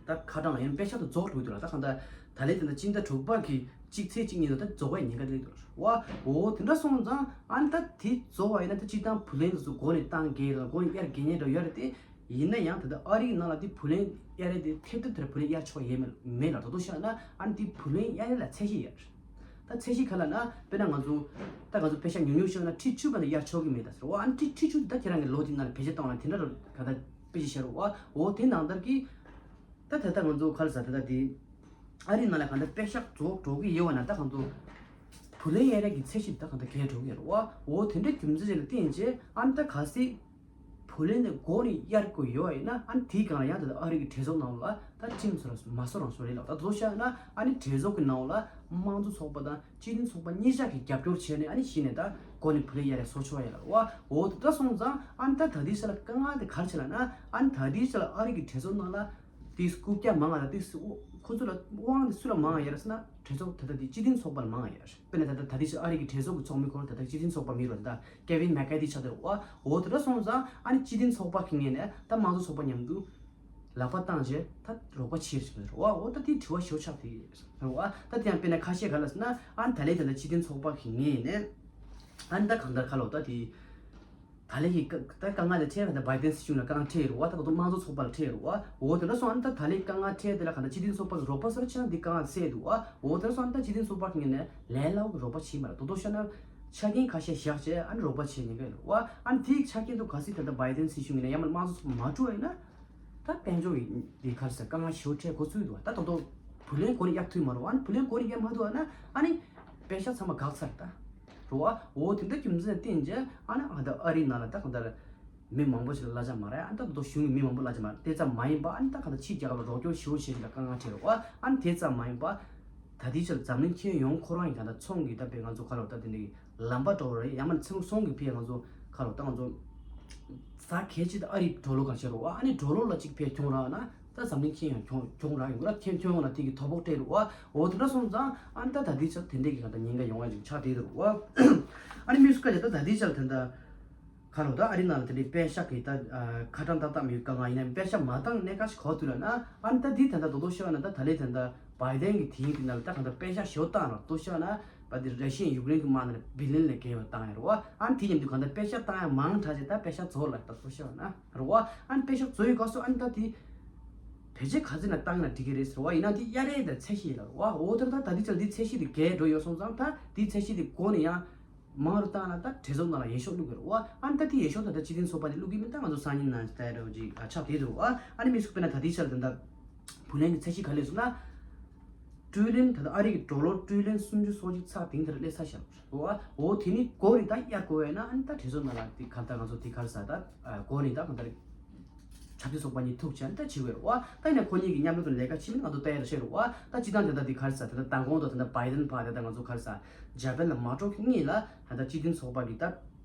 ད་ཁ་གྲངས་ཡང་པེ་ཤག་ཏུ་རྫོགས་འགྲོ་གི་འདུག་ལ། ད་གང་ལྟར་ད་ལན་དེ་ན་སྤྱི་ཟླ་དྲུག་པ་གི་གཅིག་ཚེས་གཅིག་ཉིན་དུ་ད་རྫོགས་པའི་ཉེན་ཁ་དེ་འདུག་བ། འོ་དེ་འདྲ་སོང་ཙང་ཨ་ནི་ད་དེ་རྫོགས་པ་ཡིན་ན་ད་སྤྱི་བཏང་བུ་ལོན་དེ་ཚོ་འགོ་ནས་བཏང་གི་དང་འགོ་ནས་གཡར་དགོས་ཉེན་འདྲ་ཡོད་རེད་དེ། ཡིན་ན་ཡང་ད་ལྟ་ཨ་རིའི་ནང་ལ་དེ་བུ་ལོན་གཡར་ཡས་དེ་ཐེབས་ཐེབས་དེར་བུ་ལོན་གཡར་ཆོག་ཡས་མེད་མེད་ལ། ད་དུང་བཤད་ན་ཨ་ནི་དེ་བུ་ལོན་གཡར་ཡས་ལ་ཚད་གཞི་ཡོད་རེད། ད་ཚད་གཞི་ག་ལ་ན་དཔེར་ན་ང་ཚོ་ད་ང་ཚོ་པེ་ཤག་ཉུང་ཉུང་བཤད་ན་ཁྲི་བཅུ་ག་ནས་གཡར་ཆོག་གི་མེད་ད་ཟེར་བ། ཨ་ནི་ཁྲི་ཁྲི་བཅུ་ད་ཁྱེད་རང་གི་ལོ་དེ་ནང་ལ་བེད་སྤྱོད་བཏང་བ་ན་དེ་འདྲ་རུ་ག་ད་དཔེ་ཅིག་བཤད་རོགས་བ། འོ་དེ་ནང་ལྟར་གྱི་ད་ད་ལྟ་ང་ཚོ་ག་ལ་ཟ་ད་ད་དེ་ཨ་རིའི་ནང་ལ་གང་ལྟར་པེ་ཤག་རྫོགས་འགྲོ་གི་ཡོད་བ་ན་ད་གང་ཚོ་བུ་ལོན་གཡར་ཡས་ཀྱི་ཚད་གཞི་ད་གང་ལྟར་གས་འགྲོ་གི་ཡོད་རེད་བ། འོ་དེ་འདྲའི་རྒྱུ་མཚན་ཅིག་ལ་བརྟེན་བྱས་ཨ་ནི་ད་གལ་སྲིད་བུ་ལོན་དེ་འགོ་ནས་གཡར་དགོས་ཡོད་བ་ཡིན་ན་ཨ་ནི་དེའི་སྒང་ལ་ཡང་ད་ལྟ་ཨ་རི་གི་གྲོས་ཚོགས་ནང་ལ་ད་ཁྲིམས་བཟོ་ར་མ་བཟོ་རང་བཟོ་རེད་ལ། ད་དེ་ཚོ་བཤད་ན་ཨ་ནི་གྲོས་ཚོགས་ཀྱི་ནང་ལ་དམངས་གཙོ་ཚོགས་པ་དང་སྤྱི་མཐུན་ཚོགས་པ་གཉིས་ཆ་གིས་རྒྱབ་སྐྱོར་བྱས་ནས་ཨ་ནི་གཞི་ནས་ད་འགོ་ནས་བུ་ལོན་གཡར་ཡས་བཟོ་ཆོག་ཡ་ལ་བ། འོ་དེ་འདྲ་སོང་ཙང་ཨ་ནི་ད་ད་ལྟའི་ཆ་ལ་དཀའ་ངལ་དེ་ག་རེ་བྱས་ལབ་ན་ཨ་ནི་ད་ལྟའི་ཆ་ལ་ཨ་རི་གི་གྲོས་ཚོགས་ནང་ལ་དེ་རྐུབ་བཀྱག་མང་ང་ལ་དེ་ཁོ་ཚོ་ལ་དབང་དེ་སུ་ལ་མང་ང་ཡོད་རེད་ཟེར་ན་གྲོས་ཚོགས་ད་ལྟ་དེ་སྤྱི་མཐུན་ཚོགས་པ་ལ་མང་ང་ཡོད་རེད། དཔེར་ན་ད་ལྟ་ད་ལྟའི་ཆ་ཨ་རི་གི་གྲོས་ཚོགས་ཀྱི་ཚོགས་མི་ཁོ་རང་ད་ལྟ་སྤྱི་མཐུན་ཚོགས་པ་མི་རུ་ད་ལྟ་ཀེ་ཝིན་མེ་ཀ་ཐི་ཆགས་བསྡད་རེད་བ། འོ་དེ་འདྲ་སོང་ཙང་ཨ་ནི་སྤྱི་མཐུན་ཚོགས་པ་གི་ངོས་ནས་ད་དམངས་གཙོ་ཚོགས་པ་མཉམ་དུ་ལག་པ་བཏང་རྗེས་ད་རོགས་པ་བྱེད་ཟེར་གྱི་འདུག་རེད་བ། འོ་ད་དེ་དྲི་བ་ཞེ་པོ་ཆགས་བསྡད་ཡོད་རེད་བ། ད་དེ་ཡང་དཔེར་ན་ཁ་ཤས་ག་ལ་ཟེར་ན་ཨ་ནི་ད་ལན་ད་ལྟ་སྤྱི་མཐུན་ཚོགས་པ་གི་ངོས་ནས་ཨ་ནི་ད་གང་ལྟར་ཁ་ལོ་ད་དེ་ད་ལན་གྱི་ད་དཀའ་ངལ་དེ་འཕྲད་ད་བྷའི་ཏན་སྲིད་གཞུང་ལ་དཀའ་ངལ་འཕྲད་ཡོད་རེད་བ། ད་ག་དུང་དམངས་གཙོ་ཚོགས་པ་ལ་འཕྲད་ཡོད་རེད་བ། འོ་དེ་འདྲ་སོང་ཨ་ནི་ད་ད་ལན་དཀའ་ངལ་འཕྲད་དེ་ལ་གང་ལྟར་སྤྱི་མཐུན་ཚོགས་པ་གི་རོགས་པ་སོར་ཆེ་ན་འདི་དཀའ་ངལ་སེལ་འདུག་བ། འོ་དེ་འདྲ་སོང་ཨ་ནི་ད་སྤྱི་མཐུན་ཚོགས་པ་གི་ངོས་ནས་ལས་སླ་པོ་གི་རོགས་པ་བྱེད་མ་རེད། དོ་དོ་བཤད་ན་ཆ་རྐྱེན་ཁ་ཤས་བཞག་བྱས་ཨ་ནི་རོགས་པ་བྱེད་ཉེན་ཁ་ཡོད་རེད་བ། ཨ་ནི་དེའི་ཆ་རྐྱེན་དུ་གལ་སྲིད་ད་ལྟ་བྷའི་ཏན་སྲིད་གཞུང་ངོས་ནས་ཡང་མ་དམངས་གཙོ་ཚོགས་པ་མ་བཀྲུ་བ་ཡིན་ན། ད་དཔལ་འབྱོར་གྱི་འདི་ག་རེ་ཟེར་དཀའ་ངལ་ཞེ་པོ་འཕྲད་འགོ་ཚུགས་འདུག་ད་དོ་དོ་བུ་ལོན་གོ་ནས་གཡར་ཐུབ་མ་རེད་བ། ཨ་ནི་བུ་ལོན་གོ་ནས་གཡར་མ་ཐུབ་ཨ་ན་ཨ་ནི་པེ་ཤག་ཚང་མ་འགག་ཚར་ད་རེད་བ། འོ་དེ་འདྲ་རྒྱུ་མཚན་བསྟན་རྗེས་ཨ་ནི་ཨ་ད་ཨ་རིའི་ནང་ལ་ད་གང་ལྟར་མི་མང་པོ་ཞིག་ལ་གླ་ཆ་མ་རག་ཨ་ནི་ད་དོ་དོ་གཞུང་གི་མི་མང་པོ་གླ་ཆ་མ་རག་དེ་ཙམ་མ་ཡིན་པ་ཨ་ནི་ད་གང་ལྟར་ཕྱིའི་རྒྱལ་ཁབ་ལ་རོགས་སྐྱོར་ཞེ་པོ་བྱེད་ཀྱི་ལ་དཀའ་ངལ་འཕྲད་རེད་བ། ཨ་ནི་དེ་ཙམ་མ་ཡིན་པ་ད་ལྟའི་ཆར་འཛམ་གླིང་ཁྱོན་ཡོངས་ཁོ་རང་གི་གང་ལྟར་ཚོང་གི་ད་དཔེ་ང་ཚོ་ག་ལ་ད་དེ་འདྲའི་ལམ་པ་འགྲོ་བ་རེད། ཡང་མིན་ཚོང་ཚོང་གི་ཕི་ང་ཚོ་ག་ལ་ད་ང་ཚོ་ཟ་གལ་ཆེ་ད་ཨ་རི་ཌོ་ལར་གང་ཤེས་རོ་ཨ་ནི་ཌོ་ལར་ལ་གཅིག་ཕི་གྱོང་རག་ན་ད་འཛམ་གླིང་ཁྱོན་ཡོངས་གྱོང་གྱོང་རག་ཡོང་གི་ར། ཁྱོན་ཁྱོན་ཡོངས་ལ་དེ་གི་དོ་ཕོག་སྤྲད་རོ་ཨ། འོ་དེ་འདྲ་སོང་ཙང་ཨ་ནི་ད་ད་ལྟའི་ཆར་དེ་འདྲས་ཀྱི་གང་ལྟར་ཉེན་ཁ་ཡོང་ཡ་ཅིག་ཆགས་བསྡད་འདུག་རོ་ཨ། ཨ་ནི་དམིགས་སུ་བཀར་ཡ་ད་ད་ལྟའི་ཆར་དེ་འདྲ་ག་རོ་ད་ཨ་རི་ནང་ལ་དེ་འདྲའི་པེ་ཤག་གི་ད་ཁ་གྲངས་ཏག་ཏག་མི་ཡོད་དཀའ་ངལ་ཡིན་ན་པེ་ཤག་མ་བཏང་གནད་འགག་ཞིག་གོ་ཐུབ་ལ་ན་ཨ་ནི་ད་འདི་ད་ད་དོ་དོ་ཤོད་ན་ད་ད་ལས་ད་ད་བའི་ཏན་གྱི་དེ་ཡིན་དེ་ན་ད་གང་ལྟར་པེ་ཤག་ཞོ་བཏང་རོ་དོ་ཤོད་ན། པ་དེ་ར་ཤི་ཡན་ཡུཀ་རེན་གྱི་དམག་ནང་ལ་བི་ལིན་ལས་བརྒལ་བ་བཏང་ཡ་རེད་བ། ཨ་ནི་དེ་མཉམ་དུ་གང་ལྟར་པེ་ཤག་བཏང་ཡ་མང་དྲགས་ཅིག་ད་པེ་ཤག་རྫོགས་ལ་ད་གསོ་ཤོག་ན་རེད་བ། ཨ་ནི་པེ་ཤག་རྫོགས་ཡོད་སྐབས་སུ་ཨ་ནི་ད་དེ་བེད་སྤྱོད་ག་ཚོད་ན་བཏང་ན་འགྲིག་གི་རེད་ཟེར་བ་ཡིན་ན་དེ་གཡར་ཡས་ད་ཚད་གཞི་ལ་རེད་བ། འོ་དེ་ད་ད་དེ་ཚད་དེ་ཚད་གཞི་དེ་བརྒལ་འགྲོ་ཡོད་སོང་ཙང་ད་དེ་ཚད་གཞི་དེ་འགོ་ནས་ཡང་མང་རུ་བཏང་ན་ད་གྲོས་ཚོགས་ནང་ལ་འོས་ཤོག་བླུག་གི་རེད་བ། ཨ་ནི་ད་དེ་འོས་ཤོག་ད་ད་སྤྱི་མཐུན་ཚོགས་པ་དེ་བླུག་གི་མིན་ད་ང་ཚོ་སང་ཉིན་ནང་ད་རེད་བ་ཅིག་ཆགས་བསྡད་འདུག་རེད་བ། ཨ་ནི་དམིགས་སུ་དཔེར་ན་ད་དེ་ཆར་ད་ད་བུ་ལོན་གྱི་ཚད་གཞི་ག་ལས་སོང་ན། ཀྲུའུ་ལིན་ད་ལྟ་ཨ་རི་གི་ཌོ་ལར་ཀྲུའུ་ལིན་སུམ་ཅུ་སོ་གཅིག་ཚེག་བདུན་དེར་སླེབས་ཚར་ཤག་འོ་འོ་དེ་ནི་གོ་རེ་ད་གཡར་དགོས་བས་ན་ཨ་ནི་ད་གྲོས་ཚོགས་ནང་ལ་དེ་ག་ད་ང་ཚོ་དེ་གར་ས་ད་གོ་རེ་ད་གང་ལྟར་ཆབ་སྲིད་ཚོགས་པ་གཉིས་ཐུག་བྱས་ཨ་ནི་ད་བྱེད་དགོས་རེད་བ། ད་ཡིན་ན་ཁོ་གཉིས་ཀྱི་མཉམ་རུབ་ཏུ་ལས་ཀ་བྱེད་མིན་ང་ཚོ་ལྟ་ཡ་ད་ཤེས་རེད་བ། ད་སྤྱི་བཏང་དེ་ད་དེ་གར་ས་ད་ད་མདང་དགོང་དུ་ད་ད་བའི་ཏན་ཕ་དེ་ད་ང་ཚོ་གར་ས་ཇ་པན་ལ་མ་འགྲོ་གི་སྔོན་ལ་ད་ད་སྤྱི་མཐུན་ཚོགས་པ་གི་ད་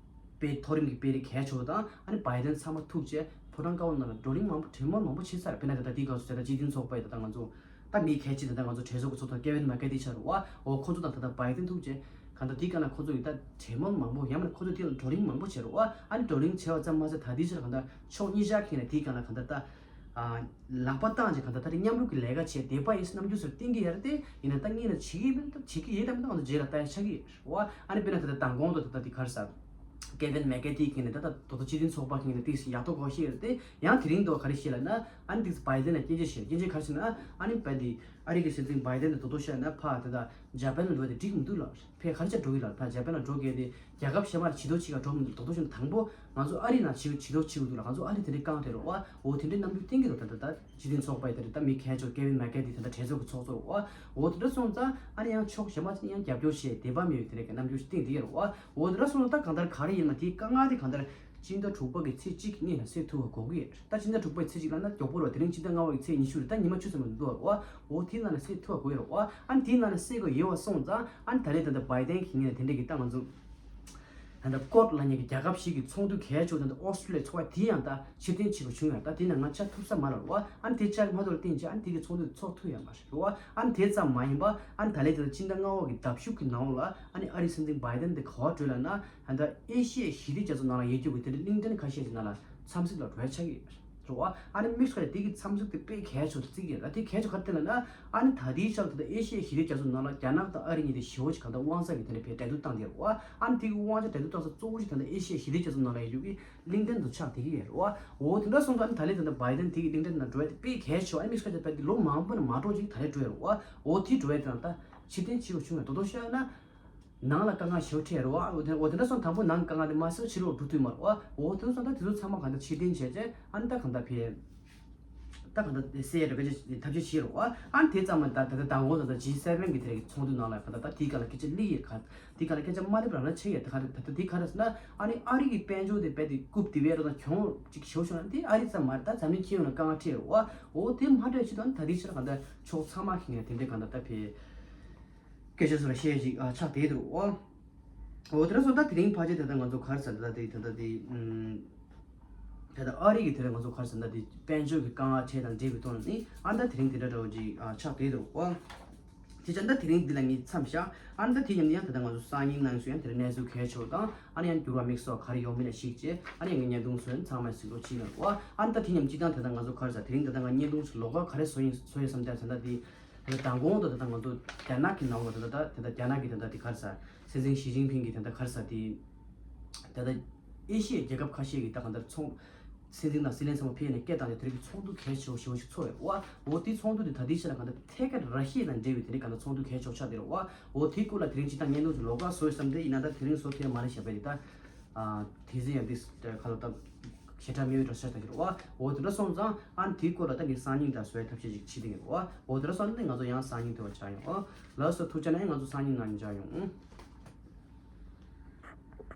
དཔེ་མཐོ་རིམ་གྱི་དཔོན་རིགས་གལ་ཆེ་བ་དང་ཨ་ནི་བའི་ཏན་ཚང་མ་ཐུག་བྱས་ཕོ་བྲང་ཀ་བ་ནང་ལ་བགྲོ་གླེང་མང་པོ་གྲོས་མོལ་མང་པོ་བྱེད་ས་རེད། དཔེར་ན་ད་ད་དེ་གར་སོ་ད་ད་སྤྱི་མཐུན་ཚོགས་པ་ཡི་ད་ད་ང་ཚོ། ད་མི་གལ་ཆེ་ད་ལྟ་ང་ཚོ་གྲོས་ཚོགས་ཀྱི་ཚོགས་གཙོ་ཀེ་ཝིན་མེ་ཀ་ཏི་ཆགས་རེད་བ། འོ་ཁོ་ཚོ་དང་ད་ལྟ་བའི་ཏན་ཐུག་རྗེས་གང་ལྟར་དེའི་སྒང་ལ་ཁོ་ཚོ་ཡི་ད་གྲོས་མོལ་མང་པོ་ཡང་མིན་ཁོ་ཚོ་དེ་ལ་བགྲོ་གླེང་མང་པོ་བྱས་རེད་བ། ཨ་ནི་བགྲོ་གླེང་བྱས་པ་ཙམ་མ་ཟད་ད་དེའི་ཕྱིར་གང་ལྟར་ཕྱོགས་གཉིས་ཆ་ཁེངས་ནས་དེའི་སྒང་ལ་གང་ལྟར་ད་ལག་པ་བཏང་རྗེས་གང་ལྟར་ད་རེས་མཉམ་རུབ་ཀྱི་ལས་ཀ་བྱས་བསྡད་པ་ཡིན་ཟེར་རྣམ་འགྱུར་ཟེར་བསྟན་གྱི་ཡོད་རེད་དེ། ཡིན་ན་ད་སྔོན་ལ་བྱེད་ཀྱི་ཡོད་མིན་ད་བྱེད་ཀྱི་ཡོད་དམ་ད་ང་ཚོ་རྗེས་ལ་ལྟ་ཡ་ཆགས་ཀྱི་ཡོད་རེད་བ། ཨ་ནི་དཔེར་ན་ད་ལྟ་མདང་དགོང་དུ་ད་ལྟ་དེ་གར་ས། ཀེ་ཝིན་མེ་ཀ་ཏི་ཁེངས་ནས་ད་ལྟ་དོ་དོ་སྤྱི་མཐུན་ཚོགས་པ་ཁེངས་ནས་ཏིག་ཙམ་ཡག་ཐོག་གོ་ཤེས་རེད་དེ། ཡང་དེ་རིང་དོ་ག་རེ་བཤད་ལབ་ན་ཨ་ནི་ཏིག་ཙམ་བའི་ཏན་ལ་སྐྱོན་བརྗོད་བྱས་སྐྱོན་བརྗོད་ག་རེ་བྱས་ན་ཨ་ནི་བའི་ཏི་ཨ་རི་གི་སྲིད་འཛིན་བའི་ཏན་དེ་དོ་དོ་བཤད་ན་ཕ་ད་ལྟ་ཇ་པན་ལ་འགྲོ་དེ་འགྲིག་མི་འདུག་ལ་ཕེ་ག་རེ་བྱས་འགྲོ་གི་ལ་ཕ་ཇ་པན་ལ་འགྲོ་གལ་ཏེ་རྒྱལ་ཁབ་གཞན་པར་བྱི་དོ་བྱི་ག་འགྲོ་མི་འདུག་དོ་དོ་བཤད་ན་དང་པོ་ང་ཚོ་ཨ་རི་ནང་བྱི་བྱི་དོ་བྱི་འདུག་ལ་ང་ཚོ་ཨ་རི་དེ་འདྲའི་རྐང་རེད་རོ་བ། འོ་དེ་འདྲའི་རྣམ་འགྱུར་བསྟན་གྱི་འདུག་ད་ལྟ་ད་སྤྱི་མཐུན་ཚོགས་པ་ཡི་དེ་རེད་ད་མི་གལ་ཆེ་བ་ཀེ་ཝིན་མེ་ཀ་ཏི་དེ་ད་གྲོས་ཚོགས་ཀྱི་ཚོགས་གཙོ་རོ་བ། འོ་དེ་འདྲ་སོང་ཙང་ཨ་ནི་ཡང་ཕྱོགས་གཞན་པ་ཅིག་ཡང་རྒྱབ་སྐྱོར་བྱས་བདེན་པ་མེད་པའི་དེ་འདྲའི་རྣམ་འགྱུར་ཞིག་བསྟན་གྱི་ཡོད་རོ་བ། འོ་དེ་འདྲ་སོང་ཙང་ད་གང་ལྟར་ག་རེ་ཡིན་ན་དེའི་དཀའ་ངལ་དེ་གང་ལྟར་སྤྱི་ཟླ་དྲུག་པ་གི་ཚེས་གཅིག་གི་སྔོན་ལ་སེལ་ཐུབ་པ་དགོས་ཀྱི་ཡོད། ད་སྤྱི་ཟླ་དྲུག་པའི་ཚེས་གཅིག་ལབ་ན་མགྱོགས་པོ་རེད་བ། དེ་རིང་སྤྱི་ཟླ་ལྔ་པ་གི་ཚེས་ཉི་ཤུ་རེད། ད་ཉི་མ་བཅུ་ཙམ་མ་འདུག་རེད་བ། འོ་དེའི་ནང་ལ་སེལ་ཐུབ་པ་དགོས་ཡོད་རེད་བ། ཨ་ནི་དེའི་ནང་ལ་སེལ་དགོས་ཡོད་པ་སོང་ཙང་ཨ་ནི་ད་རེས་ད་ལྟ་བའི་ཏན་གྱི་ངོས་ནས་དེ་འདྲ་གི་ད་ང་ཚོ་ད་ལྟ་ཀོཌ་ལབ་མཁན་གྱི་རྒྱལ་ཁབ་ཞིག་གི་ཚོགས་འདུ་གལ་ཆེ་བ་ད་ལྟ་ཨོ་སི་ཀྲི་ལི་ཡའི་ཚོགས་པ་དེ་ཡང་ད་ཕྱིར་འཐེན་བྱེད་དགོས་བྱུང་ཡོད། ད་དེ་ནང་ང་ཆ་ཐུབ་ས་མ་རེད་བ། ཨ་ནི་དེ་ཆ་མ་ཐུབ་ལ་བརྟེན་བྱས་ཨ་ནི་དེ་གི་ཚོགས་འདུ་ཚོགས་ཐུབ་ཡོད་མ་རེད་བ། ཨ་ནི་དེ་ཙམ་མ་ཡིན་པ་ཨ་ནི་ད་ལྟའི་ད་ལྟ་སྤྱི་ཟླ་ལྔ་པ་གི་ཟླ་མཇུག་གི་ནང་ལ་ཨ་ནི་ཨ་རིའི་སྲིད་འཛིན་བའི་ཏན་དེ་ག་པར་བྲོས་ལབ་ན་ད་ལྟ་ཨེ་ཤི་ཡའི་ཞི་བདེ་རྒྱ་མཚོ་ནང་ལ་ཡོད་རྒྱུ་གི་དེ་འདྲ་གླིང་ཏན་ཁ་ཤས་ཀྱི་ནང་ལ་འཚམས་གཟིགས་ལ་འགྲོ་ཡ་ཆགས་ཀྱི་ཡོད་རེད་བ། ཨ་ནི་དམིགས་སུ་བཀར་དེ་གི་འཚམས་གཟིགས་དེ་དཔེ་གལ་ཆེ་བརྩི་གི་ཡོད་རེད། དེ་གལ་ཆེ་ག་རེ་ལབ་ན་ཨ་ནི་ད་ལྟའི་ཆར་ད་ལྟ་ཨེ་ཤི་ཡའི་ཞི་བདེ་རྒྱ་མཚོ་ནང་ལ་རྒྱ་ནག་དང་ཨ་རི་གཉིས་དེ་ཞེ་པོ་ཅིག་གང་ལྟར་དབང་ཆ་གི་དེ་འདྲ་ཕའི་འབྲེལ་གཏུག་བཏང་དེ་རེད་བ། ཨ་ནི་དེ་གི་དབང་ཆ་འབྲེལ་གཏུག་བཏང་ས་གཙོ་བོ་ཞིག་ད་ལྟ་ཨེ་ཤི་ཡའི་ཞི་བདེ་རྒྱ་མཚོ་ནང་ལ་ཡོད་རྒྱུ་གི་གླིང་ཏན་དུ་ཆགས་བསྡད་ཀྱི་ཡོད་རེད་བ། འོ་དེ་འདྲ་སོང་ཙང་ཨ་ནི་ད་ལྟའི་ད་ལྟ་བའི་ཏན་དེ་གི་གླིང་ཏན་ནང་འགྲོ་ཡ་དེ་དཔེ་གལ་ཆེ་བ། ཨ་ནི་དམིགས་སུ་བཀར་ད་ལོ་མང་པོ་ནས་མ་འགྲོ་ཅིག་ད་རེས་འགྲོ་ཡ་རེད་བ། འོ་དེ་འགྲོ་ཡ་དེ་ནང་ད་ཕྱིར་འཐེན་བྱེད་དགོས་བྱུང་ཡ་དོ་དོ་ཤོད་ན། ནང་ལ་དཀའ་ངལ་ཞེ་པོ་འཕྲད་རེད་བ། འོ་དེ་འོ་དེ་འདྲ་སོང་དང་པོ་ནང་དཀའ་ངལ་དེ་མ་སེལ་ཕྱི་ལོགས་འགྲོ་ཐུབ་མ་རེད་བ། འོ་དེ་འདྲ་སོང་ད་དེ་ཚོ་ཚང་མ་གང་ལྟར་ཕྱིར་འཐེན་བྱས་རྗེས་ཨ་ནི་ད་གང་ལྟར་ཕེ། ད་གང་ལྟར་སེལ་ཡ་རེད་བ་ཅེས་ཐབས་ཤེས་བྱེད་རེད་བ། ཨ་ནི་དེ་ཙམ་མ་ད་ད་ད་དང་པོ་ད་ད་ཇི་སེ་བན་གི་དེ་རིང་ཚོགས་འདུ་ནང་ལ་གང་ལྟར་ད་དེའི་སྒང་ལ་སྐད་ཆ་སླེབས་ཡོད་ག་དེའི་སྒང་ལ་སྐད་ཆ་མ་སླེབས་རང་རང་ཆགས་ཡོད། ད་ག་རེ་ད་ད་དེ་ག་རེ་ཟེར་ན་ཨ་ནི་ཨ་རི་གི་དཔལ་འབྱོར་དེ་རྦད་དེ་རྐུབ་དེ་བས་རོ་ད་གྱོང་ཅིག་ཞེ་པོ་བྱུང་ན་དེ་ཨ་རི་ཙམ་མ་རེད། ད་འཛམ་གླིང་ཁྱོན་ཡོངས་ལ་དཀའ་ངལ་འཕྲད་ཡོད་རེད་བ། འོ་དེ་མ་འཕྲད་ཆེད་དུ་ཨ་ནི་ད་དེའི་ཕྱིར་གང་ལྟར་ཕྱོགས་ཚང་མ་གི་ངས་དེ་འདྲའི་གང་ལྟར་ད་ཕེ། སྐད་ཆ་ཚོ་ལ་བཤད་ཅིག་ཨ་ཆགས་བསྡད་འདུག་ཨོ། འོ་དེ་འདྲ་སོང་ད་དེ་རིང་ཕལ་ཆེར་དེ་ལྟར་ང་ཚོ་ག་རེ་ཟེར་ད་ལྟ་དེ་ད་ལྟ་དེ་ཨུམ། ད་ལྟ་ཨ་རི་གི་དེ་ལ་ང་ཚོ་ག་རེ་ཟེར་ད་དེ་དཔལ་འབྱོར་གྱི་དཀའ་ངལ་འཕྲད་དང་འབྲེལ་བའི་ཐོག་ནས་ནི་ཨ་ད་དེ་རིང་དེ་འདྲ་འདྲ་བོ་ཅིག་ཨ་ཆགས་བསྡད་འདུག་ཨོ། དེ་ཆ་ད་དེ་རིང་འདི་ལ་ངས་མཚམས་བཞག་ཨ་ད་དེ་ཉམས་ནི་ཡང་ད་ལྟ་ང་ཚོ་སང་ཉིན་གནངས་ཚེ་ཡང་དེ་འདྲ་གནས་ཚུལ་གལ་ཆེ་བ་དང་ཨ་ནི་ཡང་འགྱུར་བ་དམིགས་སུ་ག་རེ་ཡོང་མིན་ལ་གཞིགས་བྱས་ཨ་ནི་ཡང་ངས་བརྙན་ཐུང་བཟོས་ཚང་མ་གཟིགས་རོགས་བྱེད་གནང་ཨོ། ཨ་ད་དེ་ཉམས་སྤྱི་བཏང་དེ་ད་ང་ཚོ་ག་རེ་ཟེར་དེ་རིང་ད་ལྟ་ང་བརྙན་ཐུང་ལོགས་ཀ་ག་རེ་བཟོ་ཡིན་བཟོ་ཡོད་བསམ་ད་ད་ལྟ་དེ། ད་ལྟ་མདང་དགོང་དུ་ད་ལྟ་ང་ཚོ་རྒྱ་ནག་གི་ནང་ལ་ད་ལྟ་ད་ལྟ་རྒྱ་ནག་གི་ད་ལྟ་དེ་ག་རེ་ཟེར། སྲིད་འཛིན་ཞི་ཅིན་ཕིང་གི་ད་ལྟ་ག་རེ་ཟེར་དེ། ད་ལྟ་ཨེ་ཤི་ཡའི་རྒྱལ་ཁབ་ཁ་ཤས་ཀྱི་ད་ག་ད་ཚོང་སྲིད་འཛིན་དང་སྲིད་བློན་ཚང་མ་ཕེབས་ནས་སྐད་བཏང་ནས་དེ་རིང་གི་ཚོགས་འདུ་གལ་ཆེ་བ་ཞེ་པོ་ཞིག་ཚོགས་ཡོད་བ། འོ་དེ་ཚོགས་འདུ་དེ་ད་ལྟའི་ཆ་ལ་ག་ད་ཐད་ཀར་ར་ཤི་ཡ་དང་འབྲེལ་བའི་དེ་རིང་ག་ད་ཚོགས་འདུ་གལ་ཆེ་བ་ཆགས་བསྡད་རེད་བ། འོ་དེའི་སྐོར་ལ་དེ་རིང་སྤྱི་བཏང་བརྙན་ཐུང་དེ་ལོགས་ཀ་བཟོ་ཡོད་བསམ་སྟེ་ཡིན་ན་ད་དེ་རིང་བཟོ་ཐུབ་ཡ་མ་རེད་བྱས་པ་དེ་ད། དེ་ཚེ་ཡང་དེ་ག་ད་ད། བྱེ་བྲག་སྨྲས་པའི་གྲགས་ཆ་ལྟ་རྒྱུ་རེད་བ། འོ་དེ་འདྲ་སོང་ཙང་ཨ་ནི་དེའི་སྐོར་ལ་ད་ངས་སང་ཉིན་ད་བཟོ་ཡ་ཐབས་ཤེས་ཅིག་བྱེད་དེ་ཡིན་རེད་བ། འོ་དེ་འདྲ་སོང་ན་ནི་ང་ཚོ་ཡང་སང་ཉིན་དེ་བ་ཆགས་ཡོང་། ཨོ་ལགས་སོ། ཐུགས་རྗེ་གནང་། ང་ཚོ་སང་ཉིན་ནང་ཉིན་མཇལ་ཡོང་།